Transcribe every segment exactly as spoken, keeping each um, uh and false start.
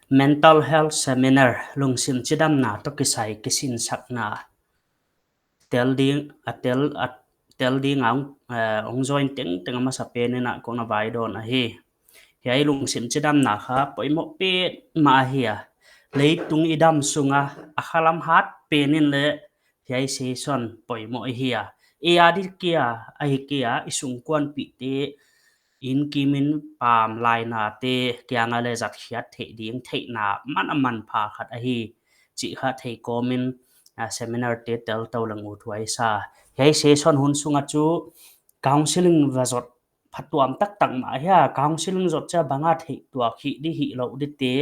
Mental health seminar, lungsim chidamna toh kisai kisinsakna tel ding, a tel, a tel ding a hong, eh, hong join tengteng a masa pen in a kon a vai dawn ahi. Hiai lungsim chidamna kha poimoh petmah ahi a. Leitung i dam sunga a khalam hat pen in leh hiai session poimoh ahi a. Ei a di kia, ahi kia, i sungkuanpihte, inn kim inn pam lainate kiang a leh zatkhiat theih ding theihna man a manpha khat ahi chih kha thei kawm in, a, seminar te tel tou leng ut huai sa. Hiai session hun sunga chu counseling va zot phatuam taktak mah hia, counseling zot chia bang a theih tuak hi di hi lou di te.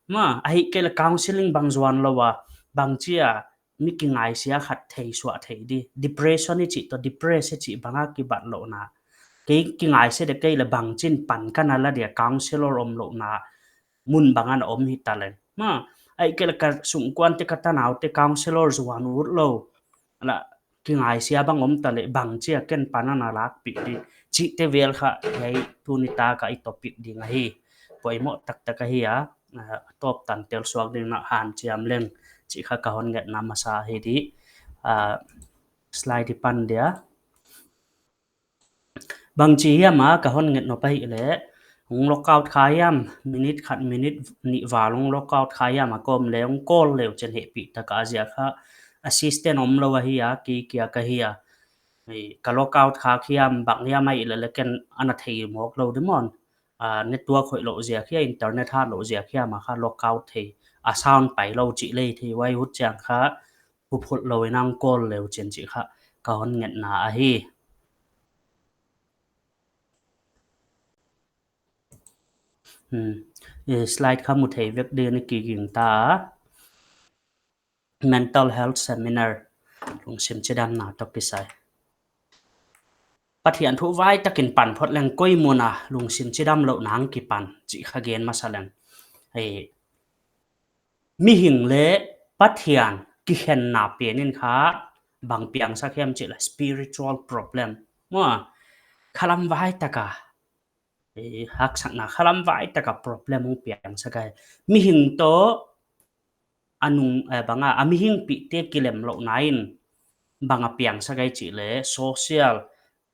Ma, ahihkeileh counseling bang zuan lou a, bangchia mi kingaisia khat thei suah thei di. Depression i chih toh depress i chih bang a kibat louhna. Kei kingaisia di kei leh bangchin pan ka na la dia counselor om louhna mun bang a na om hita leng. Ma, ahihkeileh ka sungkuante ka tanaute counselor zuan ut lou. La, kingaisia bang om ta leh bangchia ken pan a na lakpih di. Chihte vel kha hiai tuni tak a i topic ding ahi. Poimoh taktak ahi a, ah, tawp tan tel suak ding na hanciam leng. Chih kha ka hon ngetna masa hi di. Ah, slide i pan dia. Bangchi hiam a ka hon nget nop ahih leh, hong log out kha hiam, minute khat, minute nih val hong log out kha hiam a kawm leh hong call leu chin hehpih tak a ziak kha assistant om lou ahi a, kei kia ka hi a. Ei, ka log out kha hiam, bang hiam ahih leh leh ken ana thei mawk lou di maw. Ah, network hoih lou ziak hia, internet hat lou ziak hia, ma kha log out thei, a sound pai lou chih leh thei, huai hun chiang kha, huphut lou in hong call leu chin chih kha ka hon ngetna ahi. Hmm. Eh, slide kha mu thei vek ding in i kiging ta. Mental health seminar, lungsim chidamna toh kisai. Pathian thu vai takin pan phot leng koi mun a lungsim chidam louhna hong kipan chih kha gen masa leng. Ei, mihing leh Pathian kikhenna pen in kha bang piangsak hiam chih leh spiritual problem. Maw, khalam vai tak a, eh, haksatna khalam vai tak a problem hong piangsak ahi. Mihing toh a nung, eh, bang a, a mihingpihte kilem louhna in bang a piangsak ahi chih leh social,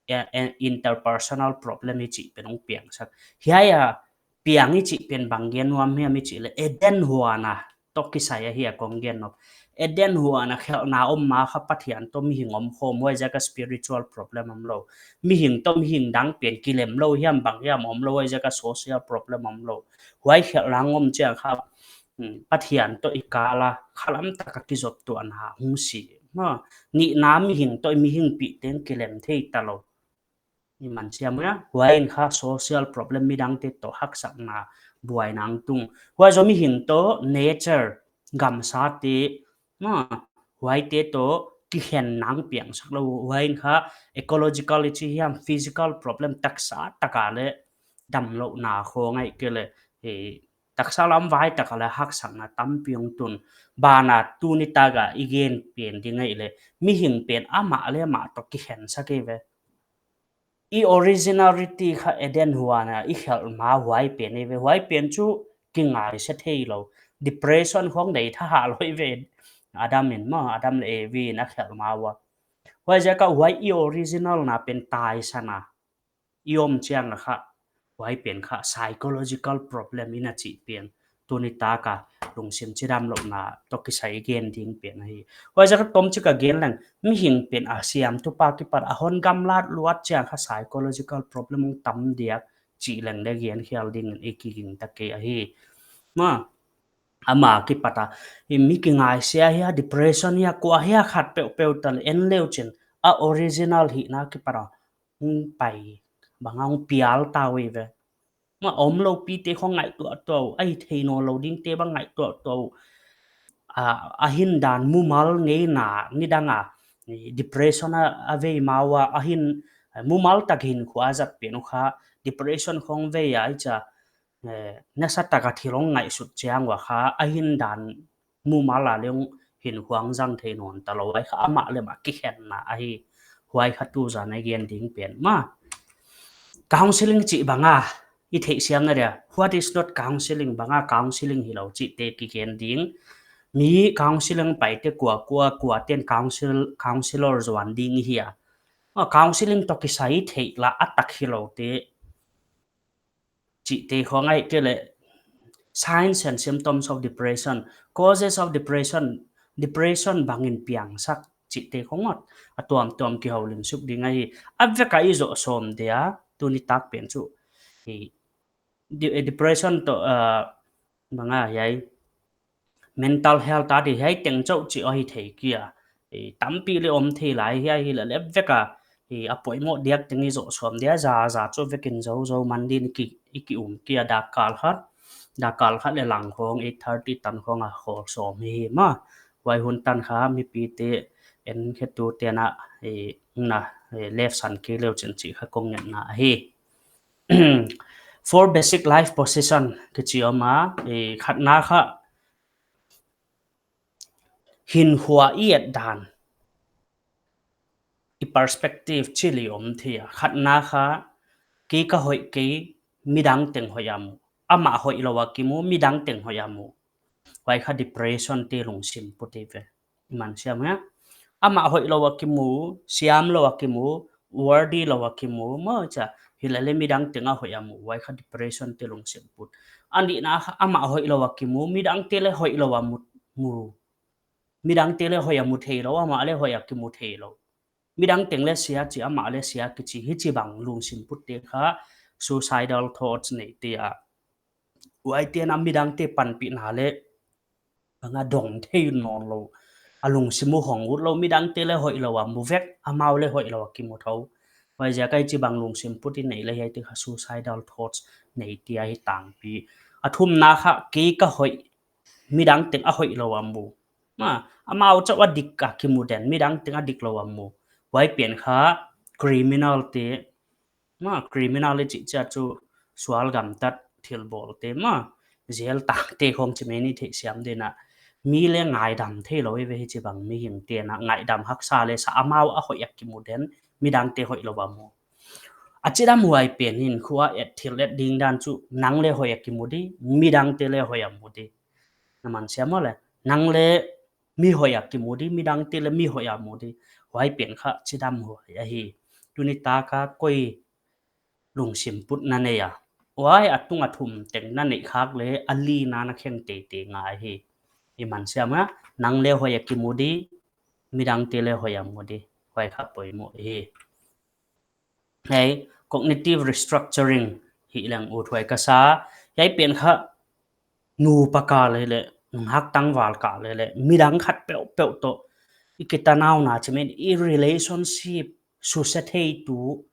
eh, eh, interpersonal problem i chih pen hong piangsak. Hiai a piang i chih pen bang gen nuam hiam i chih leh Eden huan a toh kisai ahi a kong gen nop. Eden huan a khelhna om ma kha Pathian toh mihing om khawm, huaiziak a spiritual problem om lou. Mihing toh mihing dang pen kilem lou hiam bang hiam om lou, huaiziak a social problem om lou. Huai khelhna om chiang kha, hmm, Pathian toh i kal a khalam tak a kizoptuahna hong si. Ma, nihna mihing toh mihingpihte kilem thei ta lou. I man siam ua, huai in kha social problem midangte toh haksatna buaina hong tung. Huai zoh mihing toh nature gamsate, ma, huaite toh kikhenna hong piangsak lou. Huai in kha ecological i chi hiam physical problem taksa tak a leh damlouhna khong ahihkeileh, eh, taksa lam vai tak a leh haksatna tampi hong tun. Banah tuni tak a i gen pen ding ahih leh mihing pen amah leh amah toh kikhensak eive. I originality kha Eden huan a i khelh ma huai pen eive, huai pen chu kingaihsiat theilou. Depression khong nei tha ha lou eive. Adam in ma, Adam leh Evi in a khelh ma ua. Huaiziak a huai i original na pen taisan a i om chiang a kha, huai pen kha psychological problem i na chih pen tuni tak a lungsim chidam louhna toh kisai gen ding pen ahi. Huaiziak a tomchik a gen leng, mihing pen a siamtu pa kipat a hon gamlat luat chiang kha psychological problem hong tam diak chih leng leh gen khial ding in i kiging ta kei ahi. Ma, ama kipat a, i mi kingaihsia hia, depression hia, kua hia khat peuhpeuh ta leh en leu chin, a original hihna kipat a hong pai, bang a hong pial ta uh eive. Ma, omlou pite khong ngaihtuah tuah uh, a hih theih nawnlou dingte bang ngaihtuah tuah uh. A, a hindan mumal ngeina, nidang a, eh, depression a, a vei ma ua, a hin, eh, mumal tak hinkhua zat pen uh kha, depression khong vei a, i cha, eh, nasa tak a thil hong ngaihsut chiang ua kha, a hindan mumal a leng hinkhua zang thei nawn ta lou, huai kha amah leh amah kikhenna ahi, huai kha tuzan a gen ding pen. Ma, counseling chih bang a, i theihsiamna dia, what is not counseling, bang a counseling hilou chihte kigen ding. Mi counseling paite kua, kua, kuate'n counsel, counselor zuan ding i hia. A, counseling toh kisai theih la a tak hiloute chihte khong ahihkeileh signs and symptoms of depression, causes of depression, depression bangin piangsak chihte khong a tuamtuam kihoulim suk ding ahi. A vek a i zoh sawm dia, tuni tak pen chu hi de-, depression toh, ah, bang a hiai mental health a di hiai teng chauh chih ahi thei kei a. I tampi le om thei lai, hiai hi la le vek a, i a poimoh diak teng i zoh sawm dia, za, za chu vekin zou, zou man din ki, i ki um kei a. Dak kal khat, dak kal khat le lang khong, eight thirty tan khong a khawl sawm hi hi maw. Huai hun tan kha mipite en khetute'n a, i na, i left san kei leu chin chih kha kong ngetna ahi. Four basic life position kichi om a, i khatna kha hinkhua i et dan, i perspective chih li om thei a. Khatna kha, kei ka hoih kei, midang teng hoih a mu. Amah hoihlou a kimu, midang teng hoih a mu. Huai kha depression te lungsim put te ve. Man siam a. Amah hoihlou a kimu, siamlou a kimu, worthy lou a kimu, maw cha, hi la le midang teng a hoih a mu, huai kha depression te lungsim put. A nihna kha amah hoihlou a kimu, midangte le hoihlou a mu, mu. Midangte le hoih a mu theilou, amah le hoih a kimu theilou. Midang teng le sia chi, amah le sia kichi, hichibang lungsim putte kha suicidal thoughts nei te a. Huaite'n a midangte panpihna le bang a dong thei nawnlou, a lungsim uh hong utlou, midangte le hoihlou a mu vek, amau le hoihlou a kimu thou. Huaiziak a hichibang lungsim put i neih le hiaite kha suicidal thoughts nei te ahi tangpi. A thumna kha, kei ka hoih, midang teng a hoihlou a mu. Maw, amau chauh a dik a kimu den, midang teng a diklou a mu. Huai pen kha criminal te, maw, criminal i chih chiang chu sual gamtat thilbawlte maw, jail tangte khong chi mai ni theihsiam ding a. Mi le ngaidam theilou i ve hichibang mihingte'n a, ngaidam haksa le sa, amau a hoih a kimu den, midangte hoihlou a mu. A chidamhuai pen hinkhua et thil et ding dan chu nang le hoih a kimu di, midangte le hoih a mu di. Na man siam maw le, nang le mi hoih a kimu di, midangte le mi hoih a mu di. Huai pen kha chidamhuai ahi. Tuni tak a koi lungsim put na nei a, huai a tung a thum teng na neih khak le a lina na kheng teitei ngai hi. I man siam a, nang le hoih a kimu di, midangte le hoih a mu di. Huai kha poimoh hi. Hei, cognitive restructuring hileng ut huai ka sa. Hiai pen kha nupa kal le, nungak tangval kal le, midang khat peuhpeuh toh i kitanauna chi mai ni, i relationship suse theitu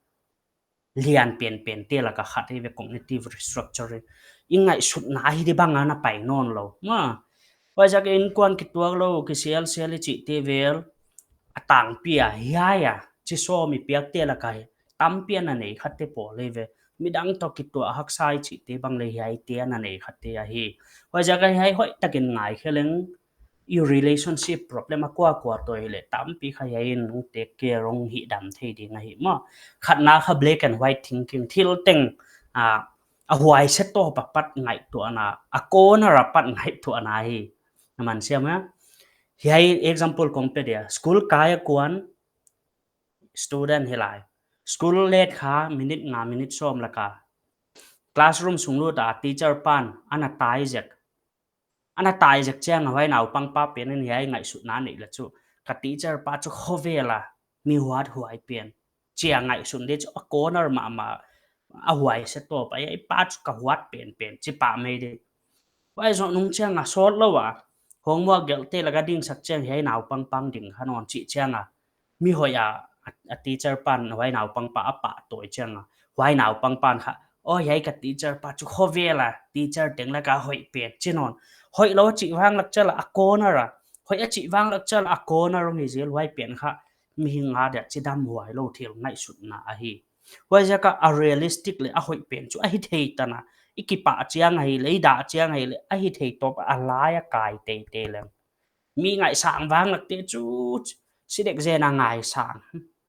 lian penpente laka khat hi ve cognitive restructuring. I ngaihsutna hi di bang a na pai nawnlou. Maw, huaiziak in kuan kituak lou, kisialsial i chihte vel, a tangpi a hiai a chi sawm i piakte laka hi tampi a na nei khatte pawl hi ve. Midang toh kituah haksa i chihte bang le hiaite a na nei khatte ahi. Huaiziak a hiai hoihtakin ngaikhe leng, i relationship problem a kuakua toh hi le tampi kha hiai in hong take care, hong hihdam thei ding ahi maw. Khatna kha black and white thinking, thil teng, ah, a huaise tawp apat ngaihtuahna, a corner apat ngaihtuahna hi. Na man siam a. Hiai example kong pe dia, school kai a kuan student hi lai. School late kha minute nga, minute sawm laka classroom sung lut a, teacher pan ana tai zek. Ana tai zek chiang a huai naupang pa pen in hiai ngaihsutna nei la chu, ka teacher pa chu khovel a mi huat huai pen, chia ngaihsun di chu a corner mahmah, a huaise tawp a, hiai pa chu ka huat penpen chi pah mai di. Huai zoh nung chiang a sawt lou a, homework gelhte laka dingsak chiang hiai naupang pang ding kha nawn chih chiang a, mi hoih a, a, a teacher pan huai naupang pa a pahtawi chiang a, huai naupang pan kha, aw, hiai ka teacher pa chu khovel a teacher teng laka hoih pen chi nawn. Hoihlou a chih vang lak chiang a corner a, hoih a chih vang lak chiang a corner hong hi zel, huai pen kha mihing a dia chidamhuai lou thil ngaihsutna ahi. Huaiziak a realistic le a hoih pen chu a hithei tan a, i kipah chiang ahi le, i dah chiang ahi le, a hithei tawp a lai a kai teitei leng. Mi ngaihsang vang lakte chu, si dek zen a ngaihsang.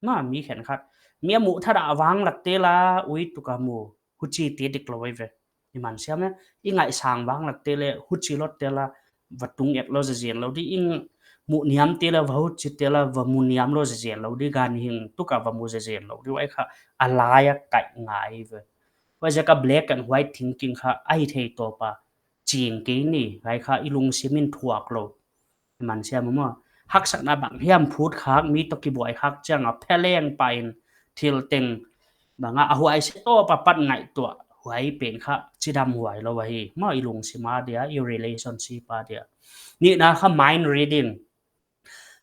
Maw, mi khenkhat, mi a muh thadah vang lakte la ui tuk a mu. Huchi te dik lou ve. I man siam e, i ngaihsang vanglak te le huchi lou te la va tung ek lou zezen lou di, i mu niam te la va huchi te la va mu niam lou zezen lou di, ganhing tuk a va mu zezen lou di, huai kha a lai a kaih ngai ve. Huaiziak a black and white thinking kha a hithei tawp a ching kei ni, huai kha i lungsim in thuak lou. I man siam maw. Haksatna bang hiam phut khak, mi toh kibuai khak chiang a pheleng pah in thil teng bang a huai se tawp a pat ngaihtuah, huai pen kha chidam huai lou ahi. Maw, i lungsim a dia, i relationship a dia. Nihna kha mind reading.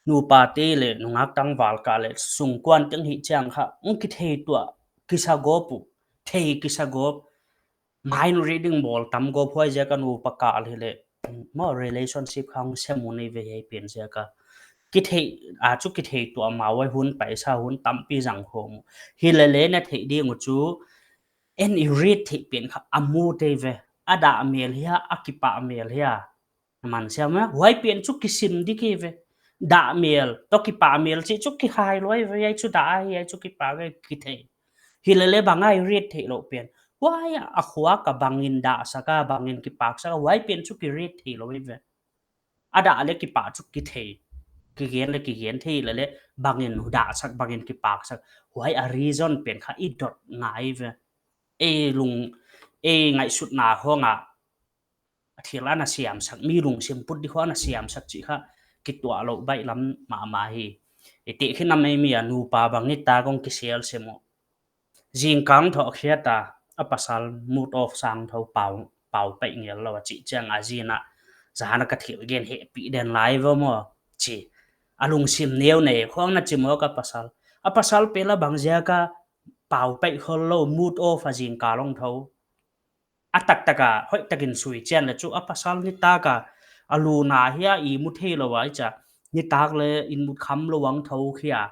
Nupa te le nungak tangval kah le sungkuan teng hi chiang kha, hong kithei tuah kisa gawp uh, thei kisa gawp, mind reading bawl tam gawp, huaiziak a nupa kah le le, maw, relationship kha hong sem uh nei ve, hiai pen ziak a. Kithei, a chu kithei tuah mah huai hun paisa hun tampi zang khawm uh. Hilele na theih ding uh chu, en i read theih pen kha a mu te ve. A dah mel hia, a kipah mel hia. Na man siam e, huai pen chu kisim di kei ve. Dah mel toh kipah mel chih chu kihai lou ve, hiai chu dah ahi, hiai chu kipah ve kithei. Hilele bang a i read theih louh pen, huai a khuak a bangin dahsak a, bangin kipaksak a, huai pen chu ki read theih lou ve. A dah le kipah chu kithei, kigen le kigen thei, lele bangin dahsak, bangin kipaksak, huai a reason pen kha i dot ngai ve. Ei lung, ei ngaihsutna khong a a thil ana siamsak, mi lungsim put di khong ana siamsak chih kha kituah lou baihlam mahmah hi. I tehkhin a mai mi a nupa bang nitak hong kisel sem uh. Zingkang thawh khiat a, a pasal mood off sang tho, pau, pau paih ngel lou a chih chiang a zin a, zan a ka thil gen hehpih den lai ve maw, chi. A lungsim neu nei khong na chi maw ka pasal. A pasal pen la bang ziak a pau paih khol lou, mood off a zingkal hong tho. A taktak a hoihtakin sui chian le chu a pasal nitak a, a luna hia i mu thei lou a i cha, nitak le in mut kham lou ang tho khia.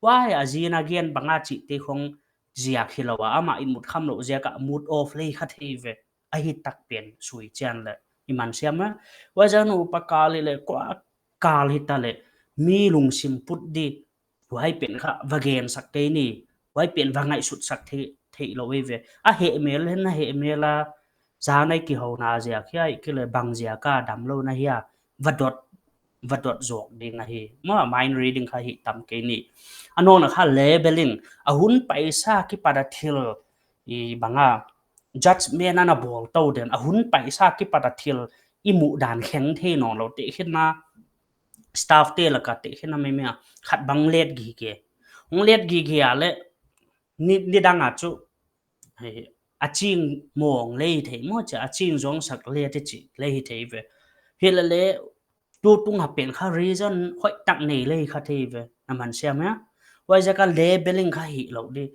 Huai a zin a gen bang a chih te khong ziak hi lou a, amah in mut kham lou ziak a mood off le kha thei ve. A hi tak pen sui chian le i man siam e. Huaiziak a nupa kah le le kua kal hita le mi lungsim put di, huai pen kha va gensak kei ni, huai pen va ngaihsutsak thei, theih lou ve. A hehmel hen a hehmel a, zan a i kihouna ziak hia, i kile bang ziak a damlouna hia, va dot, va dot zawk ding ahi. Maw, mind reading kha hi tam kei ni. A nawna kha labeling, a hun paisa kipat a thil, i bang a judgment ana bawl tou den, a hun paisa kipat a thil i muh dan kheng thei nawn lou, tehkhin a staff te lak a tehkhin a mai mai a khat bang let gige. Hong let gige a le ni, nidang a chu, hei, a ching mawng le hi thei maw, cha a ching zawngsak let i chih le hi thei ve. Hilele tutung a pen kha reason hoihtak nei le kha thei ve. Na man siam e. Huaiziak a labeling kha hi lou di.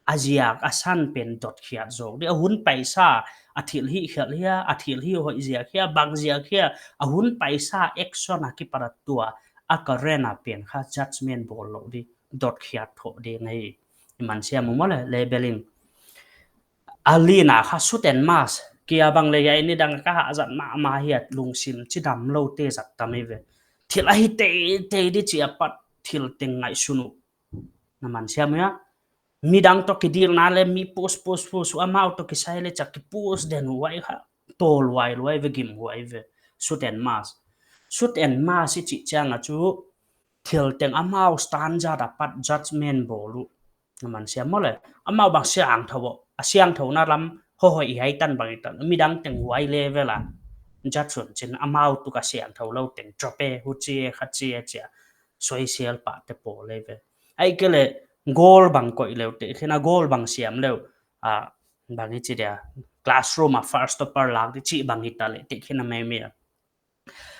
A ziak a san pen dot khiat zawk di. A hun paisa a thil hih khiat hia, a thil hih hoih ziak hia, bang ziak hia, a hun paisa action a kipat a tua a current a pen kha judgment bawl lou di, dot khiat thoh ding ahi. I man siam maw le, labeling. A lina kha suit and match. Kia bang le hiai nidang ka hahzat mahmah hia, lungsim chidam lou te zat tam hi ve. Thil a hi teitei di chih a pat thil teng ngaihsun uh. Na man siam e. Midang toh kidilna le mi push, push, push, amau toh kisai le cha ki push den uh, huai kha tawlhuai lou ve, gimhuai ve. Suit and match. Suit and match i chih chiang a chu thil teng amau standard a pat judgment bawl uh. Na man siam maw le. Amau bang siangthou uh, a siangthouna lam hoihhoih i hai tan bang i tan, midang teng huai level a judge un chin, amau tuk a siangthou lou teng drop e, huchi e, khachi e chia soisel pah te pawl le ve. Ahihkeileh goal bang koih leu, tehkhin a goal bang siam leu, a, bang i chi dia, classroom a first topper lak di chih bang hita le, tehkhin a mai mai a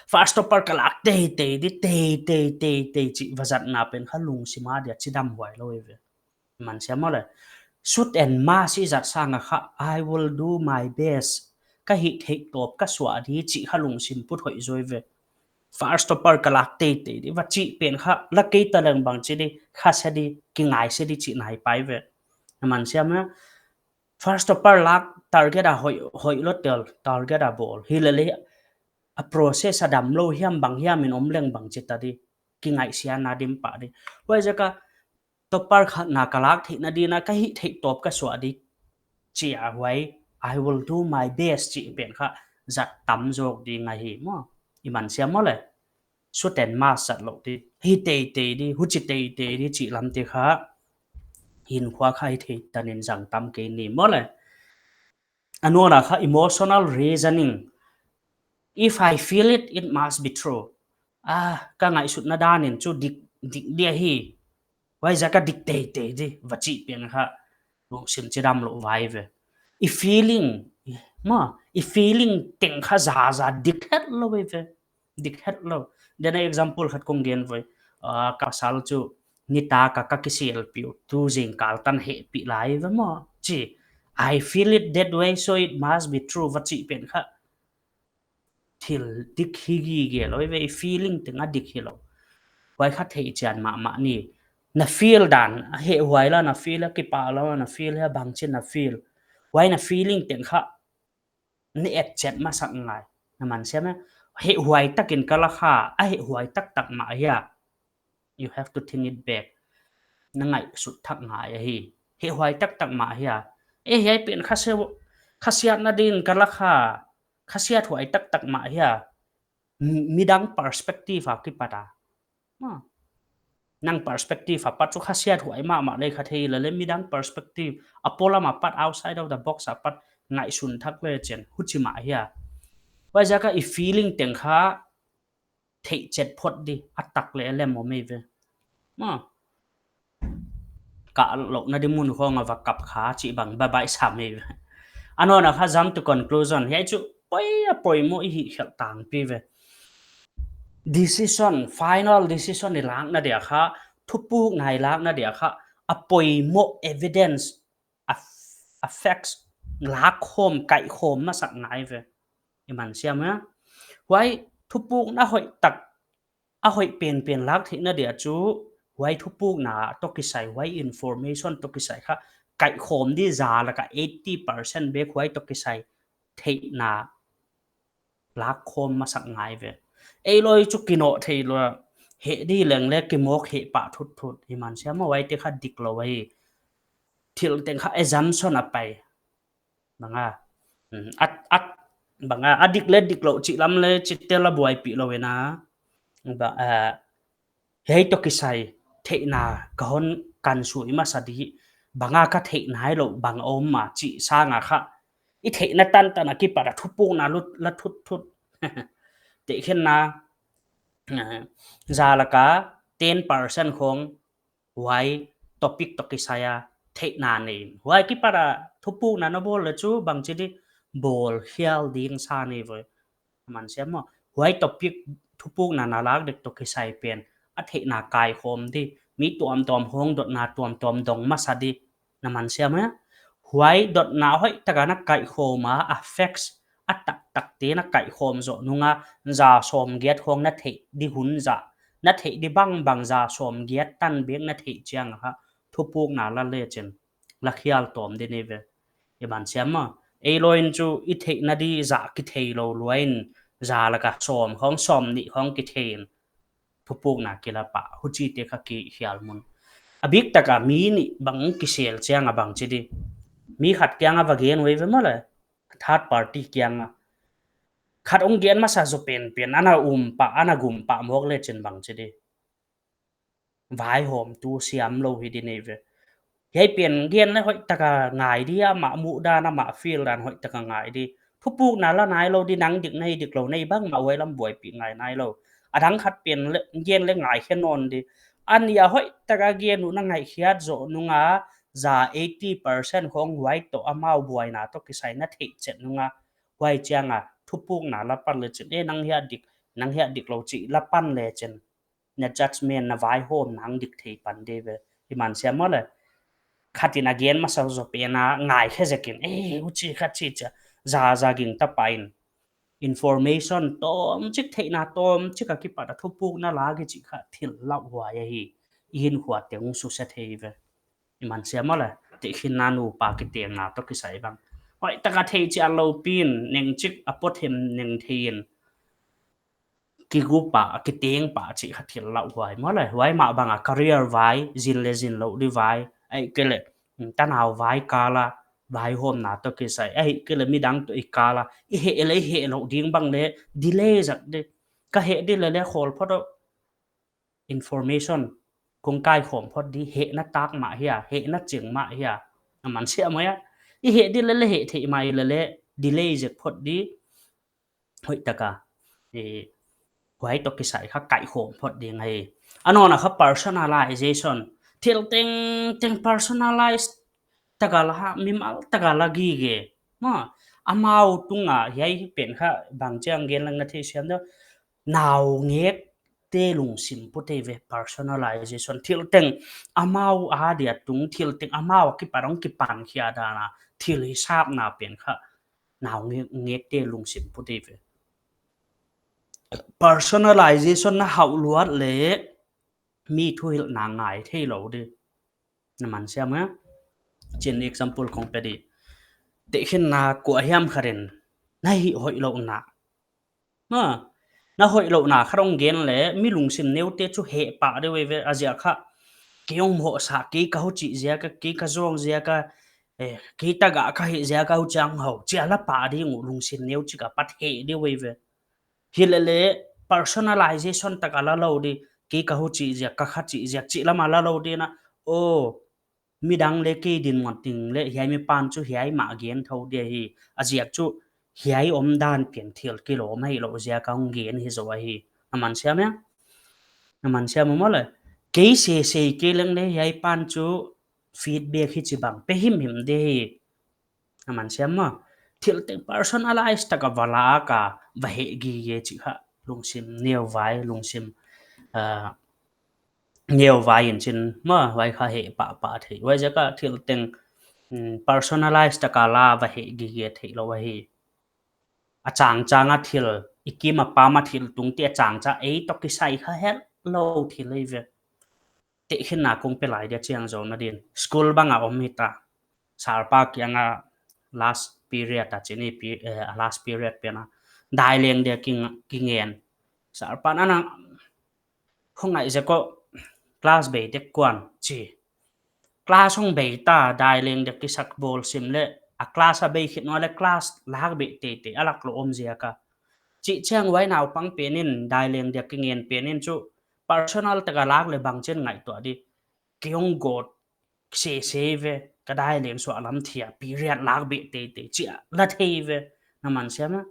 first topper ka lak teitei di, teitei, teitei chih va zatna pen kha lungsim a dia chidam huai lou ve. Man siam maw le. Suit and match i zat sang a kha, I will do my best. Ka hihtheih tawp ka suah di chih kha lungsim put hoih zaw ve. First topper ka lak teitei di, va chih pen kha, la kei ta leng bang chi di, kha se di, kingai se di chih nai pai ve. Na man siam e. First topper lak target a hoih, hoih lou tel, target a bawl. Hilele a process a damlou hiam bang hiam in om leng bang chi ta di. Kingaihsiatna dim pah di. Huaiziak a topper khatna ka lak theihna ding a ka hihtheih tawp ka suah di chi a huai, "I will do my best" chih pen kha zat tam zawk ding ahi maw. I man siam maw le. Sut and mask zat lou di, hi teitei di, huchi teitei di chih lam te kha hinkhua kha hi thei tanin zang tam kei ni maw le. A nona kha emotional reasoning. "If I feel it, it must be true." Ah, ka ngaihsutna danin chu dik, dik dia hi. Huaiziak a dik teitei di, va chih pen kha lungsim chidam lou vai ve. I feeling, maw, i feeling teng kha zaza dik het lou vai ve. Dik het lou. Den a example khat kong gen voi. Ah, ka pasal chu nitak a ka kiselpih uh, tu zingkal tan hehpih lai ve maw. Chi, "I feel it that way, so it must be true," va chih pen kha thil dik hi gige lou ve, i feeling teng a dik hi lou. Huai kha theichian mahmah ni. Na feel dan, a hehhuai la na feel, a kipah la na feel, a bangchin na feel. Huai na feeling teng kha na etchet masak ngai. Na man siam e. Hehhuai takin ka la kha, a hehhuai taktak mah hia. You have to think it back. Na ngaihsut thak ngai ahi. Hehhuai taktak mah hia. Eh, hiai pen khasia, khasiatna din ka la kha, khasiat huai taktak mah hia. M-, midang perspective a kipat a. Ha. Nang perspective a pat chu khasiat huai mahmah lei kha thei lele, midang perspective, a polam a pat, outside of the box a pat ngaihsun thak le chin, huchi mah hia. Huaiziak a i feeling teng kha theihchet phot di, a tak le lem om ei ve. Ma. Ka louhna di mun khong a va kap kha chih bang babai sam ei ve. A nona kha jump to conclusion. Hiai chu poi a poimoh i hih khelh tangpi ve. Decision, final decision i lakna dia kha, thupukna i lakna dia kha, a poimoh evidence, a, a facts lak khawm, kaih khawm masak ngai ve. I man siam e. Huai thupukna hoih tak, a hoih penpen lak theihna dia chu, huai thupukna toh kisai, huai information toh kisai kha, kaih khawm di za laka eighty percent bek huai toh kisai theihna lak khawm masak ngai ve. Ei loi chu kinoh thei lua, heh di leng le kimawk heh pah thutthut. I man siam e, huaite kha dik lou ahi. Thil teng kha assumption a pai. Bang a, mm, at, at, bang a, a dik le dik lou chih lam le chih te la buaipih lou ena. Ba, eh, hiai toh kisai theihna ka hon kan sui masa di, bang a ka theihna hilou bang om a chih sang a kha, i theihna tantan a kipat a thupukna lut la thutthut. Tehkhinna, eh, za laka ten percent khong huai topic toh kisai a theihna nei. Huai kipat a thupukna na bawl le chu bangchi di, bawl hial ding sa nei voi. Man siam e. Huai topic thupukna na lak dek toh kisai pen a theihna kai khawm di. Mi tuamtuam hong dotna tuamtuam dong masa di. Na man siam e. Huai dotna hoih taka na kaih khawm a, a facts a taktak te na kaih khawm zoh nunga, za sawmgiat khong na theih di hun za, na theih di bangbang za sawmgiat tan bek na theih chiang a kha, thupukna la le chin, la khial tawm di nei ve. I man siam e. Ei loi in chu i theihna di za kithei lou lua in, za laka sawm khong sawmnih khong kithei in, thupukna kila pah, huchi te kha kikhial mun. A bik taka mi nih bang kisel chiang a bangchi di. Mi khat kiang a va gen voi ve maw le. Third party kiang a. Khat hong gen masa zaw penpen, ana um pah, ana gum pah mawk le chin bangchi di. Vaihawmtu siam lou hi di nei ve. Hiai pen gen le hoih taka ngai di, amah muhdan, amah feel dan hoih taka ngai di. Thupukna la nailou di, nang dik nei dik lou nei bangmah huai lam buaipih ngai nailou. A dang khat pen le, gen le ngai khe nawn di. A nih a hoih taka gen uh na ngaihkhiat zoh nunga, za eighty percent khong huai toh amau buaina toh kisai na theihchet nunga, huai chiang a thupukna la pan le chin, eh, nang hiai dik, nang hiai dik lou chih la pan le chin, na judgment, na vaihawmna hong dik thei pan di ve. I man siam e maw le. Khat in a gen masa zaw pen a ngai khe zek in, eh, huchi kha chi chia, za za ging ta pah in. Information tawmchik, theihna tawmchik a kipat a thupukna lak i chih kha thil lauhuai ahi. I hinkhua teng hong susia thei ve. I man siam e maw le. Tehkhinna nupa kitengna toh kisai bang, hoih taka thei chian lou pin, neng chik a pawt hem neng thei in, kigu pah, kiteng pah chih kha thil lauhuai maw le. Huai mah bang a career vai, zin le zin lou di vai, ahihkeileh tanau vai kal a vaihawmna toh kisai, ahihkeileh midang toh i kal a i heh leh i heh louh ding bang leh delay zak di. Ka heh di leh leh khawl phot o, information kong kaikhawm phot di, hehna tak mah hia, hehna ching mah hia, na man siam maw ia. I heh di leh leh heh theih mai leh leh delay zek phot di, hoihtaka, eh, huai toh kisai kha kaikhawm phot ding ahi. A nawna kha personalization, thil tengteng personalize taka la, mimal taka la gige. Ma, amau tunga hiai pen kha bangchiang gen lang na theisiam deuh. Naungek te lungsim put eive, personalization, thil teng amau adia tung, thil teng amau a kipan hong kipan khia dan a, thil hisapna pen kha naungek, ngek te lungsim put eive. Personalization na hauh luat leh mi thuhilhna ngai thei lou di. Na man siam maw ia? Chin example kong pe di. Tehkhinna kua hiam khat in na hih hoihlouhna, ma, na hoihlouhna khat hong gen leh mi lungsim neute chu heh pah di eive, a ziak kha kei hong mohsa, kei ka huchi ziak a, kei ka zawng ziak a, eh, kei tagah ka hih ziak a huchiang hou chia la pah ding uh, lungsim neu chik a pat heh di eive. Hilele personalization taka la lou di, kei ka huchi ziak, ka kha chih ziak chih lama la lou di na. Oh, midang leh kei dinmun ting leh hiai mi pan chu hiai mah gen thou di ahi. A ziak chu hiai omdan pen thil kilawm hilou ziak a hong gen hi zaw ahi. Na man siam maw ia? Na man siam maw maw le? Kei sese kei leng leh hiai pan chu feedback hichibang pe himhim di hi. Na man siam maw? Thil teng personalize taka va lak a, va heh gige chih kha lungsim neuvai, lungsim, ah, neuvai in chin maw, huai kha heh pahpah thei. Huaiziak a thil teng, mm, personalize taka la va heh gige theilou ahi. A changchang a thil, i kim a pam a thil tung te a changchang ei toh kisai kha hetlou thil eive. Tehkhinna kong pe lai dia chiang zouna din. School bang a om hita. Sir pa kiang a last period a chini pi-, eh, a last period pen a dai leng dia king-, kingen. Sir pa na na hong ngaih zek o, class bei dek kuan chi. Class hong bei ta, dai leng dia kisak bawl sim leh, a class a bei khit nua leh class lak beh teitei a laklou om ziak a. Chih chiang huai naupang pen in dai leng dia kingen pen in chu personal taka lak leh bangchin ngaihtuah di. Kei hong gawt sese ve, ka dai leng suahlam thia, period lak beh teitei chia la thei ve. Na man siam maw?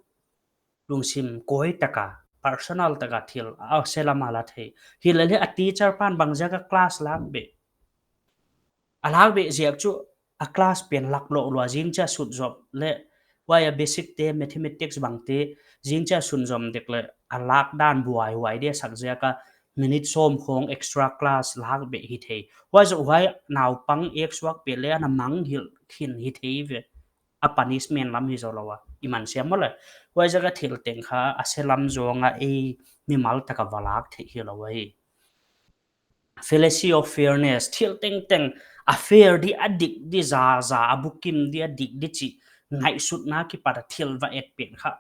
Lungsim koi taka, personal taka thil a se lama la thei. Hilele a teacher pan bangziak a class lak beh. A lak beh ziak chu a class pen laklou lua, zingchia sut zom leh, huai a basic te, mathematics bang te, zingchia sut zom dek leh a lak dan buaihuai dia sak ziak a minute sawm khong extra class lak beh hi thei. Huai zoh huai naupang ek suak pen leh ana mang hilh khin hi thei ve. A punishment lam hi zoulou a, i man siam maw le? Huaiziak a thil teng kha a se lam zong a ei mimal taka va lak theih hilou ahi. Fallacy of fairness, thil tengteng a fair di, a dik di, zaza, a bukim di, a dik di chih ngaihsutna kipat a thil va et pen kha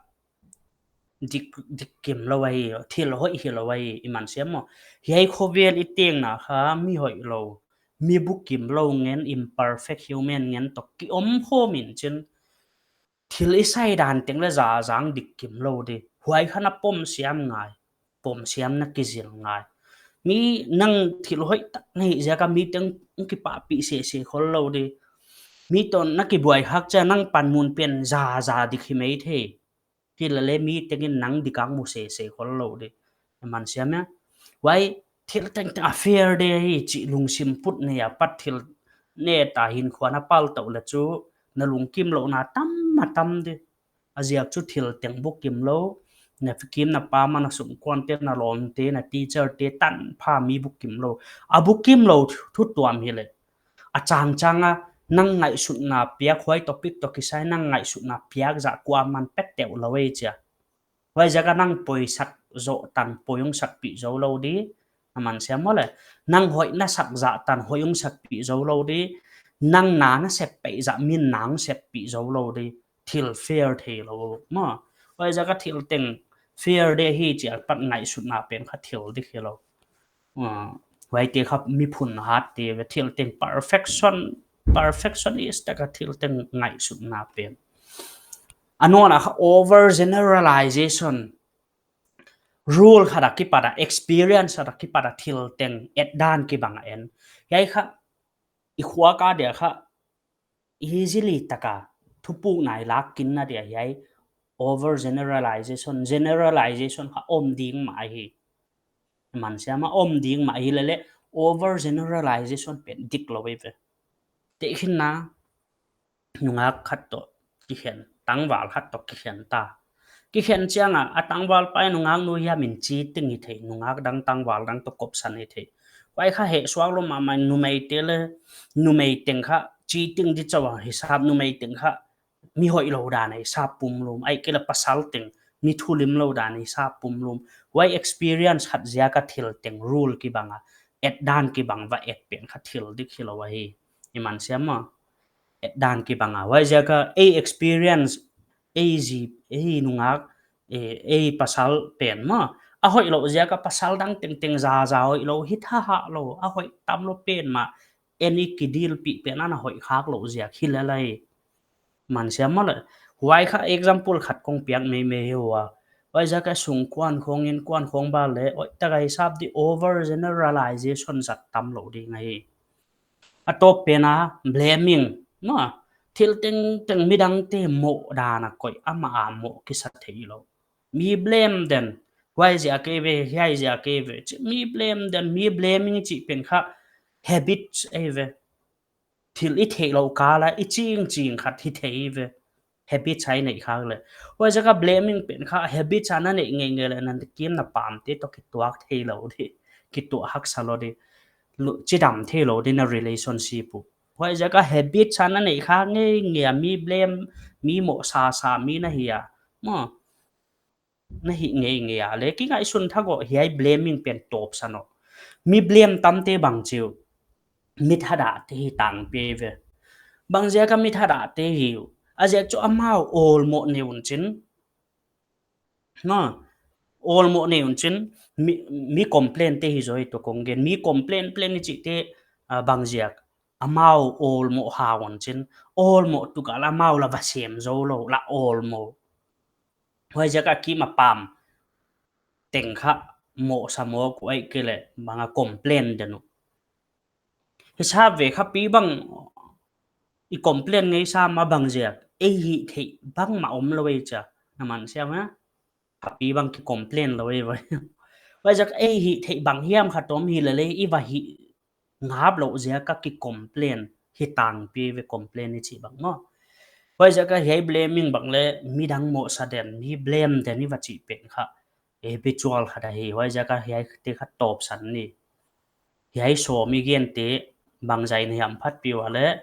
dik, dik kimlou ahi, thil hoih hilou ahi, i man siam maw? Hiai khovel i tengna kha mi hoihlou, mi bukimlou ngen, imperfect human ngen toh kiom khawm in chin, thil i sai dan teng leh zazang dik kimlou di. Huai kha na pom siam ngai, pom siam na kizil ngai. Mi nang thil hoih tak na hih ziak a mi teng kipahpih sese khollou di. Mi toh na kibuai khak chia nang panmun pen zaza dik hi mai thei. Hilele mi tengin nang dik a mu sese khollou di. Na man siam maw ia? Huai thil tengteng a fair di hi chih lungsim put nei a pat thil ne ta hinkhua na paltou leh chu na lungkimlouhna tam a tam di. A ziak chu thil teng bukimlou, na kim na pam a, na sungkuan te, na lawm te, na teacher te, tanpha mi bukimlou. A bukimlou thu tuam hileh, a changchang a nang ngaihsutna piak, huai topic toh kisai nang ngaihsutna piak zah kuaman pet teuh lou ei chia. Huaiziak a nang poisak zoh tan poi hong sakpih zoulou di. Na man siam maw le? Nang hoih na sak zah tan hoih hong sakpih zoulou di. Nang na na sep peih zah min na hong seppih zoulou di. Thil fair theilou maw. Huaiziak a thil teng fair di hi chia pat ngaihsutna pen kha thil dik hilou. Ah, huaite kha miphun hat te ve, thil teng perfection Perfectionist taka thil teng ngaihsutna pen. A nawn a kha overgeneralization. Rule khat a kipat a, experience khat a kipat a thil teng et dan kibang a en. Hiai kha i khuak a dia kha easily taka thupukna i lak kinna dia hiai overgeneralization, generalization kha om ding mah hi. Man siam a, om ding mah hi lele, overgeneralization pen diklou ve. Tehkhinna, nungak khat toh kikhen, tangval khat toh kikhen ta. Kikhen chiang a, a tangval pa in nungak nu hiam in cheating hi thei, nungak dang tangval dang toh kopsan hi thei. Huai kha hehsuak lou mahmah, numeite leh, numei teng kha cheating di chauh a hisap, numei teng kha mi hoihlou dan a hisap pumlum, ahihkeileh pasal teng mi thulimlou dan a hisap pumlum. Huai experience khat ziak a thil teng rule kibang a, et dan kibang va et pen kha thil dik hilou ahi. I man siam maw. Et dan kibang a. Huaiziak a ei experience, ei zi, ei nungak, ei, ei pasal pen maw, a hoihlou ziak a pasal dang tengteng zaza hoihlou, hi thahahlou, a hoih tamlou pen mah, ei kidilpih pen ana hoih khaklou ziak hi lele. Man siam maw le. Huai kha example khat kong piak meimei hi ua. Huaiziak a sungkuan khong, innkuan khong bang leh, hoihtaka hisap di, overgeneralization zat tamlou ding ahi. A tawp pen a blaming, maw. Thil tengteng midangte moh dan a koih, amah a moh kisa theilou. Mi blame den, huaiziak ahi ve, hiaiziak ahi ve chi, mi blame den, mi blaming chih pen kha habit ahi ve. Thil i theihlouh kal a i ching ching khat hi thei ve. Habit chih i neih khak leh. Huaiziak a blaming pen kha habit a na neih ngeingei leh na kim na pamte toh kituak theilou di. Kituak haksa lou di. Lu-, chidam theilou di na relationship uh. Huaiziak a habit a na neih khak ngeingei a, mi blame, mi moh sasa mi na hi a. Maw. Na hih ngeingei a leh, kingaihsun thak uh hiai blaming pen tawpsan uh. Mi blame tamte bang chi uh, mi thadah te hi tangpi ve. Bangziak a mi thadah te hi uh. A ziak chu amau awlmoh neih un chin. Maw, awlmoh neih un chin, mi, mi complain te hi zaw hi toh kong gen. Mi complain, plain i chihte, ah, bangziak. Amau awlmoh ha un chin. Awlmoh tuk a leh amau la va sem zou lou, la awlmoh. Huaiziak a kim a pam teng kha mohsa maw ku ahihkeileh bang a complain den uh. Hisap ve kha pi bang i complain ngeisa mah bangziak. Ei hihtheih bangmah omlou ei chia. Na man siam a. Kha pi bang ki complain lou ei vai. Huaiziak ei hihtheih bang hiam khat om hi lele i va hih ngap louh ziak a ki complain hi tangpi ve complain i chih bang maw. Huaiziak a hiai blaming bang leh midang mohsa den, mi blame den i va chih pen kha habitual khat ahi. Huaiziak a hiaite kha tawpsan ni. Hiai sawm i gente bangzah in hiam phatpih ua leh,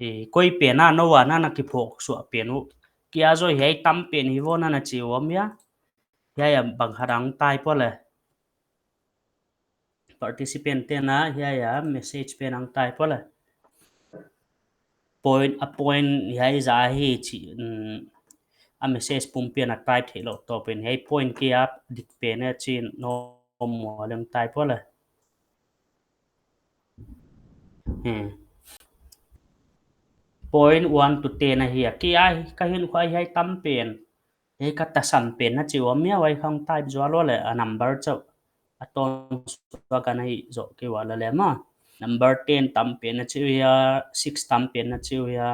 i, koi pen a nou a na na kiphawk suah pen uh. Kia zaw hiai tam pen hi vo na na chi uh om hia. Hiai a bang khat hong type ua leh. Participant te'n hiai a message pen hong type ua leh. Point, a point hiai zah hi chi, mm, a message pumpi a na type theihlouh toh pen hiai point kia dik pen a chi nou maw leng type ua leh. Hmm. Point one to ten ahi a. Kia ka hinkhua hiai tam pen. Hiai ka tasam pen na chi uh om hia, huai kha hong type zual ua leh, a number chauh a tawn suak a na hih zoh kei ua leh leh maw. Number ten tam pen na chi uh hia, six tam pen na chi uh hia.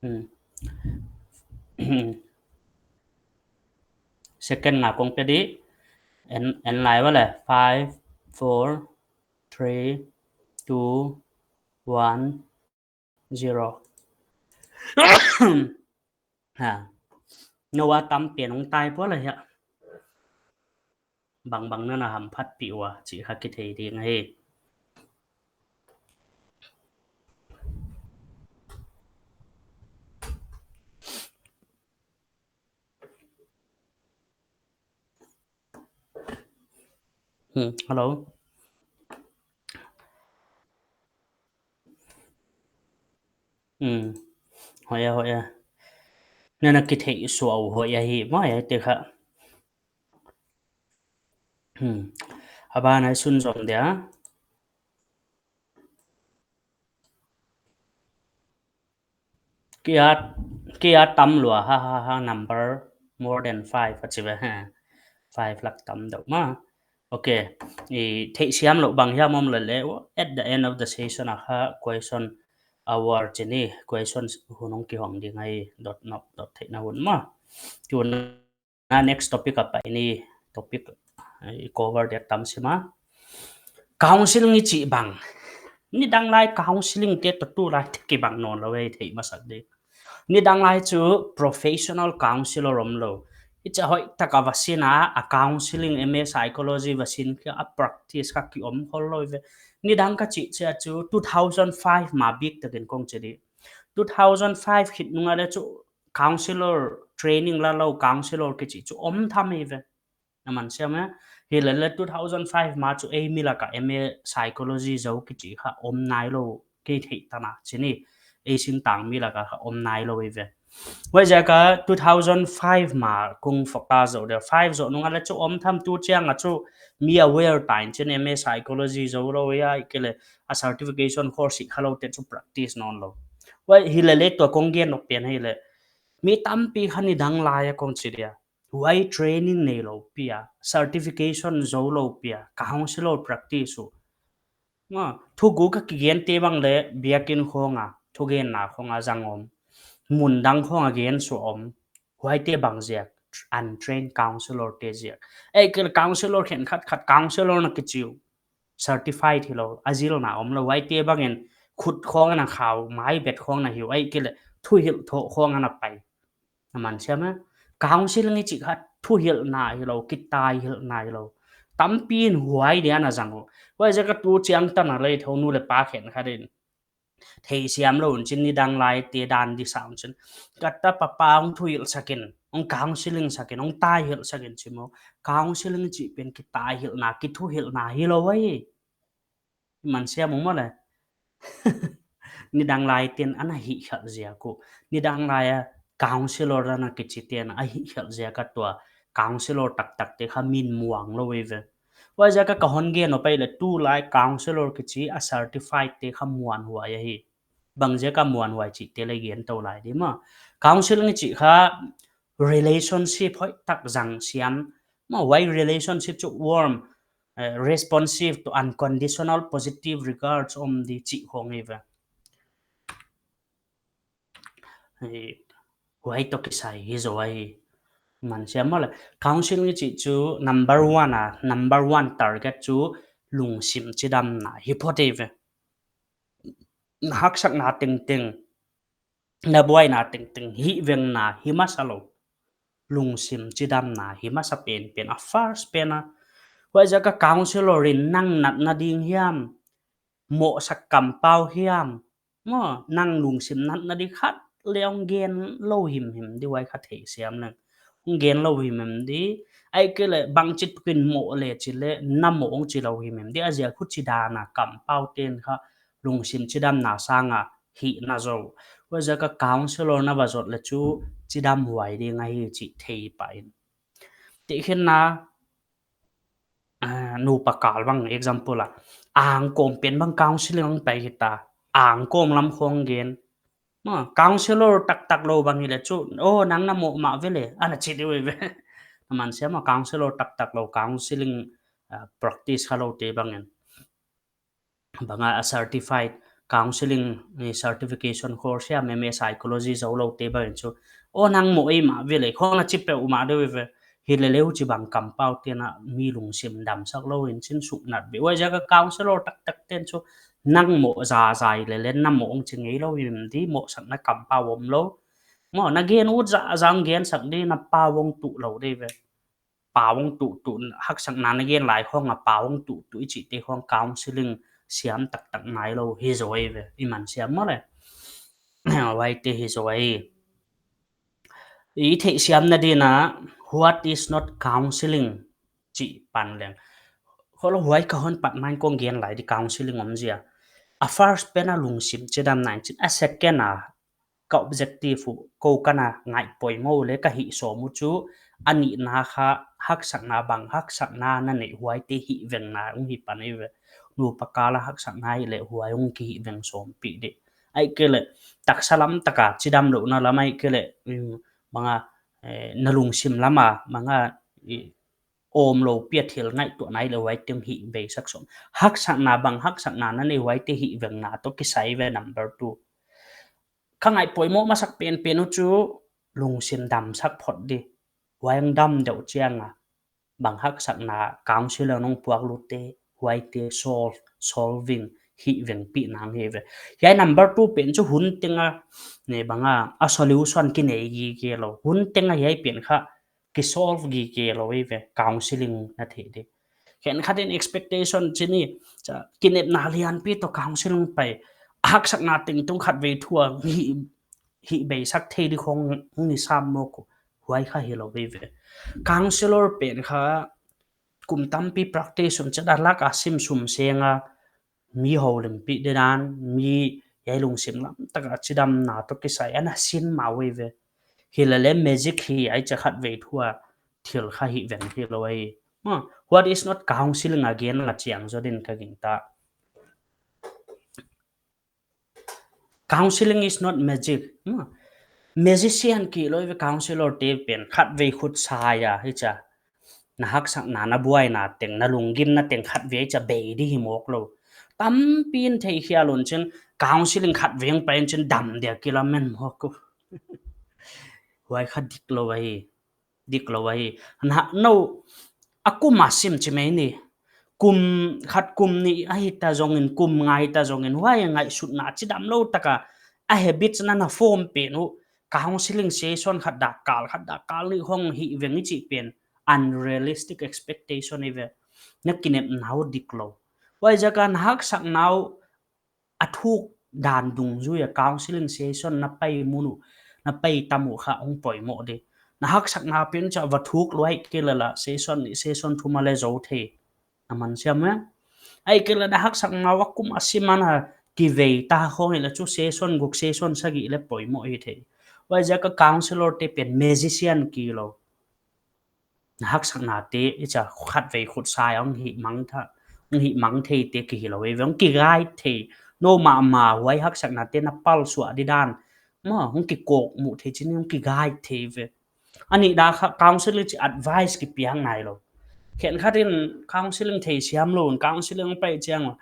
Hmm. Second nga kong pe di. En, en lai ua leh. Five, four, three, two, one, zero. Ha. Nou a tam pen hong type ua leh hia. Bangbang na na hamphatpih ua chih kha kithei ding ahi. Hmm, hello. Hmm. Hoih a, hoih a. Na na kithei suah uh hoih ahi, maw hiaite kha. Hmm. A ban ah i sunzom dia. Kia, kia tam lua, ha, ha, ha, number more than five, a chi ve, ha. Five lak tam deuh mah. Okay. I theihsiam louh bang hiam om leh leh, at the end of the session ah kha question hour chi ni, question hun hong kihong ding ahi, dot nop, dot theihna hun mah. Tun a next topic a pai ni, topic, eh, cover dia tam sim a. Counseling i chih bang. Nidang lai counseling te toh tulai te kibang nawnlou e, thei masak di. Nidang lai chu professional counselor omlou. I chih hoihtak a va sin a, a counseling M A psychology va sin kha, a practice kha ki om khollou ve. Nidang ka chih chia chu two thousand five ma biktakin kong chi di. Two thousand five khit nung a leh chu counselor training la lou, counselor kichi chu om tham hi ve. Na man siam e. Hi leh leh two thousand five ma chu ei mi lak a M A psychology zou kichi kha om nailou, kei theih tan a chi ni. Ei singtang mi lak a kha om nailou hi ve. Huaiziak a two thousand five ma kong focus zou dia. Five zoh nung a leh chu om tham, tu chiang a chu mi aware ta in chin M A psychology zoulou hi a, ahihkeileh a certification course hih khalou te chu practice nawnlou. Huai hi leh leh tua kong gen nop pen hi leh. Mi tampi kha nidang lai a kong chi dia. Huai training neilou pi a, certification zoulou pi a, counselor practice uh. Nga, thuguk a kigen te bang leh biakin khong a, thugenna khong a zang om. Mun dang khong a gen suah om. Huaite bang ziak, untrained counselor te ziak. Ahihkeileh counselor khenkhat khat counselor na kichi uh. Certified hilou, a zilna omlou, huaite bangin khut khong ana khau, mai bet khong ana hiu, ahihkeileh thuhilh thoh khong ana pai. Na man siam e. Counseling i chih kha thuhilhna hilou, kitaihilhna hilou. Tampi in huai dia ana zang uh. Huaiziak a tu chiang tan a leh thou nu leh pa khenkhat in theihsiam lou un chin nidang lai te dan di sa un chin. Ka tapa pa hong thuhilh sak in, hong counseling sak in, hong taihilh sak in chi maw. Counseling chih pen kitaihilhna, kithuhilhna hilou ahi. Man siam maw leh. Nidang lai ten ana hihkhelh ziak uh. Nidang lai a counselor ana kichi ten a hihkhelh ziak a tua counselor taktak te kha min muang lou hi ve. Huaiziak a ka hon gen nop pen leh tulai counselor kichi a certified te kha muanhuai ahi. Bang ziak a muanhuai chih te leh gen tou lai di maw. Counseling chih kha relationship hoihtak zang siam. Maw, huai relationship chu warm, eh, responsive to unconditional positive regards om di chih khong hi ve. Eh, huai toh kisai hi zaw ahi. Man siam maw leh. Counseling chih chu number one a, number one target chu lungsim chidamna hi phot hi ve. Na haksatna tengteng, na buaina tengteng, hihvengna hi masa lou. Lungsim chidamna hi masa penpen a, first pen a. Huaiziak a counselor in nang natna ding hiam, mohsak kampau hiam, maw, nang lungsim natna di khat leh hong gen lou himhim di, huai kha theihsiam leng. Hong gen lou himhim di, ahihkeileh bangchik tukin moh leh chi leh, na moh hong chi lou himhim di, a ziak huchi dan a kampau ten kha lungsim chidamna sang a hihna zou. Huaiziak a counselor na va zot leh chu chidamhuai ding ahi chih thei pah in. Tehkhinna, ah, nupa kal bang example a. Angkawm pen bang counseling hong pai hita. Angkawm lam khong gen. Maw, counselor taktak lou bang hi leh chu, "Oh, nang na moh mah ve leh," ana chi di uh ve. Na man siam maw, counselor taktak lou, counseling, ah, practice khalou te bangin. Bang a certified counseling, eh, certification course hiam, M A psychology zoulou te bangin chu, "Oh, nang moh ei mah ve leh," khong ana chi peuhmah di uh ve. Hi leh leh huchi bang kampau ten a mi lungsim damsak lou in chin suknat beh. Huaiziak a counselor taktak ten chu nang moh zahzah leh leh na moh hong chi ngeilou himhim di, mohsakna kampau omlou. Maw, na gen ut zahzah hong gensak di, na pau hong tuh lou di ve. Pau hong tuh tuh, haksatna na gen lai khong a pau hong tuh tuh i chih te khong counseling siam taktak nailou hi zaw hi ve. I man siam maw leh. Huaite hi zaw hi. I theihsiamna ding a, what is not counseling chih pan leng. Khollou huai ka hon pat main kong gen lai di counseling omzia. A first pen a lungsim chidamna in chin. A second a ka objective uh, kou kana ngaihpoimoh leh ka hih sawm uh chu, a nihna kha haksatna bang, haksatna na neih huaite hihvengna hong hi pan eive. Nupa kal a haksatna hi leh huai hong kihihveng sawmpih di. Ahihkeileh, taksa lam taka chidamlouhna lam ahihkeileh, um, bang a, eh, na lungsim lam a, bang a, i, awmlou pi a thil ngaihtuahna hi leh huaite hong hihbeisak sawm. Haksatna bang, haksatna na neih huaite hihvengna toh kisai ve number two. Ka ngaih poimoh masak penpen uh chu lungsim damsak phot di. Huai hong dam deuh chiang a, bang haksatna counselor in hong puak lute, huaite solve, solving, hihvengpihna hong hi ve. Hiai number two pen chu hun teng a, ne bang a, a solution kinei gige lou. Hun teng a hiai pen kha kisolve gige lou eive, counselling na theih di. Khenkhat in expectation chih ni, cha, kinepna lianpi toh counselling pai, haksatna tengteng khatvei thu a hih, hihbeisak thei di khong hong hi sam mawk uh, huai kha hilou eive. Counselor pen kha kum tampi practice un chet a lak a sim sum seng a, mi houlimpih di dan, mi hiai lungsim lam taka chidamna toh kisai ana sin mah uh eive. Hilele magic hi, hiai cha khatvei thu a thil kha hihveng hilou ahi. Ma, what is not counselling again la chiang zaw din ka gingta. Counselling is not magic. Ma, magician kihi lou eive counselor te pen, khatvei khut sai a, hicha. Na haksatna, na buaina teng, na lunggimna teng khatvei cha bei di hi mawk lou. Tampi in thei khial un chin, counselling khatvei hong pai in chin dam dia kilamen mawk uh. Huai kha diklou ahi. Diklou ahi. Na, no, a kum a sim chi mai ni. Kum khat kum nih ahi ta zongin, kum nga ahi ta zongin, huai ngaihsutna chidamlou taka, a habits na na form pen uh, counselling session khat dak kal, khat dak kal nih hong hihveng i chih pen unrealistic expectation eive. Na kinepna uh diklou. Huaiziak a na haksatna uh a thuk dan dungzui a counselling session na pai mun uh, na pai tam uh kha hong poimoh di. Na haksatna pen cha va thuk lou ahihkeileh la session nih session thum a leh zou thei. Na man siam e? Ahihkeileh na haksatna uh a kum a sim a na kivei ta khong hileh chu session guk session sagih leh poimoh hi thei. Huaiziak a counselor te pen magician kihi lou. Na haksatna te, hicha khatvei khut sai a hong hihmang tha, hong hihmang thei te kihi lou eive, hong ki guide thei. No mahmah huai haksatna te na pal suah di dan. Ma, hong kikawkmuh thei chin hong ki guide thei ve. A nihna kha counselling chih advice kipiakna hilou. Khenkhat in counselling thei siamlou un, counselling pai chiang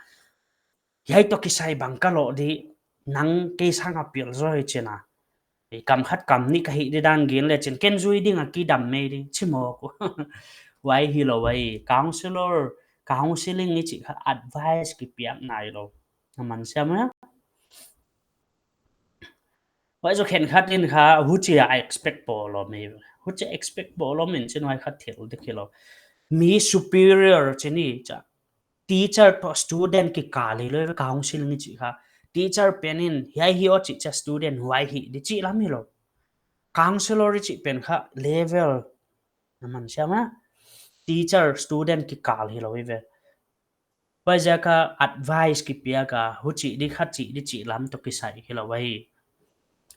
hiai toh kisai bang ka loh di, nang kei sang a pial zaw hi chin a. I kam khat kam nih ka hih di dan gen leh chin, ken zui ding a kidam mai di, chi mawk uh. Huai hilou ahi, counselor, counselling i chih kha advice kipiakna hilou. Na man siam e? Huai zaw khenkhat in kha, huchia expect pohlou mai. Huchia expect pohlou mai in chin huai kha thil dik hilou. Mi superior chih ni cha. Teacher toh student kikal hilou ve counselling i chih kha. Teacher pen in, hiai hi aw chih cha student huai hi di chih lam hilou. Counselor i chih pen kha level. Na man siam e? Teacher student kikal hilou eive. Huaiziak a advice kipiak a, huchi di kha chi di chih lam toh kisai hilou ahi.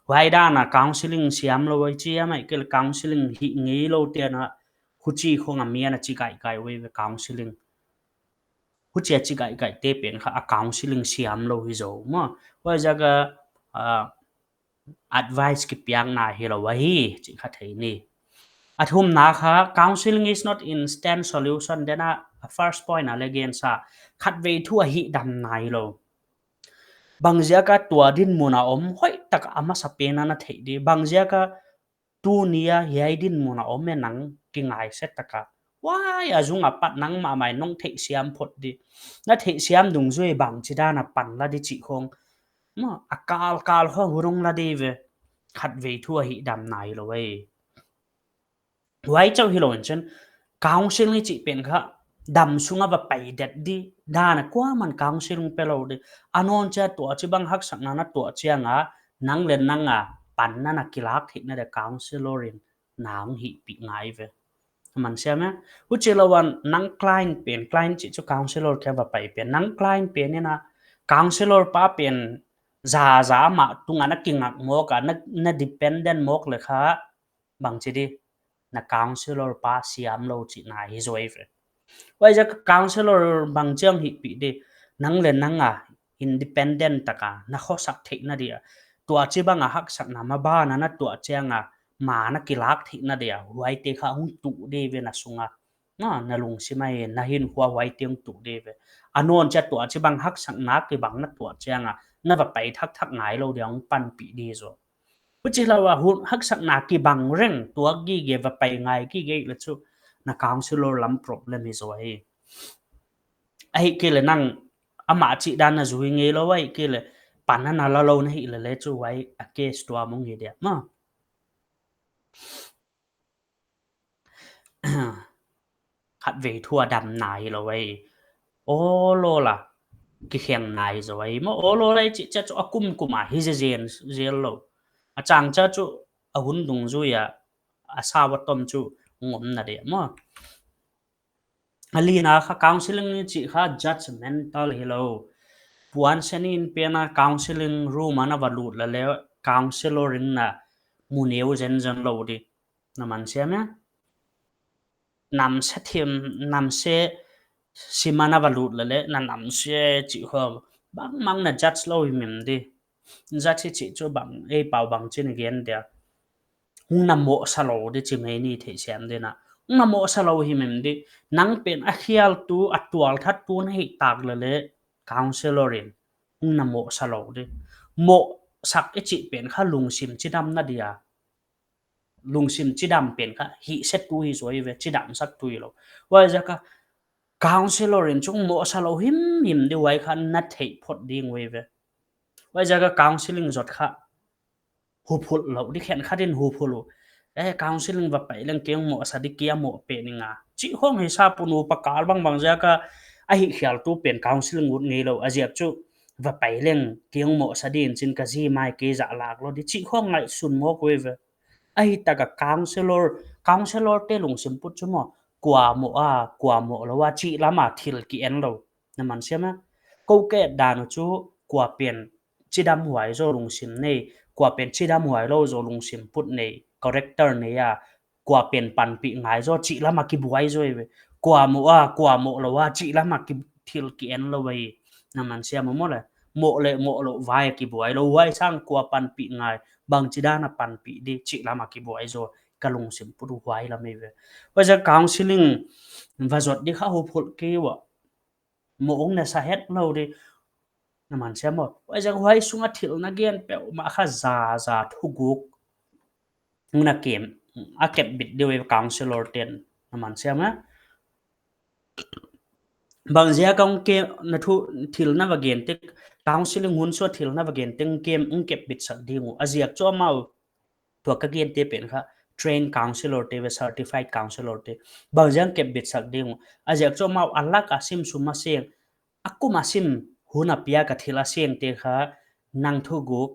Huai dan a counselling siamlou ahi chi a mai kel counselling hih ngeilou te na huchi khong a mi ana chi kaikai uh eive counselling. Huchia chi kaikai te pen kha a counselling siamlou hi zaw maw. Huaiziak a, ah, advice kipiakna hilou ahi, chih kha thei ni. A thumna kha, counselling is not instant solution, den a, a first point a leng gen sa, khatvei thu a hihdamna hilou. Bangziak a tua dinmun a om, hoihtak a masapen a na theih di. Bangziak a tuni a hiai dinmun a om e nang kingaihsiat taka. Huai a zung a pat nangmah mai nong theihsiam phot di. Na theihsiam dungzui bangchidan a pan la di chih khong. Maw, a kalkal khong hurung la di ve. Khatvei thu a hihdamna hilou e. Huai chauh hilou in chin, counselling chih pen kha, dam sung a va pai det di, dan a kuaman counselling pelou di. A nawn chia tua chibang haksatna na tuah chiang a, nang leh nang a, panna na kilak theihna di counselor in, nang hihpih ngai ve. Man siam e? Huchilou a nang client pen, client chih chu counselor kia va pai pen, nang client pen in a, counselor pa pen, za za mah tung a na kingak mawk a, na, na dependent mawk leh kha, bangchi di. na counselor pa siam lou chihna hi zaw ve. Huaiziak a counselor bang chiang hihpih di, nang leh nang a independent taka na khosak theihna dia, tuachibang a haksatna maban a na tuah chiang a ma na kilak theihna dia, huaite kha hong tuh di ve na sung a. Na, na lungsim a, na hinkhua huaite hong tuh di ve. A nawn chiah tuachibang haksatna kibang na tuah chiang a, na va pai thakthak ngai lou dia hong panpih di zaw. Huchilou a hun haksatna kibang reng tuak gige va pai ngai gige leh chu na counselor lam problem hi zaw hi. Ahihkeileh nang amah chihdan na zui ngeilou ahihkeileh pan na la lou na hih leh leh chu huai a case tuam hong hi dia maw. Khatvei thu a dam nai lou ei. Awlawl a kikheng nai zaw ei maw, awlawl a i chih chiah chu a kumkum a hi zel zel lou. A chang chiah chu a hun dungzui a, a sau a tom chu ngomna dia maw. A lina kha counselling i chih kha judgmental hilou. Puansen in pen a counselling room a na va lut leh leh counselor in na mu neu zenzen lou di. Na man siam ia? Namse thim, namse sim a na va lut leh leh na namse chih khawng bangmah na judge lou himhim di. Judge i chih chu bang, ei pau bang chin gen dia. Hong na mohsa lou di chi mai ni theisiam di na. Hong na mohsa lou himhim di. Nang pen a khialtu, a tualthattu na hih tak leh leh counselor in hong na mohsa lou di. Mohsak i chih pen kha lungsim chidamna dia. Lungsim chidam pen kha hihsetu hi zaw ve, chidamsaktu hilou. Huaiziak a counselor in chu hong mohsa lou himhim di, huai kha na theih phot ding uh ve. Huaiziak a counselling zot kha huphulh lou di, khenkhat in huphulh uh. Eh, counselling va pai leng kei hong mohsa di, kei a moh pen ing a chih khawng hi sa punu pakal bangbang ziak a, a hih khialtu pen counselling ut ngeilou a ziak chu va pai leng kei hong mohsa di in chin ka zi mai kei zah lak lou di chih khawng ngaihsun mawk uh ve. Ahi taka counselor, counselor te lungsim put chu maw, kua moh a, kua moh lou a chih lam a thil ki en lou. Na man siam ia? Kou ka et dan uh chu kua pen chidam huai zaw lungsim nei, kua pen chidam huai lou zaw lungsim put nei, character nei a, kua pen panpih ngai zaw chih lam a kibuai zaw ve. Kua moh a, kua moh lou a chih lam a ki, thil ki en lou ve. Na man siam maw leh? Moh leh moh lou vai kibuai lou, huai sang kua panpih ngai, bangchidan a panpih di chih lam a kibuai zaw, ka lungsim put uh huai lam ve. Huaiziak counselling va zot di kha huphulh kei ua. Moh hong na sa het lou di. Na man siam maw? Huaiziak huai sung a thil na gen peuhmah kha zaza thuguk na kem, a kep bit di ve counselor ten. Na man siam ia? Bang ziak a hong kem, na thu thil na va gen teng, counselling hun sung a thil na va gen teng kem, hong kep bit sak ding uh. A ziak chu amau, tua ka gente pen kha trained counselor te ve, certified counselor te. Bang ziak hong kep bit sak ding uh? A ziak chu amau a lak a sim sum a seng, a kum a sim, hun a piak a thil a seng te kha nang thuguk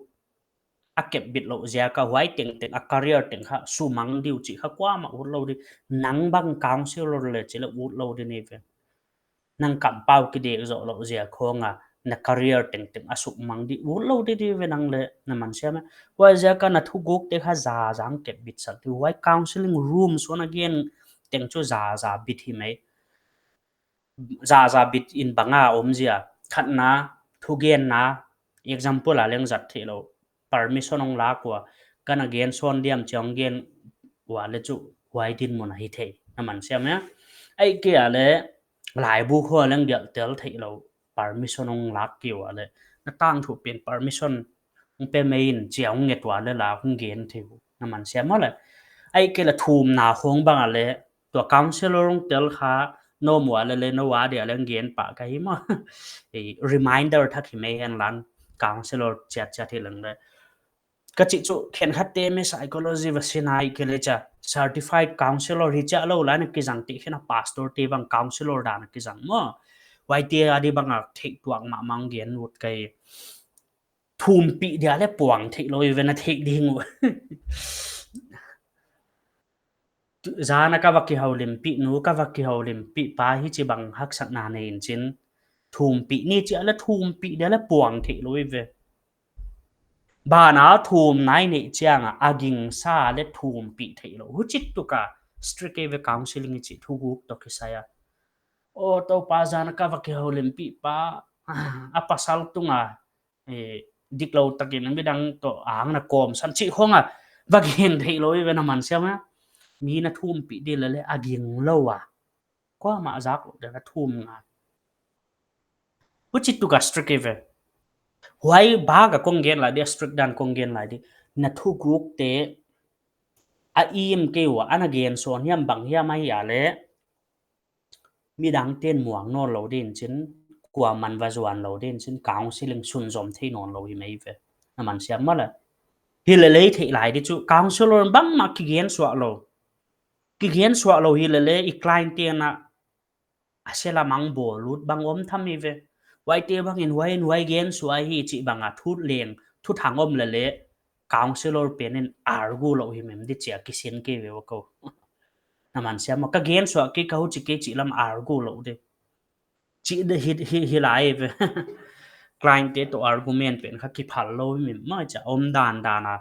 a kep bit lou ziak a huai tengteng a career teng kha sumang di uh chih kha kuamah ut lou di. Nang bang counselor leh chih leh ut lou di ni ve. Nang kampau kidek zoh lou ziak khawng a na career tengteng a sumang di ut lou di di ve nang leh. Na man siam ia? Huaiziak a na thuguk te kha zaza hong kep bit sak di. Huai counselling room sung a na gen teng chu zaza bit hi mai. Zaza bit in bang a om zia. Khatna, thugenna, example a leng zat theih lou. Permission hong lak ua, ka na gen sawn diam chih hong gen ua leh chu huai dinmun a hi thei. Na man siam ia? Ahihkeileh laibu khua leng gelh tel theih lou. Permission hong lak kei ua leh, na tangthu pen permission hong pe mai in chih hong nget ua leh la hong gen thei uh. Na man siam maw leh? Ahihkeileh thumna khawng bang a leh, tua counselor hong tel kha, no mu a leh leh no a dia leng gen pah ka hi maw. Ei, reminder thak hi mai hen lan, counselor chiat chiat hi leng leh. Ka chih chu khenkhat te mi psychology va sin ahihkeileh chia certified counselor hi chia lou lai na kizang teh khen a pastor te bang counselor dan a kizang maw. Huaite a di bang a theih tuak mahmah hong gen ut ka hi. Thumpih dia leh puang theih lou ve na theih ding uh. Zan a ka va kihoulimpih nu, ka va kihoulimpih pa hichibang haksatna nei in chin. Thumpih ni chia leh thumpih dia leh puang theih lou ve. Ban a thumna i neih chiang a, a gingsa leh thumpih theih lou. Huchituka Strict eive counselling i chih thuguk toh kisai a. Aw, Toupa, zan ka va kihoulimpih pah, a pasal tunga, eh, diklou takin midang toh ang na kawmsan chih khong a va gen theilou eive, na man siam a. Mi na thumpih di lele a ginglou a. Kuamah zak lou dia na thum ngai. Huchi tuk a strict eive. Huai bak a kong gen lai di, strict dan kong gen lai di. Na thugukte a im kei ua, ana gen sawn hiam bang hiam ahi a leh, midangte'n muang nawnlou din chin, kuaman va zuanlou din chin, counselling sunzom thei nawnlou hi mai ve. Na man siam maw le. Hi lele i theih lai di chu, counselor bangmah kigen suah lou. Kigen suah lou hi lele i client te'n a a sela mang bawl ut bang om tham hi ve. Huaite bangin huai in huai gen suah hi chih bang a thut leng, thuthang om lele, counselor pen in argue lou hi mem di chia kisin kei ve ua kou. Na man siam maw, ka gen suah kei, ka huchi kei chih lam argue lou di. Chih di hi, hi, hi lai ve. Client te toh argument pen kha kiphal lou hi mem maw chia om dandan a.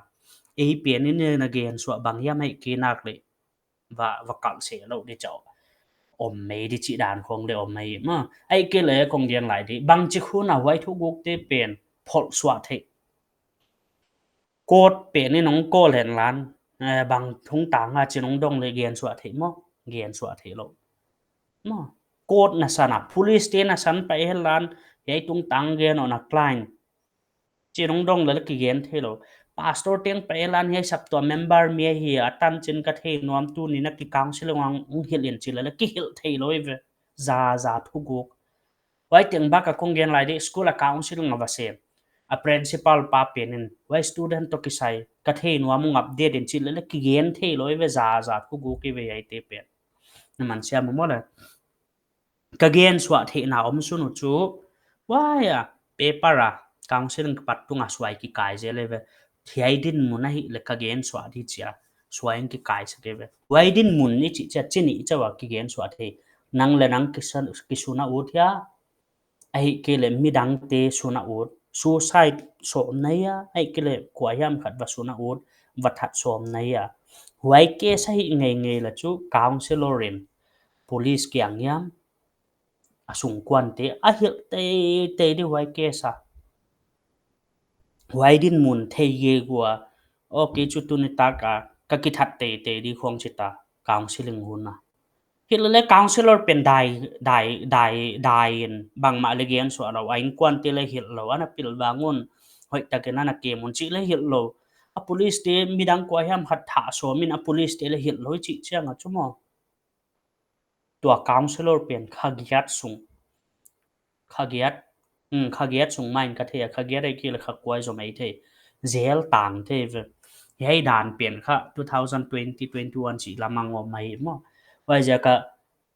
Ei pen in na gen suah bang hiam ahihkeileh va, va kalh se lou di chauh. Om mai di chih dan khong le om mai maw. Ahihkeileh kong gen lai di. Bangchik hun a huai thugukte pen pholh suah theih. Court pen in hong call hen lan, eh, bang tungtang a chin hong dong leh gen suah theih maw. Gen suah theih lou. Maw. Court na san a, police te na san pai hen lan, hiai tungtang gen on a client. Chin hong dong lele kigen theilou. Pastor te'n pai lan hiai saptuam member mi ahi a, a tan chin ka thei nuam, tuni na ki counselling hong hilh in chi lele kihilh theilou eive. Za, za thuguk. Huai teng bak a kong gen lai di, school a counselling a va sem. A principal pa pen in, huai student toh kisai, ka thei nuam, hong update in chi lele kigen theilou eive, za, za thuguk eive hiaite pen. Na man siam maw le. Ka gen suah theihna om sun uh chu, huai a, paper a, counselling kipat tung a suai kikai zel eive. Hiai dinmun ahihleh ka gen suah di chia, suai in kikai sak eive. Huai dinmun i chih chia chini i chauh a kigen suah thei. Nang le nang kisan, kisun a ut hia, ahihkeileh midangte sun a ut. Suicide sawm na hia, ahihkeileh kuahiam khat va sun a ut, va that sawm na hia. Huai case ahi ngeingei leh chu counselor in police kiang hiam, a sungkuante a hilh teitei di huai case a. Huai dinmun thei gige ua, okay chu tuni tak a ka kithat teitei di khong chih ta counselling hun a. Hilh lele counselor pen dai, dai, dai, dai in bangmah le gen suah lou, a innkuante le hilh lou, ana pilvang un, hoihtak in ana kem un chih le hilh lou. A police te midang kuahiam khat that sawm in a police te le hilh lou chih chiang a chu maw. Tua counselor pen kha giat sung. Kha giat, hmm, kha giat sung mah in ka thei a, kha giat ahihkeileh kha kua zom ei thei. Jail tang thei ve. Hiai dan pen kha two thousand twenty, twenty-one chih lam a ngawm ahi maw. Huaiziak a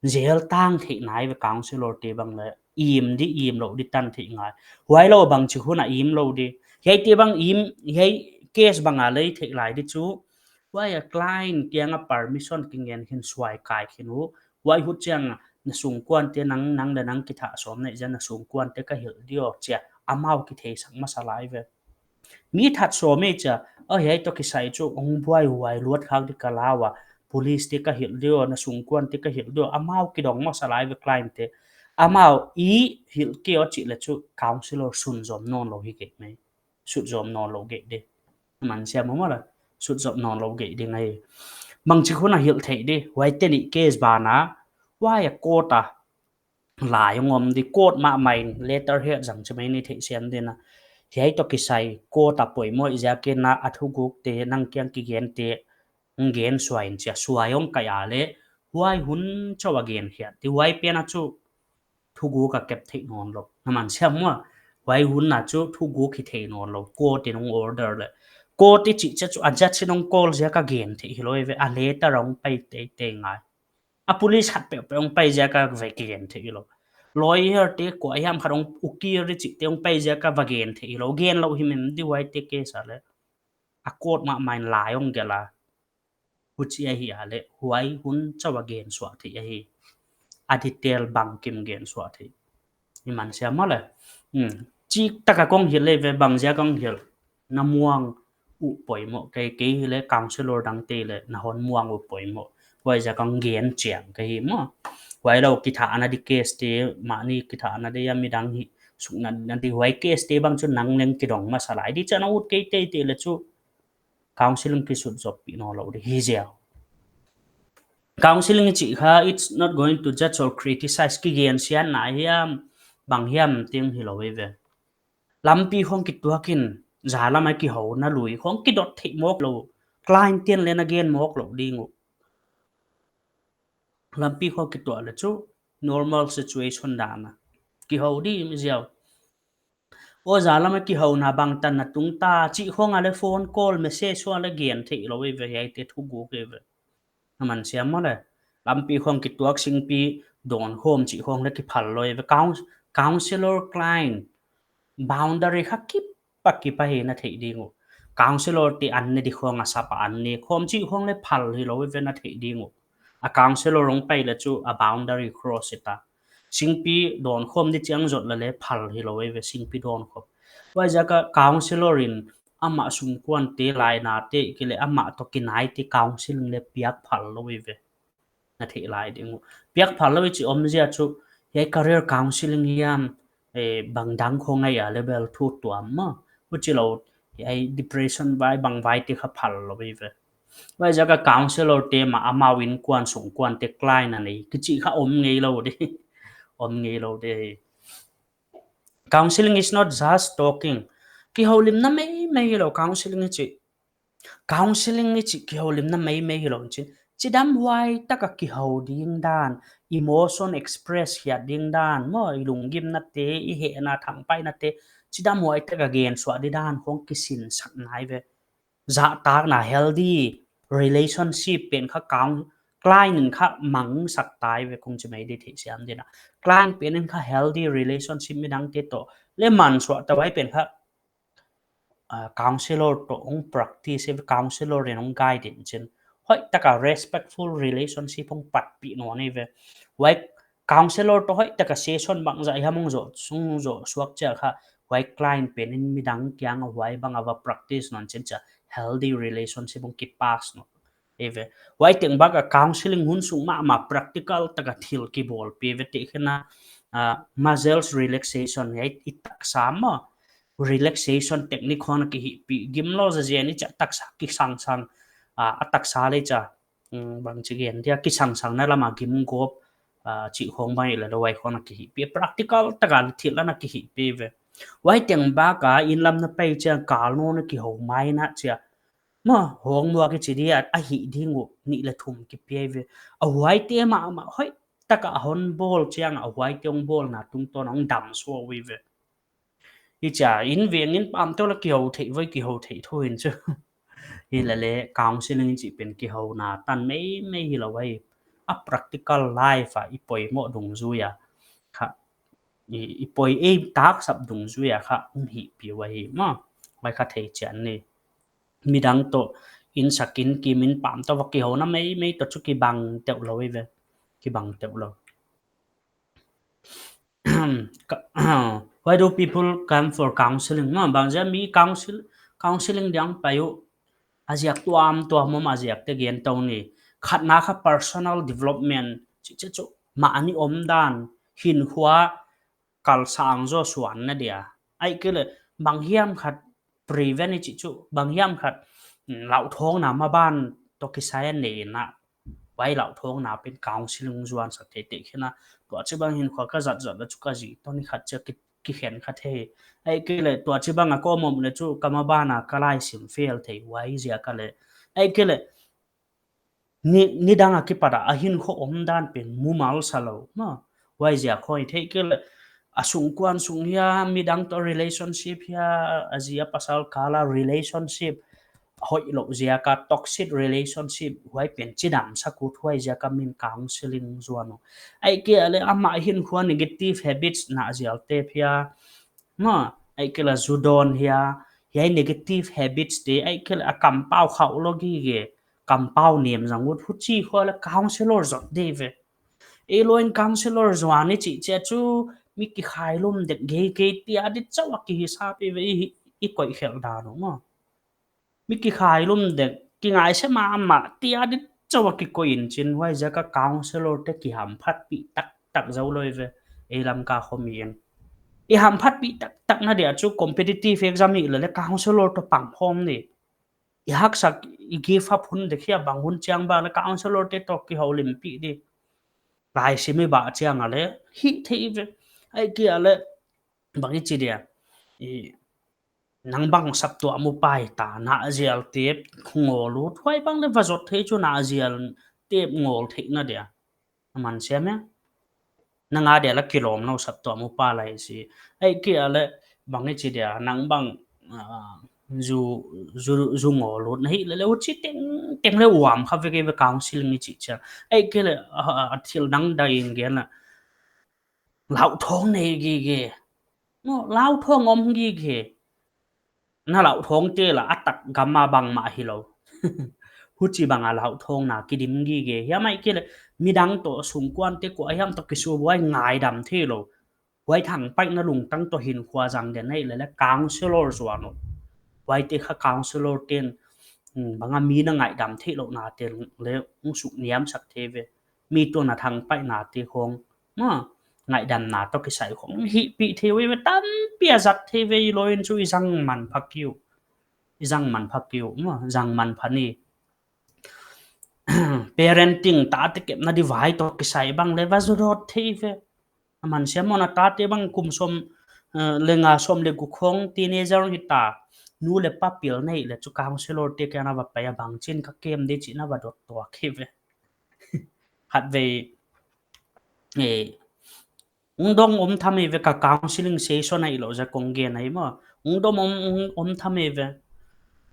jail tang theihna eive counselor te bang le. Im di, im lou di tan theih ngai. Huailou bangchik hun a im lou di. Hiaite bang im, hiai case bang a le i theih lai di chu. Huai a client kiang a permission kingen khin suai kai khin uh. Huai hun chiang a na sungkuante nang, nang le nang kithat sawm na hih ziak a na sungkuante ka hilh di aw chia amau kitheisak masa lai ve. Mi that sawm ei chia, a hiai toh kisai chu hong buaihuai luat khak di ka lau a, police te ka hilh di aw, na sungkuante ka hilh di aw, amau kidong masa lai ve client te. Amau i hilh kei aw chih leh chu counselor sunzom nawnlou hi kei mai. Sutzom nawnlou gei di. Man siam maw le. Sutzom nawnlou gei di ngai. Bangchik hun a hilh theih di. Huaite nih case ban a. Huai a court a lai hong om di, court mahmah in letterhead zang chi mai ni theihsiam din a. Hiai toh kisai court a poimoh ziak in a thugukte nang kiang kigente hong gen suah in chia suai hong kai a leh huai hun chauh a gen hiat di. Huai pen a chu thuguk a kep theih nawnlou. Na man siam maw. Huai hun a chu thuguk hi thei nawnlou. Court in hong order leh. Court i chih chia chu a judge in hong call ziak a gen theih hilou ve. A letter hong pai teitei ngai. A police khat peuhpeuh hong pai ziak a va gen theih hilou. Lawyer te kuahiam khat hong ukir di chihte hong pai ziak a va gen theih hilou. Gen lou hi mem di huaite case a leh. A court mahmah in lai hong gelh a. Huchi ahi a leh, huai hun chauh a gen suah theih ahi. A detail bangkim gen suah theih. I man siam maw le. Hmm. Chik tak a kong hilh le ve bangziak kong hilh. Na muang uh poimoh kei, kei hileh counselor dangte leh na hon muang uh poimoh. Huaiziak a gen chiang ka hi maw. Huailou kithahna di case te, mahni kithahna di a midang hi sukna di huai case te bang chu nang leng kidong masa lai di, chana ut kei teitei leh chu counselling kisut zoppih nawnlou di hi ziau. Counselling chih kha, it's not going to judge or criticize, kigen siatna hiam, bang hiam teng hilou ve. Lampi khong kituak in, za lam a kihouna lui khong kidot theih mawk lou, client te'n leng a gen mawk lou ding uh. Lampi khong kituak leh chu normal situation dan a kihou di mi ziau. Aw, za lam a kihouna bangtan na tung ta chih khong a leh phone call, message khong a leh gen theih lou ve, hiaite thuguk ve. A man siam maw leh. Lampi khong kituak, singpi dawn khawm chih khong leh kiphal lou ve. Coun-, counselor client boundary kha kip a kip a hi na theih ding uh. Counselor te an ne di khong a sap a an ne khawm chih khong leh phal hilou ve na theih ding uh. A counselor hong pai leh chu a boundary cross hi ta. Singpi dawn khawm di chiang zot leh leh phal hilou ve, singpi dawn khawm. Huaiziak a counselor in amah sungkuan te, lainate, kei leh amah toh kinai te counselling leh piak phal lou ve. Na theih lai ding uh. Piak phal lou chih omzia chu, hiai career counselling hiam, eh, bang dang khong ngai a level thu tuam maw. Huchilou, hiai depression vai bang vai te kha phal lou ve. Huaiziak a counselor te mah amau innkuan sungkuan te client a nei kichi kha om ngeilou di. Om ngeilou di. Counselling is not just talking. Kihoulimna meimei hilou counselling chih. Counselling chih kihoulimna meimei hilou chin. Chidam huai taka kihou ding dan, emotion express hiat ding dan, maw, i lunggimna te, i hehna thangpaihna te, chidam huai taka gen suah di dan khong kisinsak nai ve. Zahtakna healthy relationship pen kha coun-, client in kha mangsak tai ve kong chi mai di theih siam ding a. Client pen in kha healthy relationship midang te toh leh man suah ta, huai pen kha, ah, counselor toh hong practice ve, counselor in hong guide in chin. Hoih taka respectful relationship hong patpih nawn ve. Huai counselor toh hoih taka session bangzah hiam hong zoh, sung zoh suak chiang kha, huai client pen in midang kiang a huai bang a va practice nawn chin chia healthy relationship hong kipass nawn ve. Huai teng bak a counselling hun sung mahmah practical taka thil kibawlpih ve, tehkhinna, ah, muscles relaxation, hiai i taksa maw, relaxation technique khong a kihihpih, gimlou zazen i chia taksa kisangsang, ah, a taksa leh chia, mm, bangchi gen dia, kisangsangna lam a gim gawp, ah, chih khong bang i leh lou huai khong a kihihpih. Practical taka thil ana kihihpih ve. Huai teng bak a inn lam na pai chiang kal nawn a kihou mai na chia, maw, hong muak kichi dia, a hih ding uh nih leh thum kipia ve. A huaite mahmah hoih taka a hon bawl chiang a huaite hong bawlna tungtawn hong dam suah ve. Hichia, inn veng inn pam toh leh kihou theih voi, kihou theih thu in chu. Hilele counselling chih pen kihouna tan meimei hilou ahi. A practical life a i poimoh dungzui a kha, i, i poi ei taksap dungzui a kha hong hihpih uh ahi maw. Huai kha thei chian ni. Midang toh inn sak inn kim inn pam toh va kihouna meimei toh chu kibang teuh lou ve. Kibang teuh lou. Ka-, why do people come for counseling? Maw, bangzah mi counsel-, counseling diang pai uh. A ziak tuamtuam om a, ziak te gen tou ni. Khatna kha personal development, chih chu mahni omdan, hinkhua kalsang zaw suanna dia. Ahihkeileh bang hiam khat prevent i chih chu, bang hiam khat, mm, lauthawngna maban toh kisai a neihna. Huai lauthawngna pen counseling zuan sak theih, tehkhinna. Tuachibang hinkhua ka zatzat leh chu ka zi toh ni khat chia ki, kikhen kha thei. Ahihkeileh tuachibang a ka om om leh chu ka maban a ka laisim fail thei, huaiziak a leh. Ahihkeileh ni, nidang a kipat a hinkhua omdan pen mumal sa lou maw. Huaiziak khong hi thei. Ahihkeileh a sungkuan sung hia, midang toh relationship hia, a zi a pasal kal a relationship hoihlou ziak a, toxic relationship, huai pen chidam sak ut, huaiziak a min counseling zuan uh. Ahihkeileh amah hinkhua negative habits na zial te phia, maw, ahihkeileh zu dawn hia, hiai negative habits te, ahihkeileh a kampau khauh lou gige, kampau nem zang ut, huchi khong leh counselor zot di ve. Ei lou in counselor zuan i chih chia chu mi kikhailum dek gei kei tia di chauh a kihisap ve i, i koih khel dan uh maw. Mi kikhailum dek, kingaihsiam mahmah tia di chauh a kikoih in chin, huaiziak a counselor te kihamphatpih taktak zou lou ve, ei Lamka khomi in. I hamphatpih taktak na dia chu competitive exam hih leh leh counselor toh pang khawm ni. I haksa, i give up hun dek hia, bang hun chiang bang leh counselor te toh kihoulimpih di. Laisim i bah chiang a leh hih thei ve. Ahihkeileh bang i chi dia, i, nang bang saptuam upa hita, na zial tep ngawl ut, huai bang leh va zot thei chu, na zial tep ngawl theihna dia. A man siam e. Nang a dia leh kilawm lou saptuam upa lai si. Ahihkeileh bang i chi dia, nang bang, ah, zu, zu, zu ngawl ut na hih leh leh huchi tengteng leh uam kha vek ve counseling i chih chiang. Ahihkeileh, ah, ah, thil dang dang in gen a, lauthawng nei gige. Maw, lauthawng om gige. Na lauthawng te leh a tak gam a bangmah hilou. Huchibang a lauthawngna kidim gige. Hiam ahihkeileh midang toh, sungkuan te, kua hiam toh kisubuai ngaidam theilou. Huai thangpaihna lungtang toh hinkhua zang den ahih leh leh counselor zuan un. Huaite kha counselor ten, hmm, bang a mi na ngaihdam theihlouhna te leh hong sukniamsak thei ve. Mi toh na thangpaihna te khong, maw, ngaihdamna toh kisai khong hihpih thei ve, tampi a zat thei ve, i lou in chu i zang manpha kei uh. I zang manpha kei uh, maw, zang manpha ni. Parenting, tate kepna di vai toh kisai bang leh va zot thei ve. A man siam maw, na tate bang kum sawm, eh, leh nga, sawm leh guk khong teenager hita, nu leh pa pilna hih leh chu counselor te kiang a va pai a, bangchin ka kem di chih na va dot tuak hi ve. Khatvei, eh, hong dong om tham hi ve, ka counseling session a hilou ziak kong gen ahi maw. Hong dong om, hong, om tham hi ve.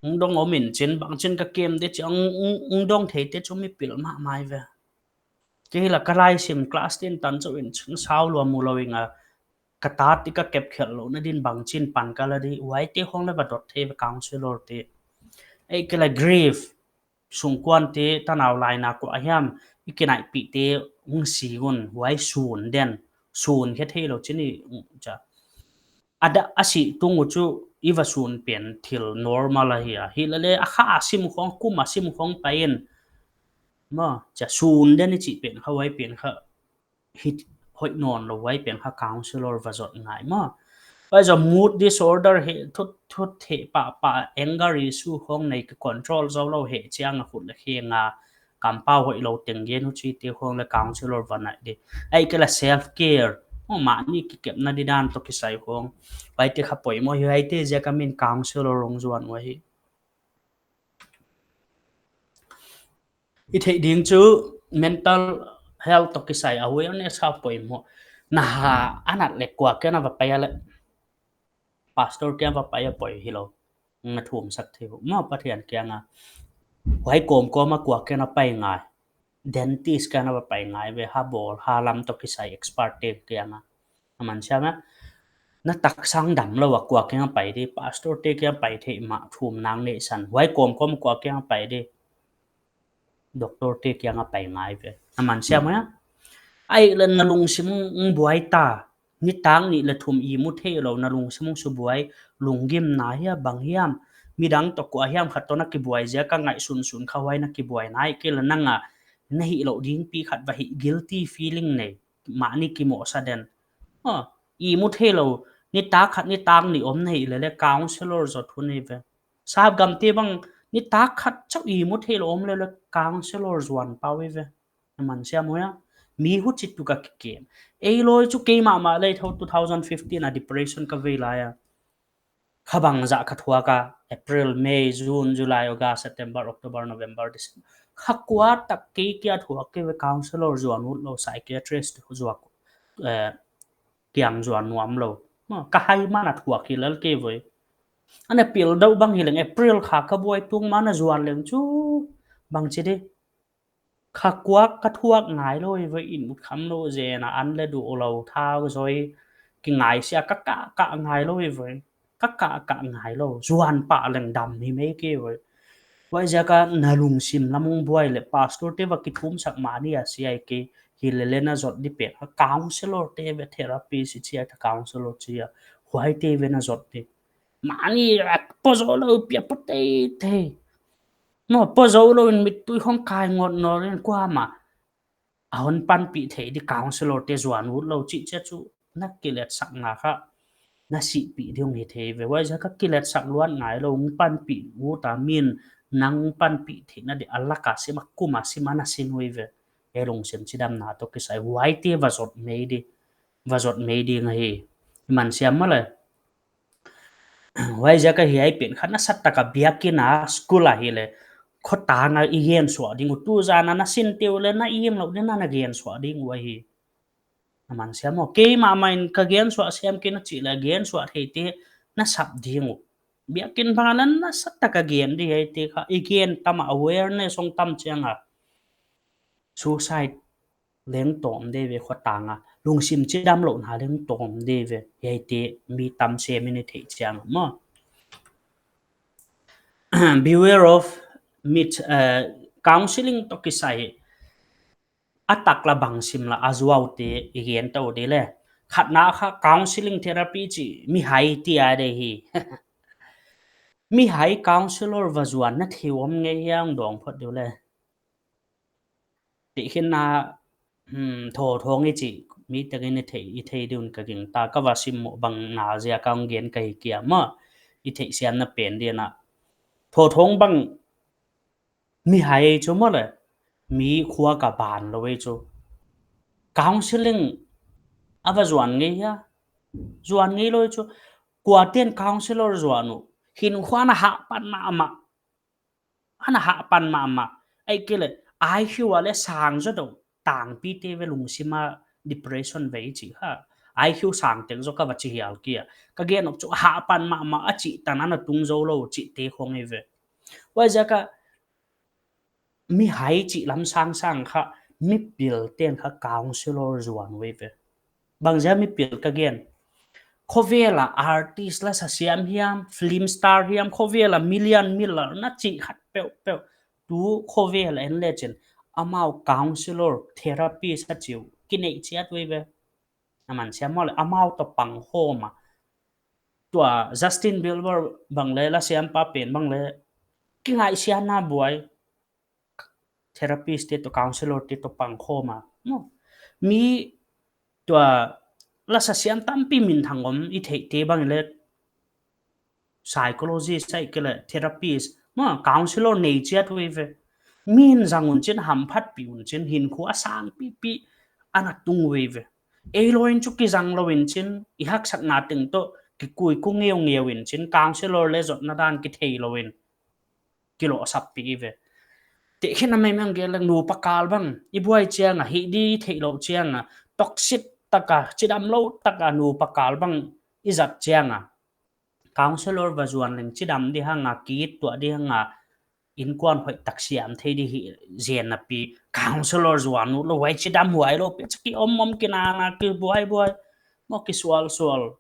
Hong dong om in chin, bangchin ka kem di chih, hong, hong, hong dong thei te chu mi pil mahmah hi ve. Kei leh ka laisim class ten tan chauh in ching sau lua mu lou ing a, ka tate ka kep khelh louhna din bangchin pan ka la di, huaite khong leh va dot thei ve counselor te. Ahihkeileh grief, sungkuan te, tanau laina kua hiam i kinaihpih te hong si un, huai sun den, sun khe theilou chih ni, cha. A dah a sih tung uh chu i va sun pen thil normal ahi a. Hilele a kha a sim khong, kum a sim khong pai in, maw, cha, sun den i chih pen kha, huai pen kha hi hoih nawnlou, huai pen kha counselor va zot ngai maw. Huai zoh mood disorder hi, thut, thut hi, pa, pa, anger issue khong nei, ka control zoulou hi chiang a khut leh khe nga, kampau hoihlou teng gen, huchite khong leh counselor va nai di. Ahihkeileh self care, maw, mahni kikepna di dan toh kisai khong. Huaite kha poimoh hi, huaite ziak a min counselor hong zuan uh ahi. I theih ding chu mental health toh kisai awareness kha poimoh. Na ha a nat leh kua kiang a va pai a leh, pastor kiang va pai a poi hilou. Na thumsak thei uh maw, Pathian kiang a. Huai kawmkawm a kua kiang a pai ngai. Dentist kiang a va pai ngai ve, ha bawl, ha lam toh kisai expert te kiang a. A man siam a. Na taksang damlou a kua kiang a pai di, pastor te kiang pai thei mah, thum nang nei san. Huai kawmkawm kua kiang a pai di, doctor te kiang a pai ngai ve. A man siam a. Ahihleh na lungsim hong buai ta. Nitak nih leh thum ihmu theilou, na lungsim hong subuai, lunggimna hia bang hiam, midang toh kua hiam khat toh na kibuai ziak a ngaihsun sun kha, huai na kibuai nai kei leh nang a na hihlouh ding pi khat va hih, guilty feeling nei, mahni kimohsa den. Aw, ihmu theilou, nitak khat nitak nih om na hih leh leh counselor zot hun hi ve. Sap gamte bang nitak khat chauh ihmu theilou om leh leh counselor zuan pah uh hi ve. A man siam uh a. Mi huchi tuk a kikem. Ei loi chu keimah mah leh thou two thousand fifteen a depression ka vei lai a. Kha bangzah ka thuak a, April, May, June, July, August, September, October, November, December. Kha kua tak kei kia thuak kei ve, counselor zuan utlou, psychiatrist zuak, eh, kiang zuan nuamlou. Maw, ka hai man a thuak hi lel kei ve. Ana pil deuh bang hileng April kha ka buai tung man a zuan leng chu bangchi di. Kha kuak ka thuak ngailou hi ve, in ut khamlou zen a, an leh duhlou, thau zoi, kingaisia ka kah kah ngailou hi ve. Ka kah kah ngailou, zuan pah leng dam hi mai kei ve. Huaiziak a na lungsim lam hong buai leh pastor te va kithumsak mahni a si ai kei, hilele na zot di pen kha counselor te ve, therapist i chi a, counselor chi a, huaite ve na zot di. Mahni a pawt zoulou pi a pawt teitei. No, pua zou lou in mittui hong kai ngot nawn in kuamah a hon panpih theih di counselor te zuan ut lou chih chia chu na kiletsakna kha na sihpih ding hi thei ve. Huaiziak a kiletsak luat ngai lou, hong panpih ut a, min nang panpih theihna di a lak a sim a, kum a sim a na sin uh ve. E lungsim chidamna toh kisai huaite va zot mei di, va zot mei ding ahi. Man siam maw le. Huaiziak a hiai pen kha nasataka biakinn a, school a hileh, khotang a i gensuah ding uh, tuzan a na sin te uleh na im lou ding na na gensuah ding uh ahi. Na man siam maw, keimah mah in ka gensuah siam kei na chih leh gensuah theite na sap ding uh. Biakinn bang a na nasataka gen di hiaite kha, i gen tam a awareness hong tam chiang a suicide leng tawm di ve, khotang a lungsim chidam louhna leng tawm di ve, hiaite mi tam sem in i theih chiang maw. Beware of mit, eh, counseling toh kisai a takla bangsim la a zuaute i gen tou di le. Khatna kha counseling therapy chih mihai tia di hi. Mihai counselor va zuan na thei om ngei hiam dong phot di le. Tihkhin a, hmm, Thawthawng i chih mi takin i thei, i thei di un ka gingta, ka va sim uh bang na ziak a hong gen ka hi kia maw. I theihsiamna pen di na. Thawthawng bang mihai chu maw le, mi khua ka ban lou ei chu. Counseling a va zuan ngei hia? Zuan ngei lou ei chu. Kuate'n counselor zuan uh, hinkhua na hah pan mahmah. Ana hah pan mahmah. Ahihkeileh I Q a le sang zaw deuh tangpi te ve, lungsim a depression ve chih kha. I Q sang tek zaw ka va chi hial kia. Ka gen uh chu hah pan mahmah a chih tan ana tung zou lou chihte khong ei ve. Huaiziak a mihai chih lam sangsang kha, mipil te'n kha counselor zuan uh ei ve. Bangziak mipil ka gen? Khovel a artist, lasa siam hiam, film star hiam, khovel a million miller na chih khat peuhpeuh, tu khovel a en lechin amau counselor, therapist a chih uh kineih chiat uh ei ve. Na man siam maw le, amau toh pangkhawm a. Tua Justin Bieber bang le, lasiampa pen bang le, kingaihsiatna buai. Therapist te toh, counselor te toh pangkhawm a. No. Mi tua lasa siam tampi minthang om i theihte bang le, psychologist ahihkeileh therapist maw, counselor nei chiat uh ei ve. Min zang un chin, hamphatpih un chin, hinkhua a sangpipi ana tung uh ei ve. Ei lou in chu kizang lou in chin, i haksatna teng toh kikuikui ngeungeu in chin, counselor le zotna dan kithei lou in kilohsappi ve. Tihkhin a maimang gel leng nupa kal bang i buai chiang a, hih di theih lou chiang a, toxic taka, chidam lou taka nupa kal bang i zat chiang a, counselor va zuan leng chidam di hang a, kituah di hang a, inkuan hoih tak siam thei di hi zen napi, counselor zuan uh lou, huai chidam huai lou pi chaki om om, kinana kibuaibuai maw, kisualsual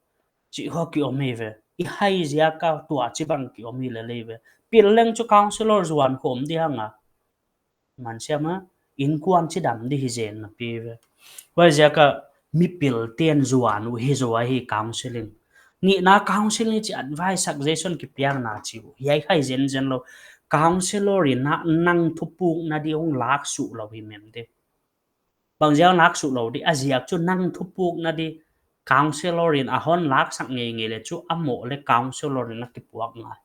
chih khong ki om hi ve. I hai ziak a tua chibang ki om hi lel ei ve. Pil leng chu counselor zuan khawm di hang a, man siam a, inkuan chidam di hi zen napi ve. Huaiziak a mipil te'n zuan uh hi zaw ahi counseling. Nihna, counseling chih advice, suggestion kipiakna chih uh hiai kha hi zenzen lou. Counselor in na, nang thupukna di hong lak suh lou hi mem di. Bangziak lak suh lou di, a ziak chu nang thupukna di counselor in a hon laksak ngeingei le chu a moh le counselor in a kipuak ngai.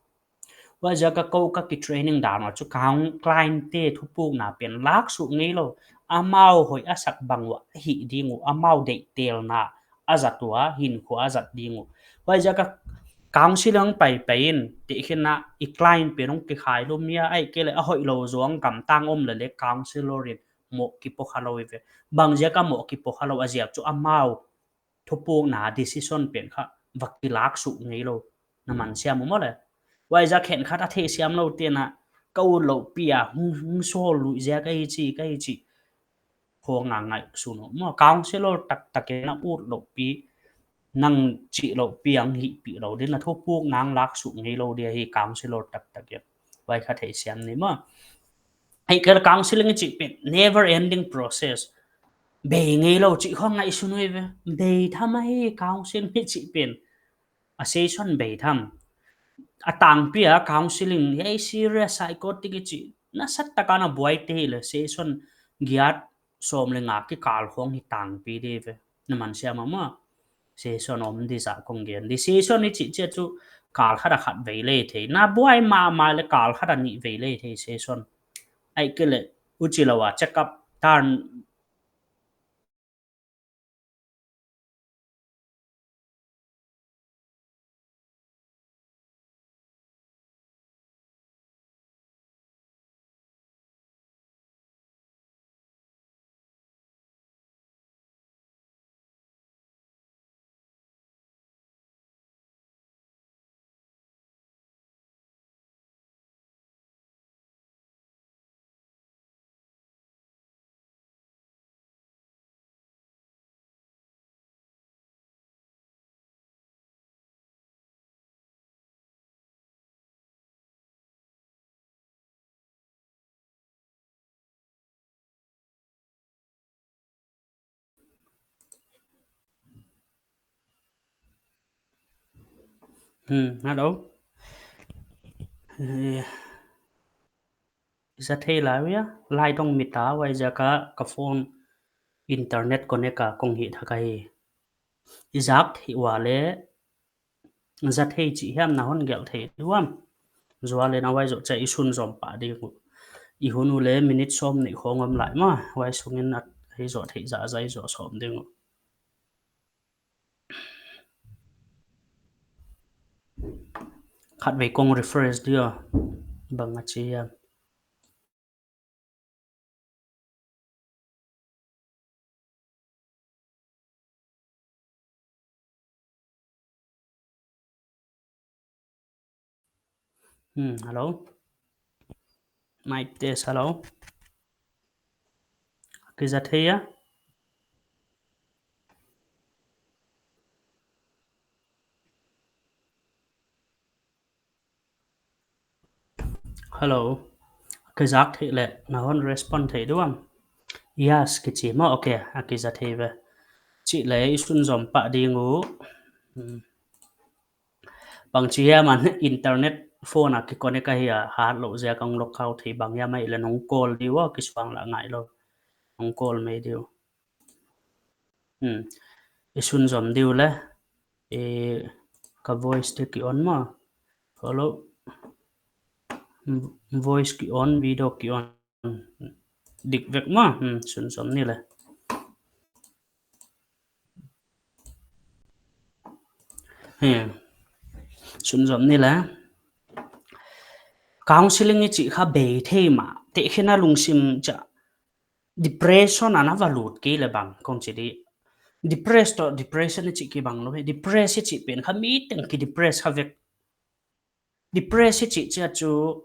Huaiziak a kou ka kitraining dan ua chu coun-, client te thupukna pen lak suh ngei lou. Amau hoih a sak bang ua hih ding uh, amau deihtelna a zat ua, hinkhua a zat ding uh. Huaiziak a counseling paipai in, tihkhin a i client pen hong kikhai lum hia, ahihkeileh a hoih lou zaw gamtang om leh le counselor in moh kipawkha lou hi ve. Bangziak a moh kipawkha lou a ziak chu amau thupukna decision pen kha va kilak suh ngei lou. Na man siam uh maw le. Huaiziak khenkhat a theihsiam lou te'n a, ka ut loupi a hung, hung sawl lui ziak ahi chi, ka hi chi. Khong a ngaihsun uh maw, counselor taktak in a ut loupi, nang chih loupi a hihpih lou di, na thupukna lak suh ngei lou di ahi counselor taktak in. Huai kha theihsiam ni maw. Ahihkeileh counseling chih pen never ending process. Bei ngei lou chih khong ngaihsun uh ei ve. Bei tham ahi counseling chih pen. A session bei tham. A tangpi a counseling, hiai serious psychotic chih Nasataka na buaite hileh session giat sawm leh nga kikal khong hi tangpi di ve. Na man siam maw. Session om di zah kong gen di. Session i chih chiah chu kal khat a khat vei lei thei. Na buai mahmah leh kal khat a nih vei lei thei session. Ahihkeileh huchilou a check up tan Hmm, hello. Eh, i zat thei lai uh hia? Lai dong mit a, huaiziak a ka phone internet connect a kong hih thak ahi. I zak thei ua leh zat thei chih hiam na hon gelh thei diam? Zual leh na huai zoh chiah i sunzom pah ding uh. I hun uh leh minute sawmnih khong om lai maw. Huai sungin a, i zoh theih zahzah i zoh sawm ding uh. Khatvei kong refresh dia, bang a chi hiam. Hmm, hello. Mic test, hello. Ki zat thei hia? Hello. Ki zak theih leh na hon respond thei diam? Yes, ki chi maw, okay, a ki zat thei ve. Chih leh i sunzom pah ding uh. Hmm. Bang chi hiam, internet phone a ki connect ahi a, hat lou ziak a hong log out thei bang hiam ahih leh nong call di uh, ki suang lah ngai lou. Nong call mai di uh. Hmm. I sunzom di uh leh. Eh, ka voice te ki on maw. Hello. Voice ki on, video ki on. Dik vek maw. Hmm, sunzom ni leh. Hmm. Sunzom ni leh. Counseling i chih kha bei thei mah. Tehkhin a lungsim chiah depression a na va lut kei leh bang kong chi di. Depress toh depression i chih kibang lou ve. Depress i chih pen kha mi teng ki depress kha vek. Depress i chih chiah chu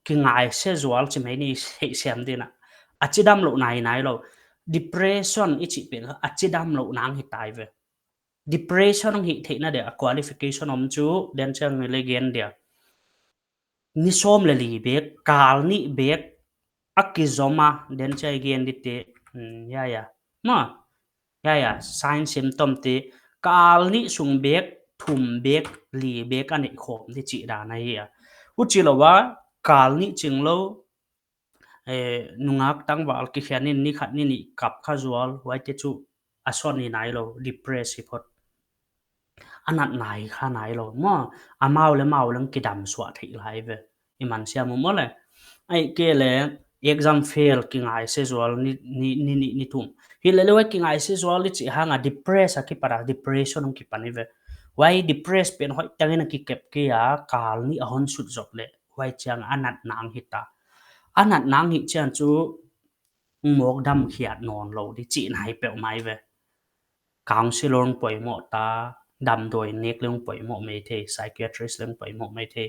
kingaise zual chi mai ni, hei siam ding a. A chidam louh nai nai lou. Depression i chih pen kha a chidam louh nang hi tai ve. Depression hong hih theihna dia a qualification om chu, den chiang ni leh gen dia. Ni sawm leh li bek, kal nih bek, a kizom a, den chiang gen di te, hmm, ya, ya. Maw, ya, ya, sign symptom te, kal nih sung bek, thum bek, li bek a neih khawm di chih dan ahi a. Huchilou a, kal nih ching lou, eh, nungak tangval kikhen in ni khat ni nih kap kha zual, huaite chu a son hi nai lou, depress hi phot. A natna hi kha nai lou maw, amau leh amau leng kidam suah theih lai ve. I man siam maw leh. Ahihkeileh exam fail kingaise zual ni, ni, ni, ni, ni thum. Hilele huai kingaise zual i chih hang a depress a kipan a, depression hong kipan hi ve. Huai depress pen hoih tengin a kikep kei a, kal nih a hon sut zop leh huai chiang a natna hong hi ta. A natna hong hih chiang chu mawk dam khiat nawn lou di chihna hi peuhmah ve. Counselor leng poimoh ta, damdawi nek leng poimoh mai thei, psychiatrist leng poimoh mai thei.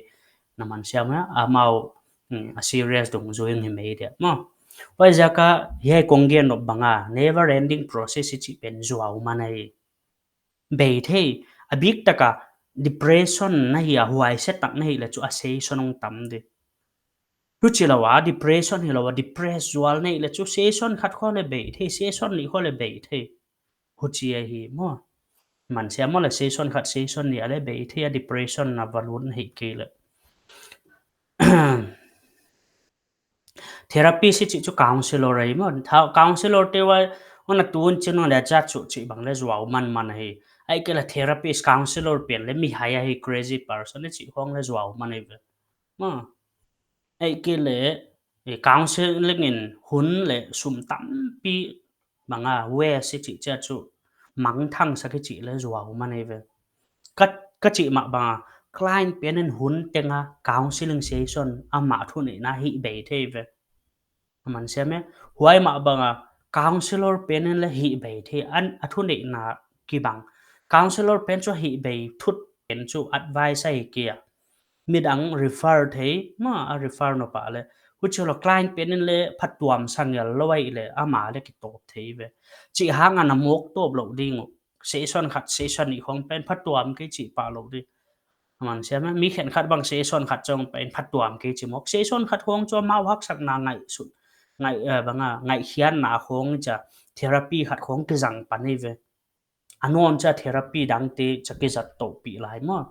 Na man siam maw, amau, hmm, a serious dungzui hi mai dia maw. Huaiziak a hiai kong gen nop bang a never ending process i chih pen zuau man ahi. Bei thei, a bik taka depression na hi a, huaise tak na hih leh chu a session hong tam di. Huchilou a depression hilou a, depress zual na hih leh chu session khat khong leh bei thei, session nih khong leh bei thei. Huchi ahi maw. Man siam maw leh, session khat session nih a leh bei thei a, depression na va lut na hih kei leh. Therapist i chih chu counselor ahi maw. Tha-, counselor te uah, huan a tun chin huan le cha chu chih bang le zuau man man ahi. Ahihkeileh therapist, counselor pen le mi hai ahi, crazy person i chih khong le zuau man ahi ve. Maw. Ahihkeileh, eh, counseling in hun le sum tampi bang a waste i chih chia chu mangthang sak i chih le zuau man ahi ve. Ka, ka chih mah bang a, client pen in hun teng a counseling session amah thuneihna hih bei thei ve. A man siam e. Huai mah bang a, counselor pen in le hih bei thei, an a thuneihna kibang. Counselor pen chu hih bei thut pen chu advice ahi kei a. Midang refer thei, maw, a refer nop a le. Huchi lou client pen in le phattuam sa ngel lou ahih le, amah le kitawp thei ve. Chih hang a na mawk tawp lou ding uh. Session khat, session nih khong pen phattuam kei chih pah lou di. A man siam e, mi khenkhat bang session khat chauh pen phattuam kei chi mawk. Session khat khong chu amau haksatna ngaihsut, ngaih, eh, bang a, ngaihkhiatna khong chia, therapy khat khong kizang pan ahi ve. A nawn chia therapy dangte chia kizat toh pi lai maw.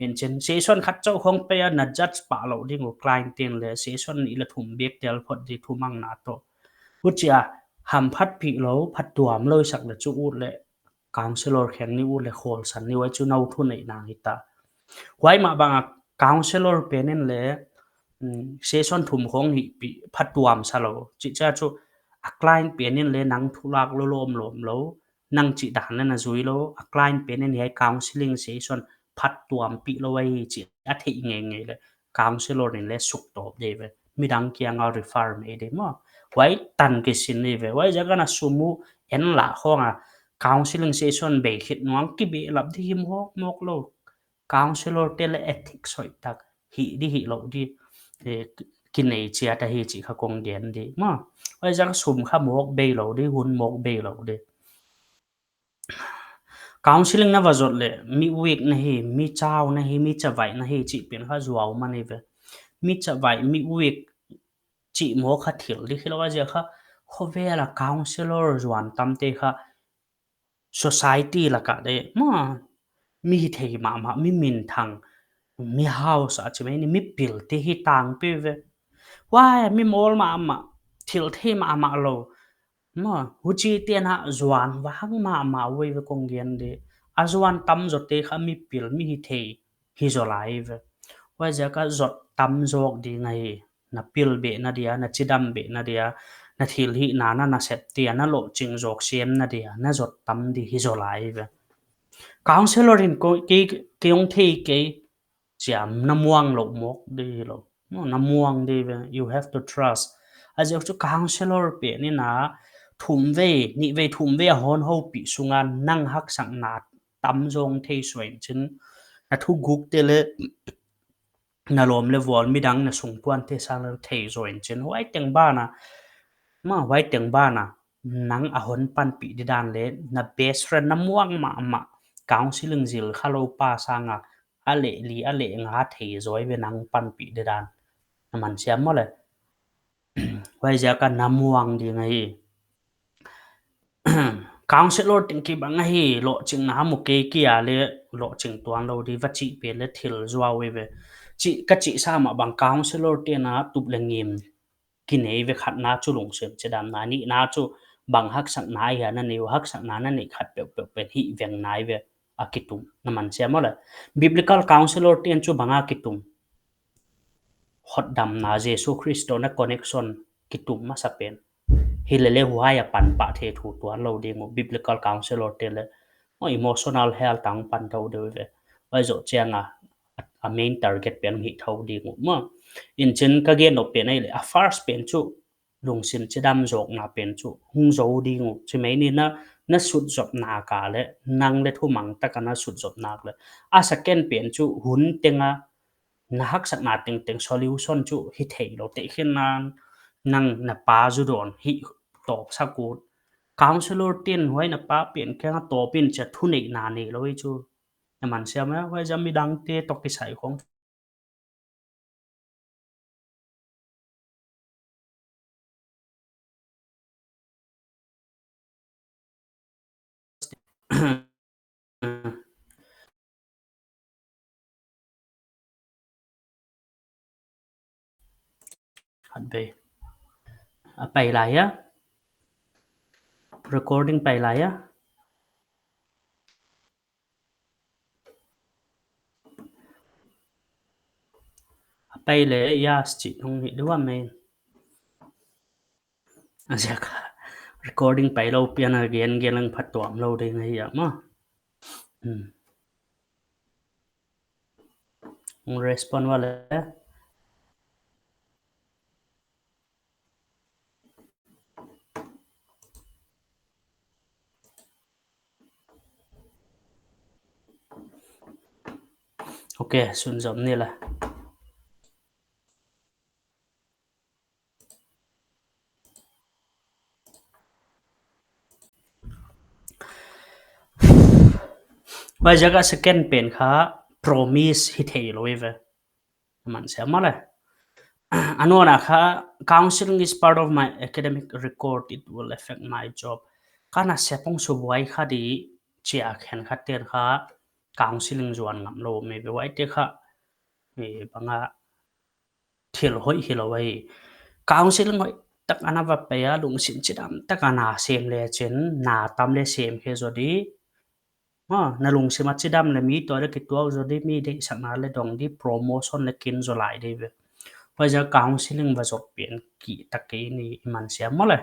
Huchiin session khat chauh khong pen a na judge pah lou ding uh client ten le, session nih le thum bek tel phot di thumangna toh. Huchia hamphatpih lou, phattuam lou i sak le chu ut le counselor kheng ni ut le khawlsan ni uh, huai chu nou thuneihna hi ta. Huai mah bang a counselor pen in le, mm, session thum khong hihpih phattuam sa lou. Chih chia chu a client pen in le nang thu lak lou lawmlawm lou, nang chih dan le na zui lou, a client pen in hiai counseling session phattuampih lou ahi chih a theih ngeingei le counselor in le suktawp di ve. Midang kiang a refer mai di maw. Huai tan kisin di ve. Huaiziak a na sum uh en lah khong a counseling session bei khit nuang kibehlap di hi mawkmawk lou. Counselor te le ethics hoihtak hih di, hih lou di, eh, kinei chiat ahi chih kha kong gen di maw. Huaiziak a sum kha mawk bei lou di, hun mawk bei lou di. Counseling na va zot le, mi weak na hi, mi chau na hi, mi chavaih na hi chih pen kha zuau man ahi ve. Mi chavaih, mi weak chih mawk kha thil di hi lou a, ziak kha khovel a counselor zuan tamte kha society lak a le maw, mi hithei mahmah, mi minthang, mi hausa chi mai ni, mi pilte hi tangpi ve. Huai mi mawl mahmah, thil thei mahmah lou. Maw, huchite'n a zuan vang mahmah uh ahi ve kong gen di. A zuan tam zawte kha mi pil, mi hithei hi zaw lai ve. Huaiziak a zot tam zawk ding ahi. Na pil behna dia, na chidam behna dia, na thilhihna na, na sep dia, na lohching zawk semna dia na zot tam di hi zaw lai ve. Counselor in ko, kei, kei hong thei kei, chia na muang lou mawk di lou. No, na muang di ve, you have to trust. A ziak chu counselor pen in a thumvei, nihvei thumvei a hon houpih sung a nang haksatna tam zaw thei suah in chin, na thuguk te le na lawm le vual midang na sungkuan te sang le thei zaw in chin. Huai teng ban a, maw, huai teng ban a nang a hon panpih di dan le na best friend na muang mahmah, counseling zil kha lou pa sang a, a leh li, a leh nga thei zaw ve nang panpih di dan. Na man siam maw le. Huaiziak a na muang ding ahi. Counselor teng kibang ahi, lohchingna mu kei kia le lohching tuan lou di va chih pen le thil zuau ahi ve. Chih, ka chih sa mah bang counselor te'n a tup le ngim kinei ve. Khatna chu lungsim chidamna, nihna chu bang haksatna hia na nei uh, haksatna na neih khat peuhpeuh pen hih veng nai ve a kitum. Na man siam maw le. Biblical counselor te'n chu bang a kitum? Hotdamna, Jesu Khrist toh na connection kitum masa pen. Hi le le huai a pan pah thei thu tuan lou ding uh, biblical counselor te le. Maw, emotional health a pan thou di ve. Huai zoh chiang a, a main target pen hi thou ding uh maw. In chin ka gen nop pen ahi le, a first pen chu lungsim chidam zawkna pen chu hong zou ding uh. Chi mai ni na, na sutzopna ka le, nang le thumang tak a na sutzopna le. A second pen chu hun teng a na haksatna tengteng solution chu hi thei lou te khin nan, nang na pa zu dawn hi tawp sak ut. Counselor te'n huai na pa pen kiang a tawp in chia thuneihna nei lou hi chu. Na man siam maw, huaiziak a midang te toh kisai khong. Khat vei. A pai lai a? Recording pai lai a? A pai leh yes chi nung hi dua main. A ziak kha recording pai lou pian a gen gen lang phattuam lou ding ahi a maw. Hmm. Hong respond ua leh. Ok, sunzom ni la. Huaiziak a second pen kha promise hi thei lou ve. Man sia maw le. A nuna kha, counseling is part of my academic record, it will affect my job. Ka nasep hong subuai kha di chia khenkhat ten kha counseling zuan ngam lou mi ve huaite kha. Eh, bang a thil hoih hilou ahi. Counseling hoihtak ana va pai a lungsim chidam tak ana sem lechin na tam leh sem khe zaw di. Maw, na lungsim a chidam leh mi toh leh kituak zaw di, mi deihsakna leh dong di, promotion leh kin zaw lai di ve. Huaiziak counseling va zop pen kihtak kei ni i man sia maw le.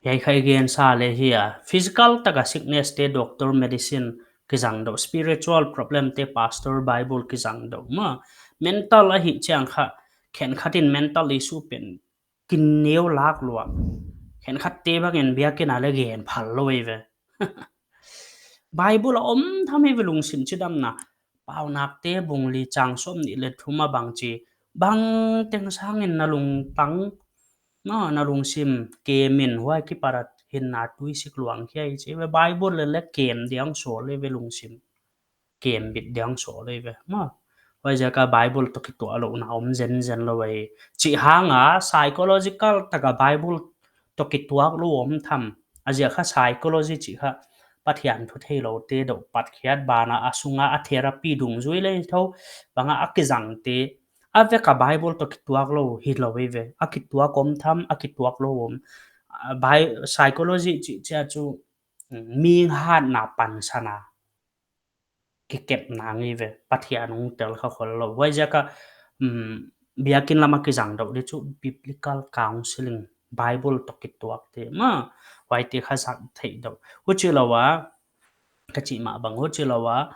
Hiai kha i gen sa leh hi a, physical tak a sickness te doctor medicine kizang dou, spiritual problem te pastor Bible kizang dou maw. Mental ahi chiang kha, khenkhat in mental issue pen kin neu lak lua. Khenkhat te bang in biakin a leh gen phal lou ve. Bible a om tham hi ve lungsim chidamna. Paunak te bung li chang sawm nih leh thum a bang chi. Bang teng sang in na lungtang, na, na lungsim kem in huai kipat a hinna tui sik luang khia hi chi ve. Bible leh leh kem diang sawl ve lungsim. Kem bit diang sawl ve maw. Huaiziak a Bible toh kituak louhna om zenzen lou ahi. Chih hang a psychological tak a Bible toh kituak lou om tham. A ziak kha psychology chih kha Pathian thu theiloute dou patkhiat ban a, a sung a a therapy dungzui leh thou bang a a kizang te. A vek a Bible toh kituak lou hilou ve. A kituak om tham, a kituak lou om. A bi-, psychology chih chia chu, mm, mi hatna pansan a kikepna ngi ve, Pathian hong tel kha khol lou. Huaiziak a, mm, biakin lam a kizang dou di chu biblical counseling, Bible toh kituak te maw, huaite kha zat theih dou. Huchi lou a, ka chih mah bang huchi lou a,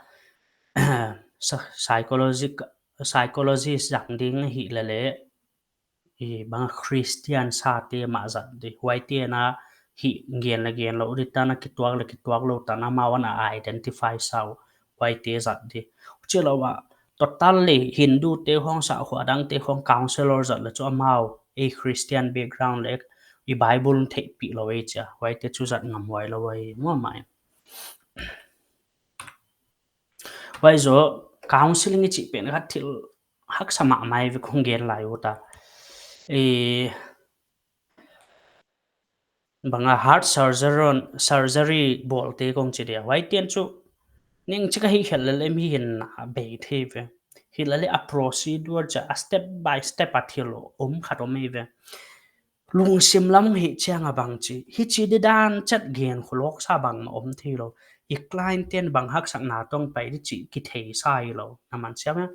psy-, psychologic-, psychologist zang ding hi leh leh, i bang Christian sate mah zat di. Huaite na hi gen leh gen lou di tan a, kituak leh kituak lou tan a, amau ana identify sa uh. Huaite zat di. Huchi lou a, totally Hindu te khong, sakhua dang te khong counselor zat leh chu amau ei Christian background leh i Bible theihpih lou ei chia. Huaite chu zat ngam huai lou ei maw mai. Huai zaw counseling i chih pen kha thil haksa mahmah ve kong gen lai uh ta. Eh, bang a heart surgery, surgery bawlte kong chi dia. Huaite'n chu neng chik a hih khelh leh leh mi hinna bei thei ve. Hileh leh a procedure chia, a step by step a thil om khat om ei ve. Lungsim lam hi chiang a bang chi, hichi di dan chet gen khulok sa bangmah om thei lou. I client te'n bang haksatna tawng pai di chih kithei sa hilou. Na man siam a,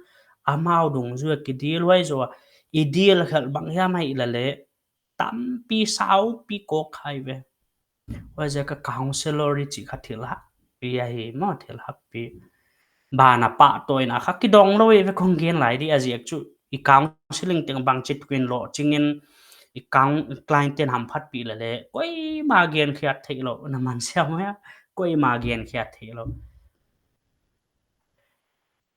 amau dungzui a kideal huai zaw a, i deal khelh bang hiam ahih leh leh tampi saupi kawk khai ve. Huaiziak a counselor i chih kha thil hakpi ahi maw, thil hakpi. Ban a pahtawina kha kidong lou ei ve kong gen lai di, a ziak chu i counseling teng bang chi tukin lohching in i coun-, client te'n hamphatpih leh leh koimah genkhiat theih lou, na man siam a, koimah genkhiat theih lou.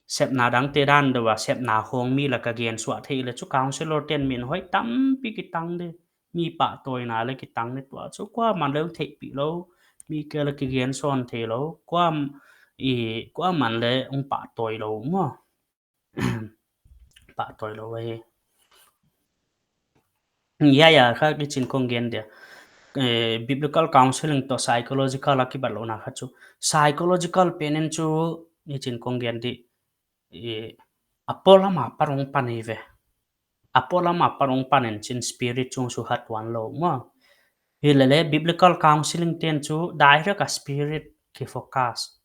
Sepna dangte dan deuh a, sepna khong mi lak a gen suah theih leh chu counselor te'n min hoih tampi kitang di. Mi pahtawina leh kitang di, tua chu kuaman leh theihpih lou. Mi kiang leh kigen sawn theih lou. Kuam-, i, kuaman leh hong pahtawi lou maw. Pahtawi lou ahi. Ya, ya, kha i chin kong gen dia. Eh, biblical counseling toh psychological a kibatlouhna kha chu. Psychological pen in chu i chin kong gen di. Eh, a polam a parong pan ei ve. a polam apan hong pan in chin spirit chung suhat tuan lou maw. Hilele biblical counseling ten chu direct a spirit ki focus.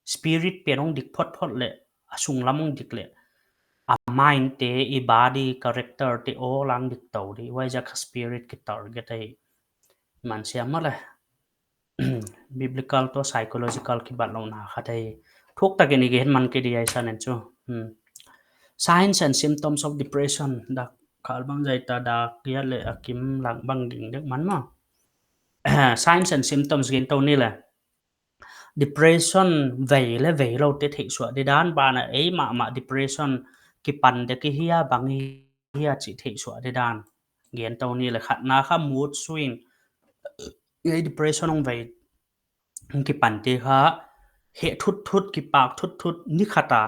Spirit pen hong dik photphot leh, a sunglam hong dik leh, a mind te, i body, character te aw lang dik tou di. Huaiziak a spirit ki target ahi. Man siam maw le. Biblical toh psychological kibatlouhna khat ahi. Thuktak in i gen man kei di ahi san en chu. Hmm. Signs and symptoms of depression. Dak kal bang zai ta dak ya le a kim lang bang ging dek man maw. Signs and symptoms gen tou ni le. Depression vei le vei lou te theihsuah di dan, banah ei mahmah depression kipan dek i hia, bang i hia chih theihsuah di dan. Gen tou ni le. Khatna kha mood swing. Ei depression hong vei, hong kipan te kha heh thutthut, kipak thutthut, ni khat a.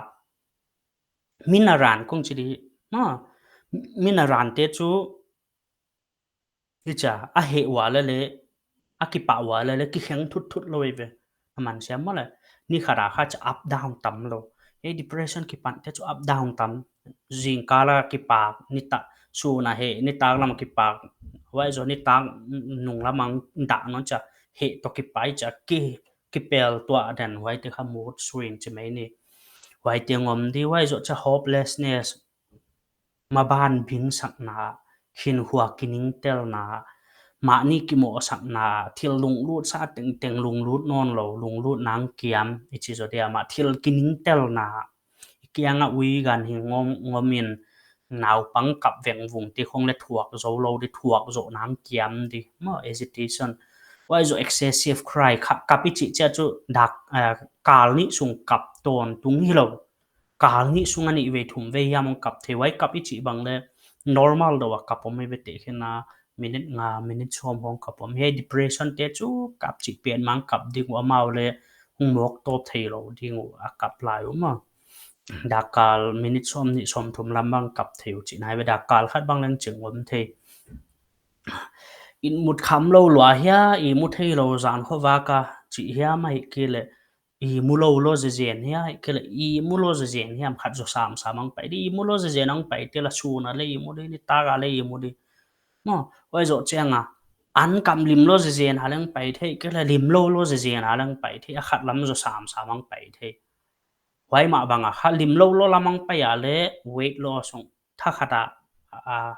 Min a ran kong chi di. Ma, min a ran te chu, i cha, a heh ua le le, a kipak ua le le, kikheng thutthut lou ve. A man siam maw le. Ni khat a kha cha up down tam lou. Ei depression kipan te chu up down tam. Zingkal a kipak, nitak, sun a heh, nitak lam a kipak. Huai zoh nitak nung lam a dah nawn cha, heh toh kipak cha, ki, kipel tuah den, huai te kha mood swing chi mai ni. Huai te ngom di, huai zoh cha hopelessness. Maban bingsakna, hinkhua kiningtelna, mahni kimohsakna, thil lunglut sa tengteng lunglut nawn lou, lunglut nang kiam, i chi zoh dia mah thil kiningtelna, i kiang a ui gan hi ngom, ngom in, naupang kap vengvung te khong le thuak zou lou di, thuak zoh nang kiam di, maw, agitation. Huai zoh excessive cry, kha, kap i chih chia chu dak, eh, kal nih sung kap tawntung hilou. Kal nih sung a nih vei thum vei hiam hong kap thei, huai kap i chih bang le normal deuh a kap om hi ve te khin a, minute nga, minute sawm hong kap om. Hiai depression te chu kap chih pen mah kap ding uh, amau le hong mawk tawp thei lou ding uh a kap lai uh maw. Dak kal minute sawm nih sawm thum lam bang kap thei uh chih nai ve, dak kal khat bang leng ching om thei. Ihmut kham lou lua hia, ihmu thei lou zan khovak a chih hiam ahihkeileh ihmu lou lou zezen hia, ahihkeileh ihmu lou zezen hiam khat zoh samsam hong pai di, ihmu lou zezen hong pai te la sun a le ihmu di, nitak a le ihmu di. Maw, huai zoh chiang a, an kam lim lou zezen a leng pai thei, ahihkeileh lim lou lou zezen a leng pai thei, a khat lam zoh samsam hong pai thei. Huai mah bang a kha lim lou lou lam hong pai a le weight loss hong thakhat a, a,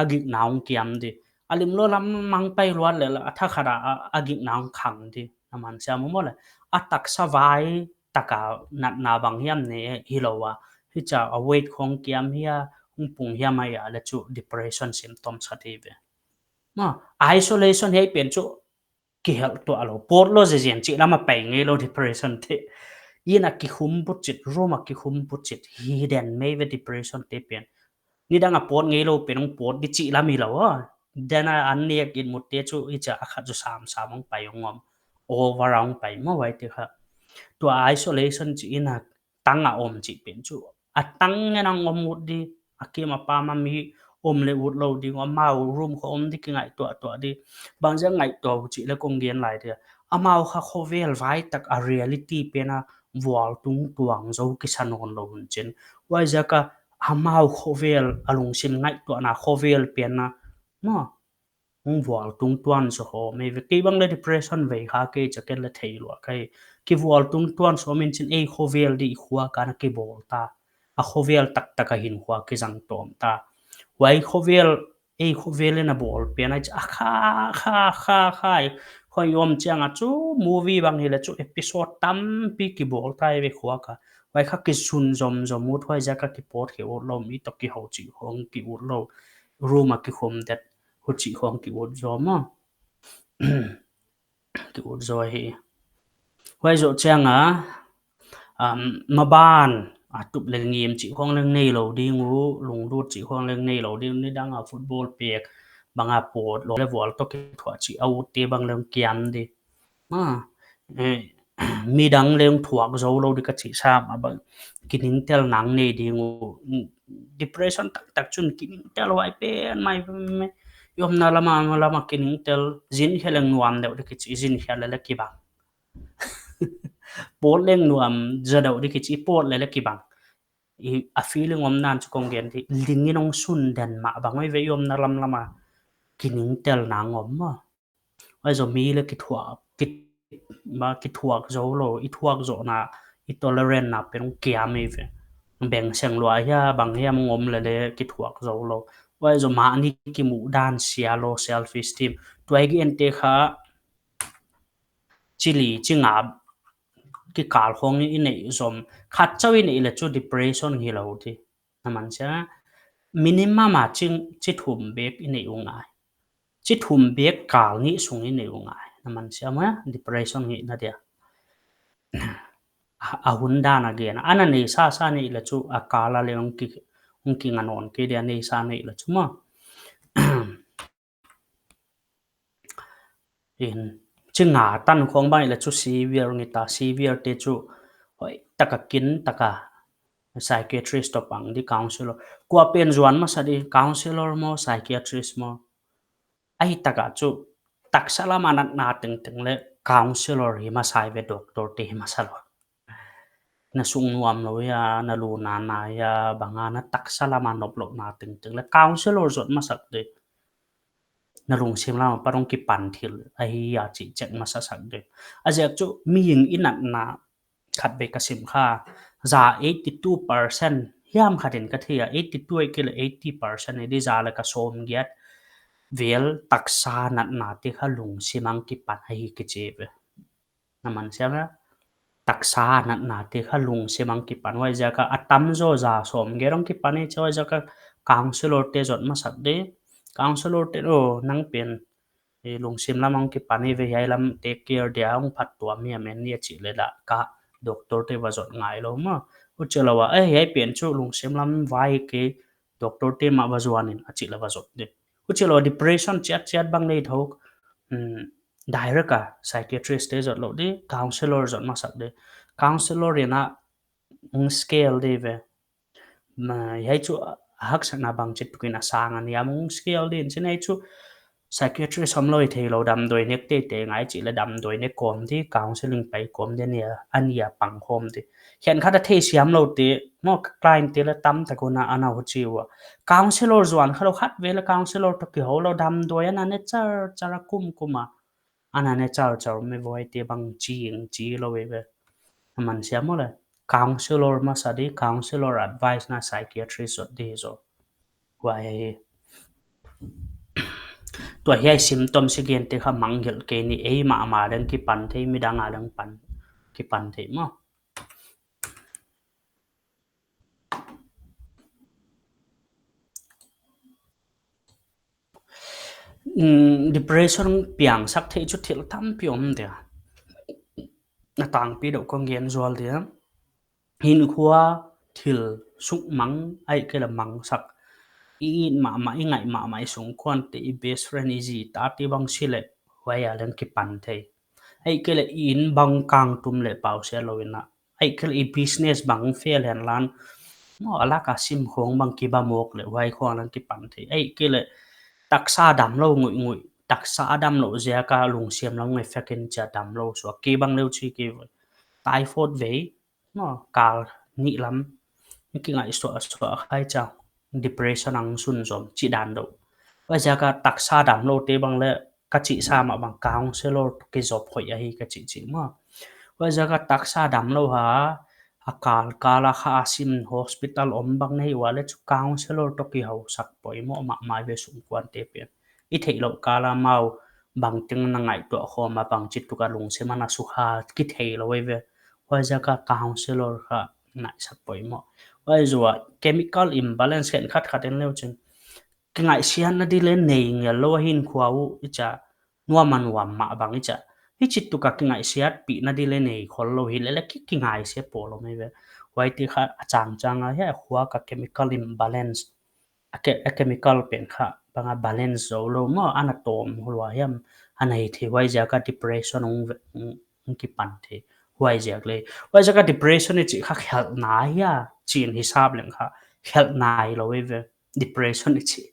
a gikna hong kiam di. A lim lou lam hong pai luat le la, a thakhat a, a, a gikna hong khang di. Na man siam maw le. A taksa vai tak a natna bang hiam nei hilou a. Hicha a weight khong kiam hia, hong pung hiam ahia le chu depression symptoms khat hi ve. Maw, isolation hiai pen chu kihelh tuah lou, pawt lou zezen chih lam a pai ngei lou depression te. Inn a kikhum butchit, room a kikhum butchit, hidden mai ve depression te pen. Nidang a pawt ngei lou pen hong pawt di chih lam hilou a. Den a an nek ihmut te chu hicha a khat zoh samsam hong pai hong om. Over hong pai maw huai te kha. Tua isolation chih in a tang a om chih pen chu. A tang ngen a om ut di, a kim a pam a mi om le ut lou ding, amau room kha om di kingaihtuah tuah di. Bangziak ngaihtuah uh chih le kong gen lai di. Amau kha khovel vai tak a reality pen a vualtung tuang zou kisa nawn lou hun chin. Huaiziak a amau khovel a lungsim ngaihtuahna khovel pen a. Maw. Hong vualtung tuan zaw om hi ve. Kei bang le depression vei kha kei cha ken le thei lua kei. Kivualtung tuan zaw om in chin ei khovel di i khua kan a kibawl ta. A khovel taktak a hinkhua kizang tawm ta. Huai khovel, ei khovel in a bawl pen a cha kha, kha, kha, kha. Huai om chiang a chu movie bang hi le chu episode tampi kibawl ta hi ve khua ka. Huai kha kisun zomzom ut, huaiziak a kipawt khe ut lou, mi toh kihou chih hong ki ut lou. Room a kikhum det. Huchih khong ki ut zaw maw. Ki ut zaw hi. Huai zoh chiang a, um, maban a tup leh ngim chih khong leng nei lou ding uh, lunglut chih khong leng nei lou ding, nidang a football pek bang a pawt lou le vual toh kithuah chih a ut te bang leng kiam di. Ma, eh, midang leng thuak zou lou di ka chih sam a bang kiningtel nang nei ding uh. Depression taktak chun kiningtel huai pen mai, mai, mai. I omna lam a, lam a kiningtel, zin khe leng nuam deuh di kichi, zin khe le le kibang. Pawt leng nuam zaw deuh di kichi, pawt le le kibang. I, a feeling omna chu kon gen di, ling in hong sun den mah bang, huai ve i omna lamlam a kiningtelna hong om maw. Huai zoh mi leh kithuak, ki, ma kithuak zou lou, i thuak zohna, i tolerant na pen hong kiam ei ve. Beng seng lua hia, bang hiam hong om leh leh kithuak zou lou. Huai zoh mahni kimuhdan sia lou, self esteem. Tua i gen te kha, chi li, chi nga kikal khong i neih zom. Khat chauh i neih leh chu depression hilou di. Na man sia, minimum a chi, chi thum bek i neih uh ngai. Chi thum bek kal nih sung i neih uh ngai. Na man sia maw, depression hihna dia. A, a hun dan a gen. Ana neisa sa neih leh chu a kal a leh hong ki, hong kinga nawn kei dia neisa neih leh chu maw. In, chi nga tan khong bang leh chu severe ngei ta, severe te chu hoihtaka kin taka psychiatrist toh pang di, counselor. Kua pen zuan masa di, counselor maw, psychiatrist maw. Ahi taka chu taksa lam a natna tengteng leh counselor hi masa ei ve, doctor te hi masa lou. Na sung nuam lou hia, na lu na nai hia, bang a na taksa lam a nop louhna tengteng leh counselor zot masak di. Na lungsim lam a pat hong kipan thil ahi a chih check masa sak di. A ziak chu mihing i natna khat vei ka sim kha. Za eighty two percent hiam khat in ka thei a, eighty two ahihkeileh eighty percent i di, za leh ka sawm giat vel taksa natna te kha lungsim a hong kipan ahi kichi ve. Na man sia maw. Taksa natna te kha lungsim a hong kipan, huaiziak a a tamzaw za sawm giat hong kipan ei chi, huaiziak a counselor te zot masak di. Counselor te, oh, nang pen, eh, lungsim lam a hong kipan ei ve, hiai lam take care dia hong phattuam hiam en ni a chih leh lah ka doctor te va zot ngai lou maw. Huchi lou a, eh, hiai pen chu lungsim lam vai kei, doctor te mah va zuan in a chih leh va zot di. Huchi lou depression chiat chiat bang nei thou, hmm, direct a psychiatrist te zot lou di, counselor zot masak di. Counselor in a hong scale di ve. Ma, hiai chu a haksatna bang chitukin a sang a nia, hong scale di in chin, hiai chu psychiatrist omlou i theilou, damdawi nek teitei ngai chih leh damdawi nek kawm di, counseling pai kawm di, a nia, a nia pang kawm di. Khenkhat a theisiam lou te maw, client te leh tamtak un a ana huchi ua. Counselor zuan kha lou, khat vei leh counselor toh kihou lou, damdawi ana ne char char a, kum kum a ana ne char char, mi voi te bang ching chi lou ei ve. Na man sia maw leh. Counselor masa di, counselor advice na psychiatrist zot di zaw. Huai hi. Tua hiai symptom si gen te kha mangngilh kei ni, ei mahmah leng kipan thei, midang a leng pan, kipan thei maw. Mm, depression piangsak theih chu thil tampi om dia. A tangpi deuh kon gen zual dia. Hinkhua thil suk mang, ahihkeileh mangsak. I it mahmah, i ngaih mahmah, i sungkuan te, i best friend, i zi ta te bang si leh, huai a leng kipan thei. Ahihkeileh i inn bang kang tum leh pau sia lou in a. Ahihkeileh i business bang fail hen lan, maw, a lak a sim khong bang kiba mawk leh, huai khong a leng kipan thei. Ahihkeileh taksa damlou nguih nguih, taksa damlou ziak a lungsim lam ngai fekin chia damlou suak, kibang leu chi ki, typhoid vei, maw, kal nih lam kingaihsuah suah khai chia, depression a hong sunzom chih dan deuh. Huaiziak a taksa damlou te bang leh ka chih sa mah bang counselor toh kizop hoih ahi ka chih chih maw. Huaiziak a taksa damlou ha, a kal kal a kha a sim, hospital om bang nei ua leh chu counselor toh kihousak poimoh mahmah ve, sungkuan te pen. I theihlouh kal a amau bangteng na ngaihtuah khawm a, bangchituk a lungsim ana sukha kitheilou ei ve. Huaiziak a counselor kha ngaihsak poimoh. Huai zoh a chemical imbalance khenkhat khat en leu chin, kingaihsiatna di leh nei ngel lou a, hinkhua uh i chia nuam a nuam mah bang i chia. Hichituk a kingaihsiatpihna di leh nei khollou hi leh leh ki, kingaihsiat poimoh ei ve. Huai te kha a changchang a hiai khuak a chemical imbalance, a ke-, a chemical pen kha bang a balance zou lou maw, ana tawm lua hiam, ana hi thei, huaiziak a depression hong ve, hong, hong kipan thei. Huaiziak leh, huaiziak a depression i chih kha khelhna hia, chin hisap leng kha khelhna hilou ei ve. Depression i chih,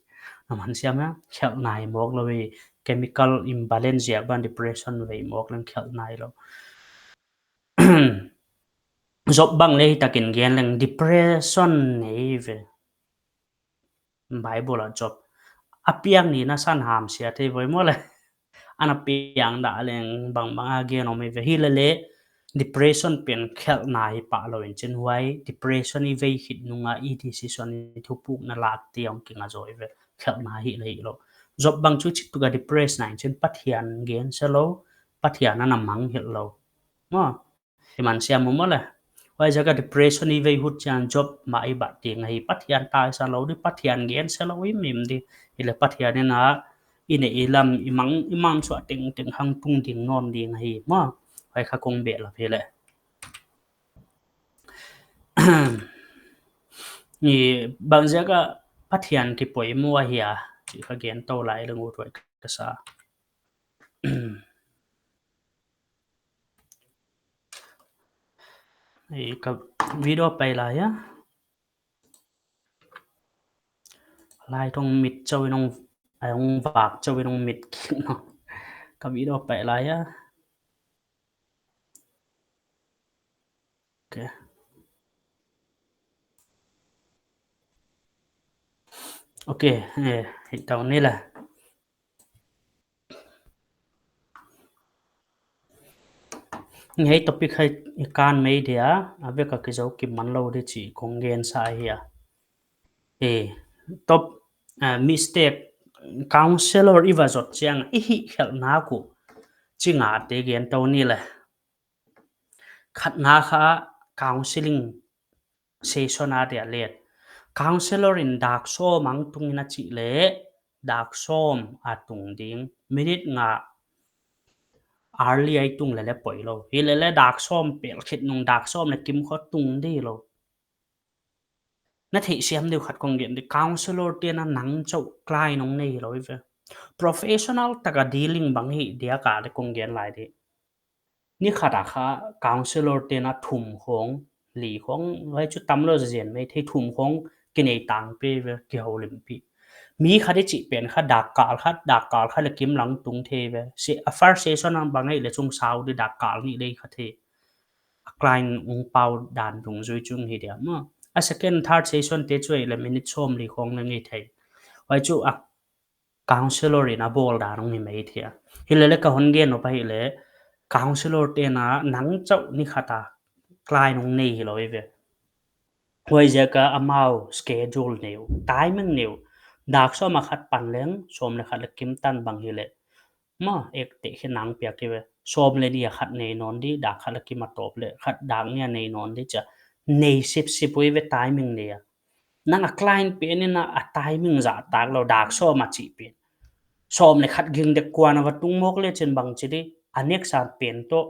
na man sia maw, khelhna hi mawk lou ei. Chemical imbalance ziak ban depression vei mawk leng khelhna hilou. Job bang leh hitakin gen leng depression nei ve. Bible ah Job a piang ni na san ham sia thei voi maw le. Ana piang dah leng bangbang a gen om ve. Hilele depression pen khelhna hi pah lou in chin, huai depression i vei khit nunga i decision, i thupukna lak te om kinga zaw ve. Khelhna hi leh hilou. Job bang chu chituka depress na in chin, Pathian gen se lou, Pathian ana mangngilh lou. Maw. Hi man siam maw le. Huaiziak a depression i vei hut chiang Job mah i bat ding ahi, Pathian taisan lou di, Pathian gen se lou himhim di. Hileh Pathian in a i neih i lam i mang, i mang suah tengteng hang tung ding nawn ding ahi maw. Huai kha kong behlap hileh. Ni bangziak a Pathian kipoimoh ahia chih kha gen tou lai leng ut huai ka sa. Ei, ka video pai lai a. Lai tong mit chauh in hong, ai hong vak chauh in hong mit kik no. Ka video pai lai a. Okay. Okay, eh, hih tau ni la. Hiai topic hiai i kan mai dia, a vek a kizou kim man lou di chih kong gen sa hi a. Eh, top, ah, mistake, counselor i va zot chiang, i hihkhelhna uh chi nga te gen tou ni le. Khatna kha counseling session a dia let. Counselor in dak sawm hong tung in a chih leh, dak sawm a tung ding. Minute nga early a i tung leh leng poi lou. Hilele dak sawm pel khit nung dak sawm leh kim khawng tung di lou. Na theihsiam deuh khat kong gen di, counselor te'n a nang chauh client hong nei hilou ve. Professional taka dealing bang hi dia ka leh kong gen lai di. Ni khat a kha counselor te'n a thum khawng, li khawng, huai chu tam lou zen mai thei, thum khawng kinei tangpi ve, kihoulimpi. Mi khat i chih pen kha dak kal khat, dak kal khat leh kim lang tung thei ve. Se, a first session a bang ahihleh chung sau di dak kal nih leh kha thei. A client hong pau dan dungzui chung hi dia maw. A second, third session te chu ahihleh minute sawmli khawng leng hi thei. Huai chu a counselor in a bawl dan hong hi mai thei a. Hilele ka hon gen nop ahihleh, counselor te'n a nang chauh ni khat a client hong nei hilou ve. Huaiziak a amau schedule nei uh, timing nei uh. Dak sawm a khat pan leng, sawm leh khat leh kim tan bang hileh. Maw, ek te khe nang piak hi ve. Sawm leh ni a khat nei nawn di, dak khat leh kim a tawp leh, khat dak nih a nei nawn di chia. Nei sipsip uh ve timing nei a. Nang a client pen in a, a timing zahtak lou, dak sawm a chih pen. Sawm leh khat ging dek kuan a va tung mawk leh chin bang chi di, a next a pen toh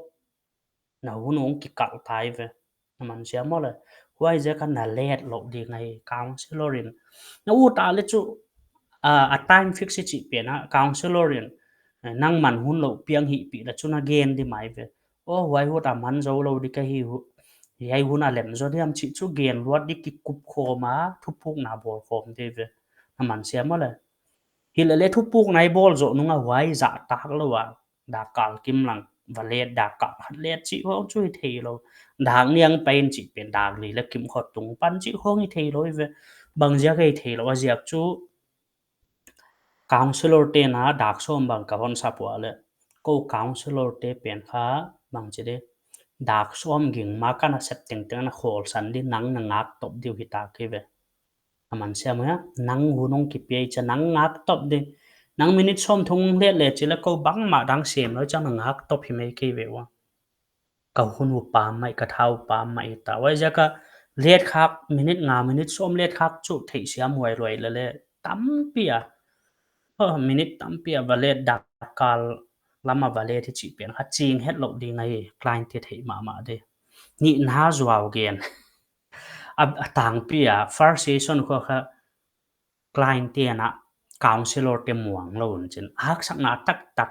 na hun hong kikalh tai ve. Na man siam maw le. Huaiziak a na let lou ding ahi, counselor in. Na ut a leh chu, a, a time fix i chih pen a, counselor in, eh, nangman hun lou piang hih pi leh chu na gen di mai ve. Oh, huai hun a man zou lou di ka hi uh. Hiai hun a lem zaw diam chih chu gen luat di kikup khawm a, thupukna bawl khawm di ve. Na man siam maw le. Hilele thupukna i bawl zoh nung a huai zahtak lou a. Dak kal kim lang va let, dak kal khat let chih khawng chu hi thei lou. Dak nih a pai in chih pen dak li leh kim khawng tung pan chih khawng hi thei lou ve. Bangziak hi thei lou a ziak chu counselor te'n a dak sawm bang ka hon sa pua leh. Kou counselor te pen kha bang chi di. Dak sawm ging ma ka na sep tengteng na khawl san di nang na ngak top di uh hita ki ve. A man siam uh hia, nang hun hong kipia i chia nang ngak top di. Nang minute sawmthum let leh chi leh kou bangmah dang sem lou chiang na ngak top hi mai ki ve ua. Ka hun uh pam mai, ka tha uh pam mai ta. Huaiziak a let khak minute nga, minute sawm let khak chu theihsiam huai luai lele. Tampi a. Oh, minute tampi a va let dak kal lam a va let hi chih pen kha ching het lou ding ahi, client te theih mahmah di. Nihna zuau gen. A, a tangpi a, first session khawng kha client te'n a counselor te muang lou in chin. Haksatna taktak,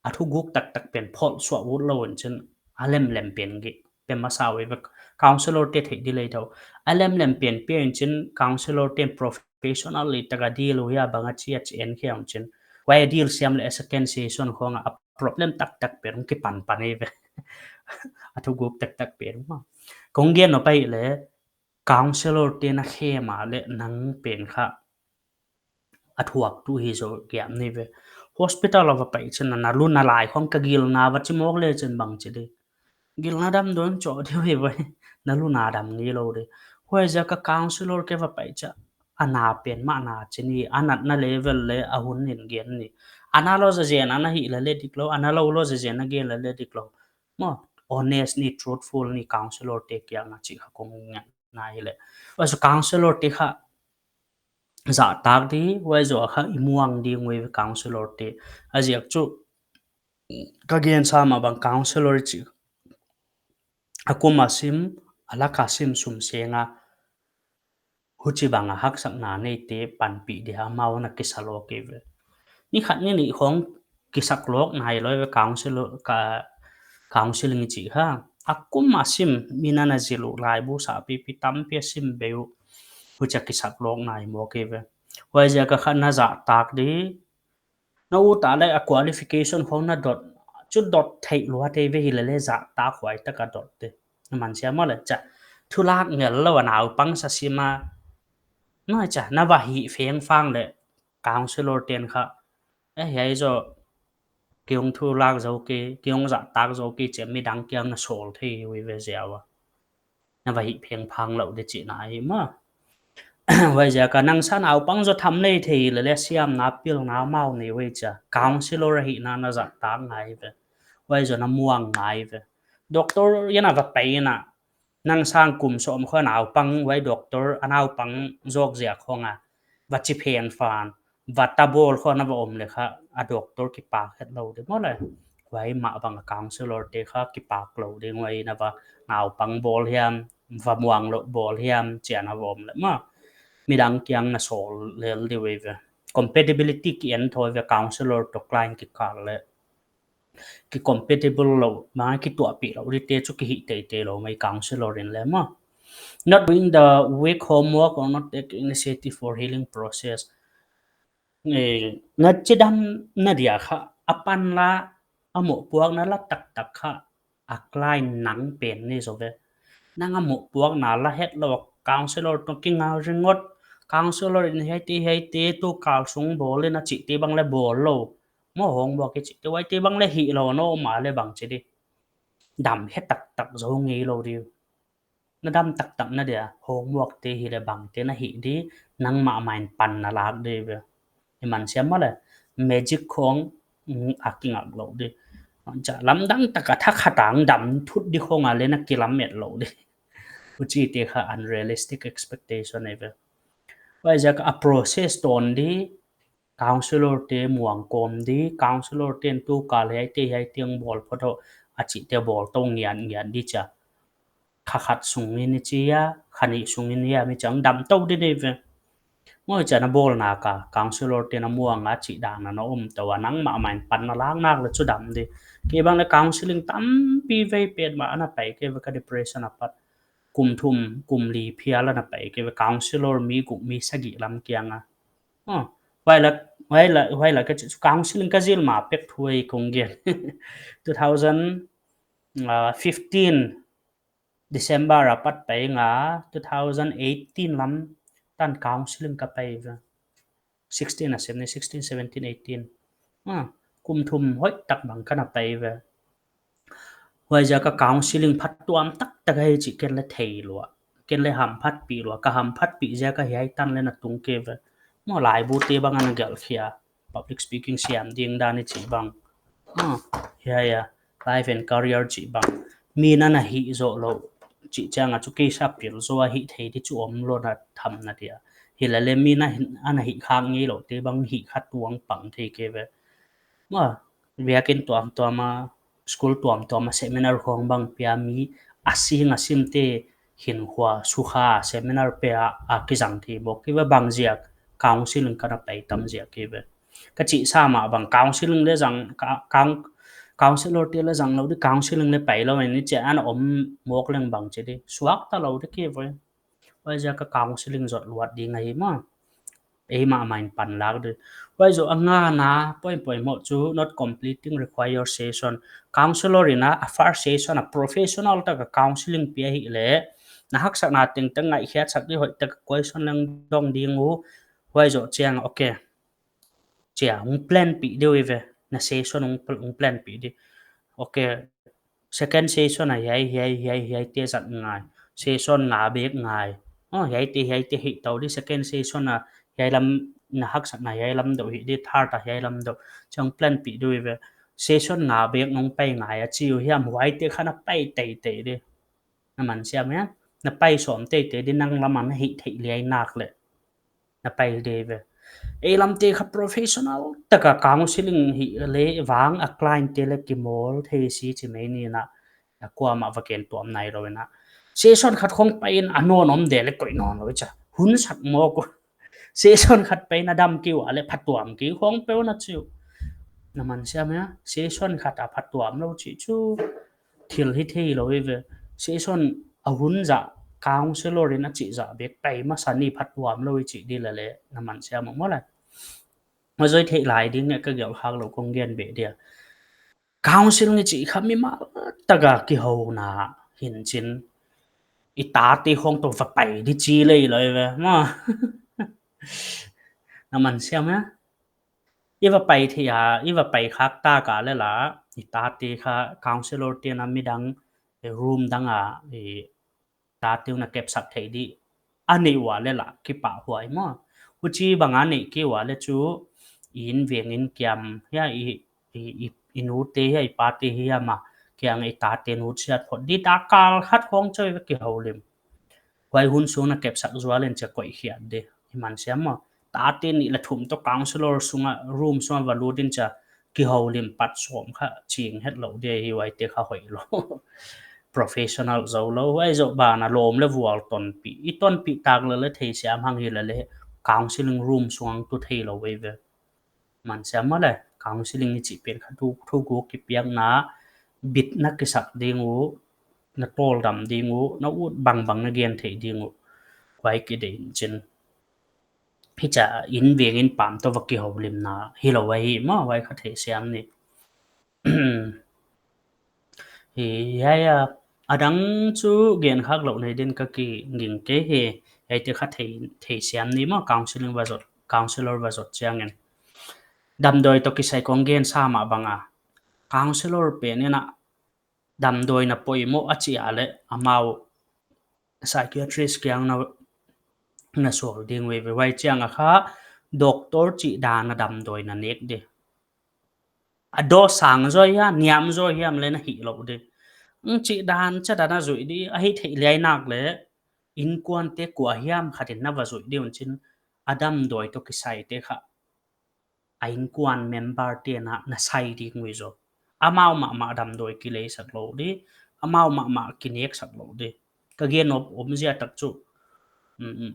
a thuguk taktak pen phawk suah ut lou in chin. A lemlem pen gih, pen masa uh ve counselor te theih di lei tou. A lemlem pen pia in chin counselor te'n professionally taka deal uh hia bang a chi a chi en khia in chin. Huai deal siam leh a second session khawng a problem taktak pen hong kipan pan hi ve. A thuguk taktak pen maw. Kong gen nop ahihleh, counsellor te'n a khem a leh nang pen kha a thuak tu hi zaw giam ni ve. Hospital a va pai chiang a na lu na lai khong ka gilna va chi mawk le chiang bang chi di. Gilna dam dong chauh di ve vai. Na lu na dam ngeilou di. Huaiziak a counsellor kiang va pai chiang a na pen mah na chi ni, a natna level leh a hun in gen ni. A na lou zazen a na hih leh leh diklou, a na lou lou zazen a gen leh leh diklou. Maw, honest ni, truthful ni, counsellor te kiang a chih kha kong ngen na hileh. Huai zaw counsellor te kha zahtak di, huai zaw kha i muang di ngui ve counsellor te. A ziak chu ka gen sa mah bang counsellor chih a kum a sim, a lak a sim sum seng a, huchibang a haksatna neite panpih dia amau na kisa lawk ve. Ni khat ni nih khong kisak lawk nailou ve counsel, ka, counselling chih kha. A kum a sim mi na na zil uh laibu sahpipi tampi a sim bei uh. Huchia kisak lawk nai mawk ve. Huaiziak a kha na zahtak di, na ut a leh a qualification khong na dot, chu dot theih lua te ve hileh leh zahtak huai tak a dot di. Na man siam maw leh chia. Thulak ngel lou a naupang sa sim a. Nai chia, na va hih fengfang leh counsellor te'n kha, eh, hiai zaw, kei hong thulak zou kei, kei hong zahtak zou kei chia midang kiang na sawl thei uh ve ziau a. Na va hih phengphang lou di chihna hi maw. Huaiziak a nang sa naupang zaw tham lei thei leh leh siamna pilna amau nei ve chia. Counsellor ahihna na zahtak ngai ve. Huai zaw na muang ngai ve. Doctor in a va pai in a, nang sang kum sawm khong naupang, huai doctor a naupang zawk ziak khong a va chi phengfang, va ta bawl khong na va om leh kha, a doctor kipak het lou di maw leh. Huai mah bang a counsellor te kha kipak lou di, huai na va naupang bawl hiam, va muang lou bawl hiam, chia na va om leh maw. Midang kiang na sawl lel di ve ve. Compatibility ki en thou ve counsellor toh client kikal leh. Ki compatible lou, mah kituahpih lou di te chu ki hih teitei lou mai counsellor in leh maw. Not doing the weak homework or not take initiative for healing process. Eh, na chidamna dia kha, a panla, a mohpuakna la taktak kha, a client nang pen ni zaw ve. Nang a mohpuakna la hetlou, counsellor toh kinga ringot, counsellor in hiaite, hiaite, tukal sung bawl in a chihte bang leh bawl lou. Maw homework i chihte, huaite bang leh hih lou na om a leh bang chi di. Dam he taktak zou ngeilou di. Na dam taktakna dia, homework te hileh bangte na hih di, nangmah mah in pan na lak di ve. I man siam maw leh, magic khong, mm, a kingak lou di. Chia lamdang tak a thakhat a dam thut di khong a leh na kilamet lou di. Huchite kha unrealistic expectation ei ve. Huaiziak a process tawn di, counsellor te muang kawm di, counsellor te'n tukal hiaite, hiaite hong bawl phot uh, a chihte bawl tou ngian ngian di chia. Kha khat sung in i chi a, kha nih sung in i a mi chang dam tou di nei ve. Maw chia na bawl nak a, counsellor te'n a muang a chih dan a na om tou a nangmah mah in pan na lak nak leh chu dam di. Kei bang leh counselling tampi vei petmah ana pai kei ve ka depression a pat. Kum thum, kum li phial ana pai kei ve counsellor mi guk mi sagih lam kiang a. Oh, huai lak, huai lak, huai lak ka chu counselling ka zil mah pek thu ei kong gen. Two thousand fifteen December a pat pai nga, two thousand eighteen lam tan counselling ka pai ve. Sixteen a sem ni, sixteen, seventeen, eighteen. Ah, kum thum hoih tak bang ka na pai ve. Huaiziak a counselling phattuam taktak ahi chih ken leh thei lua. Ken leh hamphatpih lua, ka hamphatpih ziak a hiai tan leh na tung kei ve. Maw laibu te bang ana gelh khia. Public speaking siam ding dan i chih bang. Ah, hiai a, life and career chih bang. Mi na na hih zoh lou. Chih chiang a chu kei sa pil zaw a hih thei di chu om lou na thamna dia. Hileh leh mi na hin-, ana hih khak ngeilou te bang hih kha tuang pang thei kei ve. Maw, biakin tuamtuam a, school tuamtuam a seminar khong bang pia mi a sing a simte hinkhua sukha seminar pia a kizang thei mawk kei ve bang ziak counselling ka na pai tam ziak kei ve. Ka chih sa mah bang counselling leh zang, ka, coun-, counsellor te leh zang lou di counselling leh pai lou in i chia ana om mawk leng bang chi di. Suakta lou di kei ve. Huaiziak a counselling zot luat ding ahi maw. Eimah mah in panlak di. Huai zoh a ngana, poimoh chu not completing required session. Counselor in a first session a professional taka counseling pia hi leh, na haksatna tengteng ngaihkhiatsak di hoihtaka question leng dong ding uh. Huai zoh chiang, okay. Chia, hong plan pih di uh ve. Na session hong pl-, hong plan pih di. Okay. Second session a hiai, hiai, hiai, hiaite zat ngai. Session nga bek ngai. Oh, hiaite, hiaite hih tou di. Second session a hiai lam na haksatna hiai lam deuh hih di, third a hiai lam deuh. Chiang plan pih di uh ve. Session nga bek nong pai ngai a chi uh hiam, huaite kha na pai teitei di. Na man siam hia? Na pai sawm teitei di, nang lam a na hih theih liai nak leh. Na pai di ve. Ei lamte kha professional taka counseling hi leh vang a client te leh kimawl thei si chi mai ni na. Na kuamah va ken tuam nailou in a. Session khat khong pai in a nawn om di leh koih nawnlou chia. Hun sak mawk uh. Session khat pai in a dam kei ua leh phatuam kei khong peuh na chi uh. Na man siam hia? Session khat a phatuam lou chih chu thil hi theilou hi ve. Session a hun zah, counselor in a chih zah bek pai masa ni phatuam lou hi chih di leh leh, na man siam maw leh. Huai zoh theih lai ding nge ka gelh khak lou kong gen beh dia. Counseling i chih kha mimal taka kihouna hi'n chin. I tate khong toh va pai di chi lei lou hi ve. Maw. Na man siam hia? I va pai thei a, i va pai khak tak a leh la, i tate kha counselor te'n a midang, eh, room dang a, eh, tate uh na kepsak thei di. A neih ua leh la, kipahhuai maw. Huchi bang a neih kei ua leh chu, i inveng in kiam, hia i, i, i, i nute hia, i pate hia mah, kiang i tate nutsiat phot di ta kal khat khong choi va kihoulim. Huai hun sung na kepsak zual in chia koih khiat di. I man siam maw. Tate nih leh thum toh counselor sunga, room sunga va lut in chia kihoulim pat sawm kha ching hetlou di hi, huaite kha hoihlou. Professional zoulou, huai zoh ban a lawm leh vual tonpih. I tonpih tak leh leh theisiam hang hi leh leh counseling room sung tu theilou ve ve. Man siam maw leh, counseling i chih pen kha thu, thuguk kipiakna, bitna kisak ding uh, na tawldam ding uh, na ut bangbang na gen thei ding uh. Huai kideih in chin. Hichia inveng in pam toh va kihoulimna hilou ahi maw, huai kha theisiam ni. Hi, hiai a, a dang chu gen khak lou nei din ka kiging kei hi, hiaite kha thei, theisiam ni maw, counseling va zot, counselor va zot chiang in. Damdawi toh kisai kong gen sa mah bang a. Counselor pen in a damdawi na poimoh a chih a leh amau psychiatrist kiang na, na sawl ding uh ve ve, huai chiang a kha doctor chih dan a damdawi na nek di. A dose sang zaw hia, niam zaw hiam leh na hih lou di. Ang chih dan, chih dan a zuih di, a hih theih liai nak leh, innkuante kua hiam khat in na va zuih di un chin, a damdawi toh kisai te kha. A innkuan member te'n a na sai ding uh zaw. Amau mahmah damdawi kileisak lou di, amau mahmah kineksak lou di. Ka gen nop om zia tak chu. Mm, mm.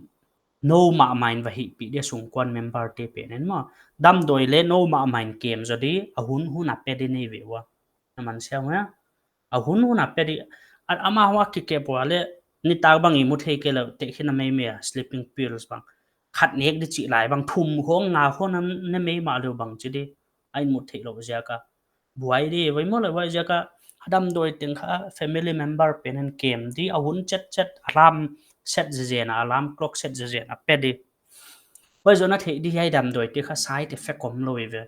Nou mahmah in va hihpih di a sungkuan member te pen in maw. Damdawi leh nou mahmah in kem zaw di, a hun hun a pe di nei ve ua. Na man siam hia? A hun hun a pe di. A, amau a kikep ua leh, nitak bang i mu thei kei leh, tehkhin a meimei a, sleeping pills bang. Khat nek di chih lai bang, thum khong nga khong na, na meimah leh bang chi di. A i mu theilou ziak a. Buai di, huai maw leh huai ziak a, a damdawi teng kha family member pen in kem di, a hun chet chet, alarm set zezen a, alarm clock set zezen a pe di. Huai zoh na theih di hiai damdawi te kha side effect omlou hi ve.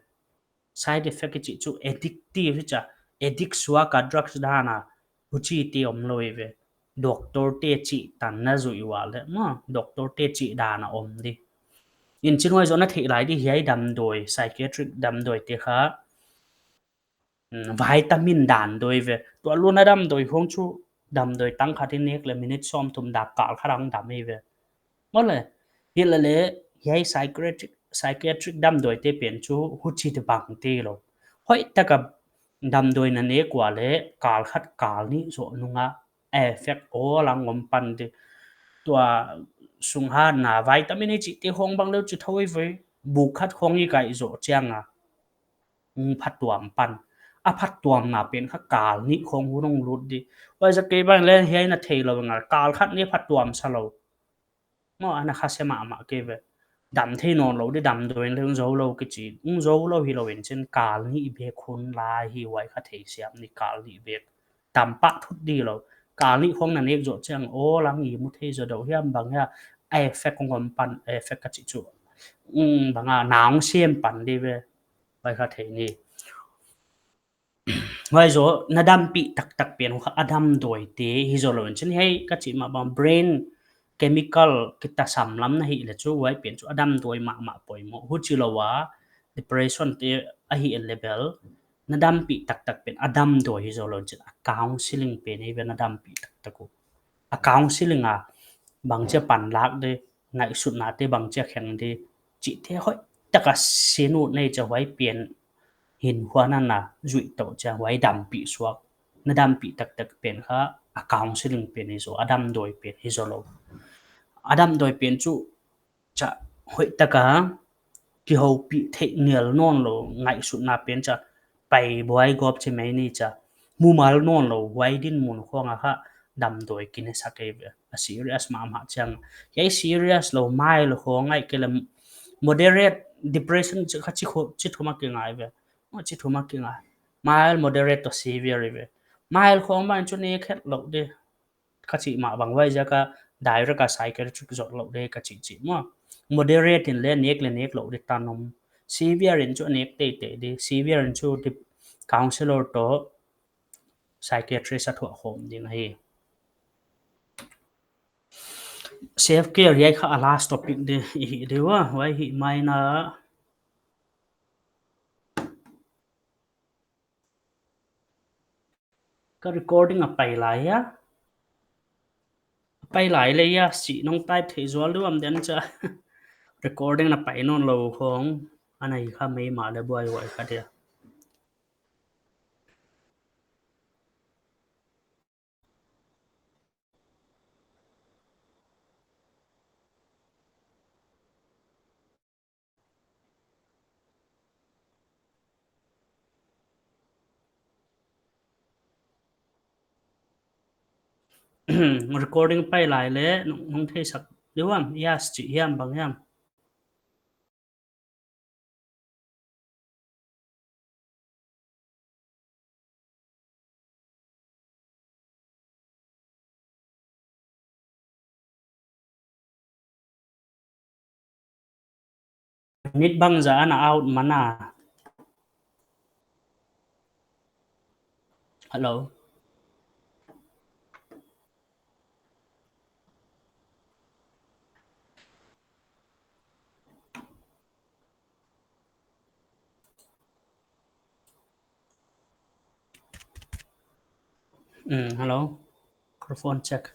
Side effect i chih chu addictive hi chia, addict suak a drugs dan a, huchite omlou hi ve. Doctor te chih tan na zuih ua leh maw, doctor te chih dan a om di. In chin huai zoh na theih lai di hiai damdawi, psychiatric damdawi te kha, mm, vitamin damdawi ve. Tua lua na damdawi khong chu damdawi tang khat i nek leh minute sawmthum dak kal khat a dam hi ve. Maw leh, hi leh leh, hiai psychiatric, psychiatric damdawi te pen chu huchite bang te lou. Hoihtaka damdawi na nek ua leh kal khat kal nih zoh nung a effect awl a om pan di. Tua sunghatna vitamin i chih te khong bang leh chu thou hi ve. Buk khat khong i kaih zoh chiang a. Hong phatuam pan. A phatuamna pen kha kal nih khong hun hong lut di. Huai zoh kei bang leh hiai na theilou ngal, kal khat nih phatuam sa lou. Maw, ana kha se mahmah kei ve. dam thei nawn lou di, damdawi in leng zou lou kichi, hong zou lou hilou in chin kal nih bek hun lai hi, huai kha theisiam ni, kal nih bek. Tam pah thut di lou. Kal nih khong na nek zoh chiang, aw, lang i mu thei zaw deuh hiam bang hia, a effect khong om pan, effect ka chih chu. Um, bang a, na hong siam pan di ve. Huai kha thei ni. Huai zoh, na dampih taktak pen kha a damdawi te hi zoulou in chin, hiai ka chih mah bang brain chemical kitasam lam na hih leh chu, huai pen chu a damdawi mahmah poimoh. Huchilou a, depression te a hih leh bel, na dampih taktak pen a damdawi hi zoulou in chin, a counseling pen hi ve na dampih taktak uh. A counseling a bangchi a panlak di, ngaihsutna te bangchi a kheng di, chihte hoihtak a sin ut nei chia huai pen hinkhua na na zuih tou chia huai dampih suak. Na dampih taktak pen kha a counseling pen hi zaw, a damdawi pen hi zoulou. A damdawi pen chu chia hoihtak a kihoupih theih ngial nawn lou, ngaihsutna pen chia pai buai gawp chi mai ni chia, mumal nawn lou, huai dinmun khong a kha damdawi kine sak ei ve. A serious mahmah chiang. Hiai serious lou, mild khong ahihkeileh moderate depression chi kha chi kho, chi thum a kingai ve. Maw, chi thum a kingai. Mild, moderate toh severe ei ve. Mild khong bang chu nek het lou di. Ka chih mah bang huaiziak a direct a psychiatric zot lou di ka chih chih maw. Moderate in leng nek leh nek lou di tan om. Severe in chu nek teitei di. Severe in chu di counselor toh psychiatrist a thuah khawm ding ahi. Self care hiai kha a last topic di i hih di ua. Huai hih mai na ka recording a pai lai hia? A pai lai leh hia, si nong type thei zual di uam den chia. Recording na pai nawn lou khong ana hi kha mai mah leh buai huai kha dia. Recording pai lai leh nong, nong theisak di uam, yes chih hiam bang hiam. Minute bangzah ana out man a? Hello. Mm, hello. Microphone check.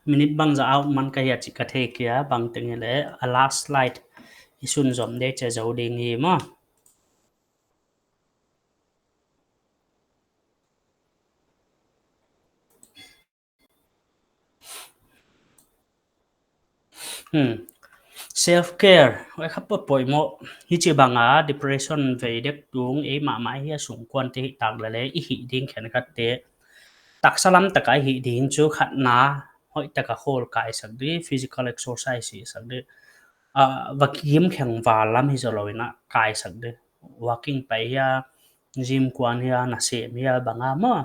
Minute bangzah out man ka hia chih ka thei kei a, bangteng hileh a last slide i sunzom di chia zou ding hi maw. Hmm. Self care, huai kha poimoh. Hichibang a depression vei dek tung ei mahmah hi a sungkuan te hih tak leh leh i hih ding khenkhat te taksa lam tak a i hih ding chu khatna, hoihtak a khawl kaisak di, physical exercise hihsak di. Ah, va kim kheng val lam hi zoulou in a kaisak di. Walking pai hia, gym kuan hia, na sem hia bang a maw.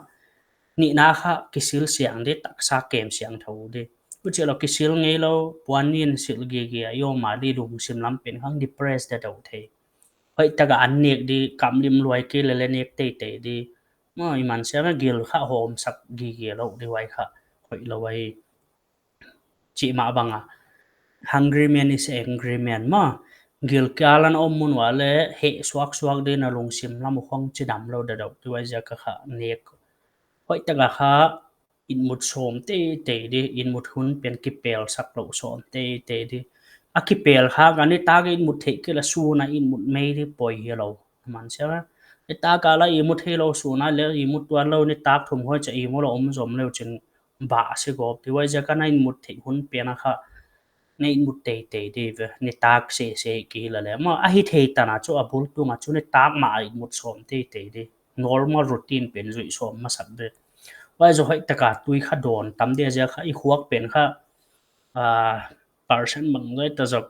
Nihna kha kisil siang di, taksa kem siangthou di. Huchilou kisil ngeilou, puan nin sil gige a i om a di lungsim lam pen khang depressed di deuh thei. Hoihtak a an nek di, kam lim luai kei leh leh nek teitei di. Maw, i man siam a gil kha hawmsak gige lou di huai kha hoihlou ahi. Chih mah bang a, hungry man is angry man maw. Gilkial a na om mun uah leh heh suaksuak di, na lungsim lam uh khong chidam lou di deuh di huaiziak a kha nek. Hoihtak a kha inmut sawm teitei di, inmut hun pen kipelsak lou sawm teitei di. A kipel kha ka nitak inmut theih kei leh sun a inmut mai di poi hilou. Man siam a, nitak a leng inmut theilou, sun a leng inmut tuanlou, nitak thum hoi chia inmut lou om zom leh chin bah si gawp di huaiziak a na inmut theih hun pen a kha na itmut teitei di ve, nitak sese ki la le. Maw, a hithei tan a chu a bul tung a chu nitak mah a itmut sawm teitei di. Normal routine pen zuih sawm masak di. Huai zoh hoih taka tui kha dawn tam di a ziak kha i khuak pen kha, ah, percent bang zai ta zok,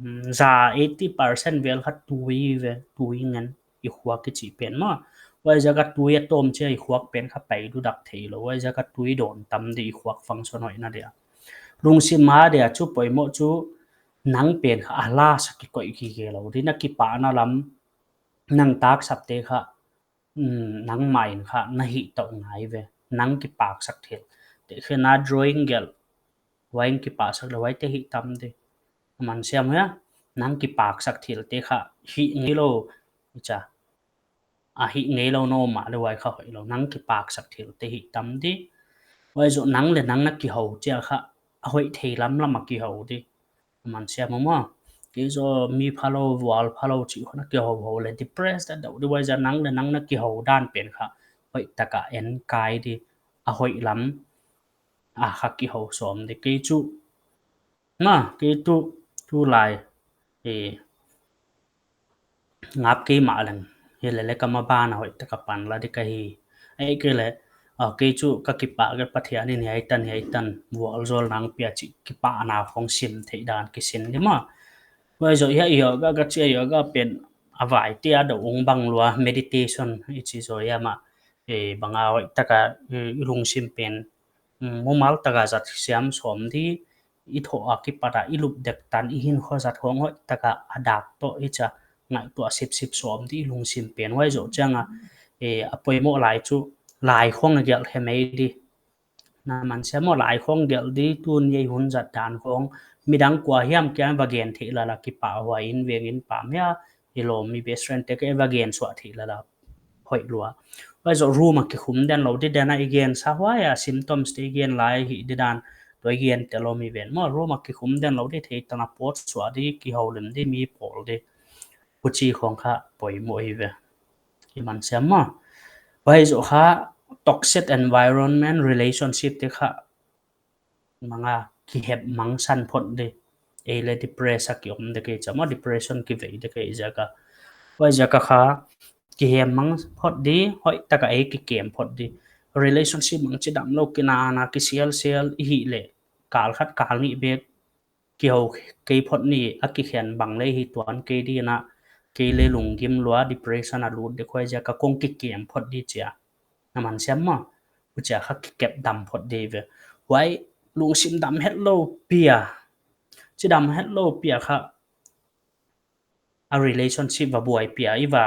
mm, za eighty percent vel kha tui ve, tui ngen i khuak i chih pen maw. Huai ziak a tui a tawm chia i khuak pen kha pai dudak thei lou. Huai ziak a tui dawn tam di i khuak function hoihna dia. Lungsim a dia chu poimoh chu nang pen kha a la sak kikoih kike lou di, na kipahna lam nang taksap te kha, mm, nangmah in kha na hih tou ngai ve. Nang kipaksak thil te khe na drawing gelh, huai in kipaksak lou, huai te hih tam di. Man siam hia, nang kipaksak thil te kha hih ngei lou, i cha. A hih ngei lou no mah le huai kha hoih lou, nang kipaksak thil te hih tam di. Huai zoh nang le nang na kihou chia kha a hoih thei lamlam a kihou di. Man siam maw. Kei zoh mi phalou, vual phalou chih kha na kihou hou le depressed a deuh di, huai zoh nang le nang na kihou dan pen kha hoih taka en kai di, a hoih lam a kha kihou sawm di. Kei chu, na, kei tu, tulai, eh, ngap kei mah leng, hi le le ka maban a hoih taka pan la di ka hi. Ei kei le, ah, kei chu ka kipah kei, Pathian in hiai tan, hiai tan vualzawl nang pia chih kipahna khong sim theih dan kisin di maw. Huai zoh hia yoga ka chia, yoga pen a vai te a deuh ung bang lua, meditation i chi zoh hia maw. Eh, bang a hoih taka, eh, i lungsim pen, mm, mumal taka zat siam sawm di, i thoh a kipat a i lup dek tan, i hinkhua zat khong hoih taka a dak toh i cha ngaihtuah sipsip sawm di i lungsim pen. Huai zoh chiang a, eh, a poimoh lai chu lai khong a gelh khe mai di. Na man siam maw, lai khong gelh di, tuni ei hun zat dan khong, midang kua hiam kia va gen theih lala kipahhuai in veng in pam hia, i lawm mi best friend te kei va gen suah theih lala hoih lua. Huai zoh room a kikhum den lou di, den a i gen sa huai a symptoms te i gen lai hi di dan, tua i gen te lou mi ven maw, room a kikhum den lou di, thei tan a pawt suah di, kihou lim di, mi pawl di. Huchi khong kha poimoh hi ve. I man siam maw. Huai zoh kha toxic environment, relationship te kha manga kihep mang san phot di. Ei le depress a ki om de kei cha maw, depression ki vei de kei ziak a. Huai ziak a kha kihep mang phot di, hoih taka ei kikem phot di. Relationship mang chidam lou, kinana kisialsial i hih le kal khat kal nih bek kihou kei phot ni, a kikhen bang le hi tuan kei di na, kei le lunggim lua, depression a lut di, huai ziak a kong kikem phot di chia. Na man siam maw, huchia kha kikep dam phot di ve. Huai lungsim dam hetlou pia, chidam hetlou pia kha a relationship va buai pia i va,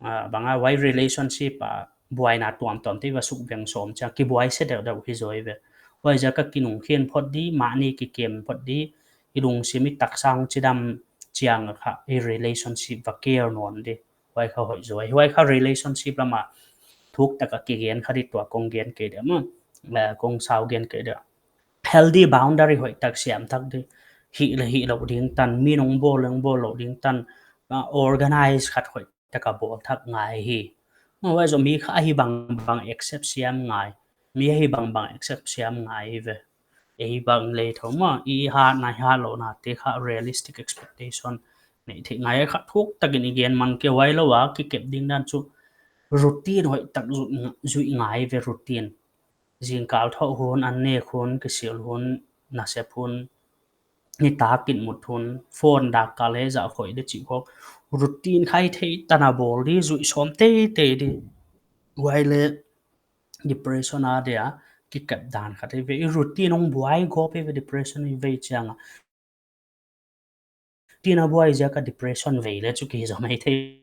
ah, bang a huai relationship a buaina tuamtuam te i va sukveng sawm chiang kibuai se deuhdeuh hi zaw ve. Huai ziak a kinungkhian phot di, mahni kikem phot di, i lungsim i taksa hong chidam chiang kha i relationship va care nawn di. Huai kha hoih zaw. Huai kha relationship lam a thuk taka kigen kha di, tua kong gen kei dia maw. Eh, kong sau gen kei dia. Healthy boundary hoih tak siam thak di. Hih le hih lou ding tan, mi nung bawl leng bawl lou ding tan, ah, organize khat hoih taka bawl thak ngai hi. Huai zoh mi kha ahi bangbang accept siam ngai. Mi ahi bangbang accept siam ngai ve. Ei bang le thou maw, i hat na, i hat louhna te kha realistic expectation nei theih ngai kha thuk takin i gen man kei. Huai lou a kikep ding dan chu routine hoih tak zuih, zuih ngai ve, routine. Zingkal thoh hun, an nek hun, kisil hun, nasep hun, nitak in mut hun, phone dak kal le zah khoih di chih khong. Routine kha i thei tan a bawl di, zuih sawm teitei di. Huai le depression a dia kikep dan khat hi ve. I routine hong buai gawp hi ve, depression i vei chiang a. Routine a buai ziak a depression vei le chu ki zom hi thei.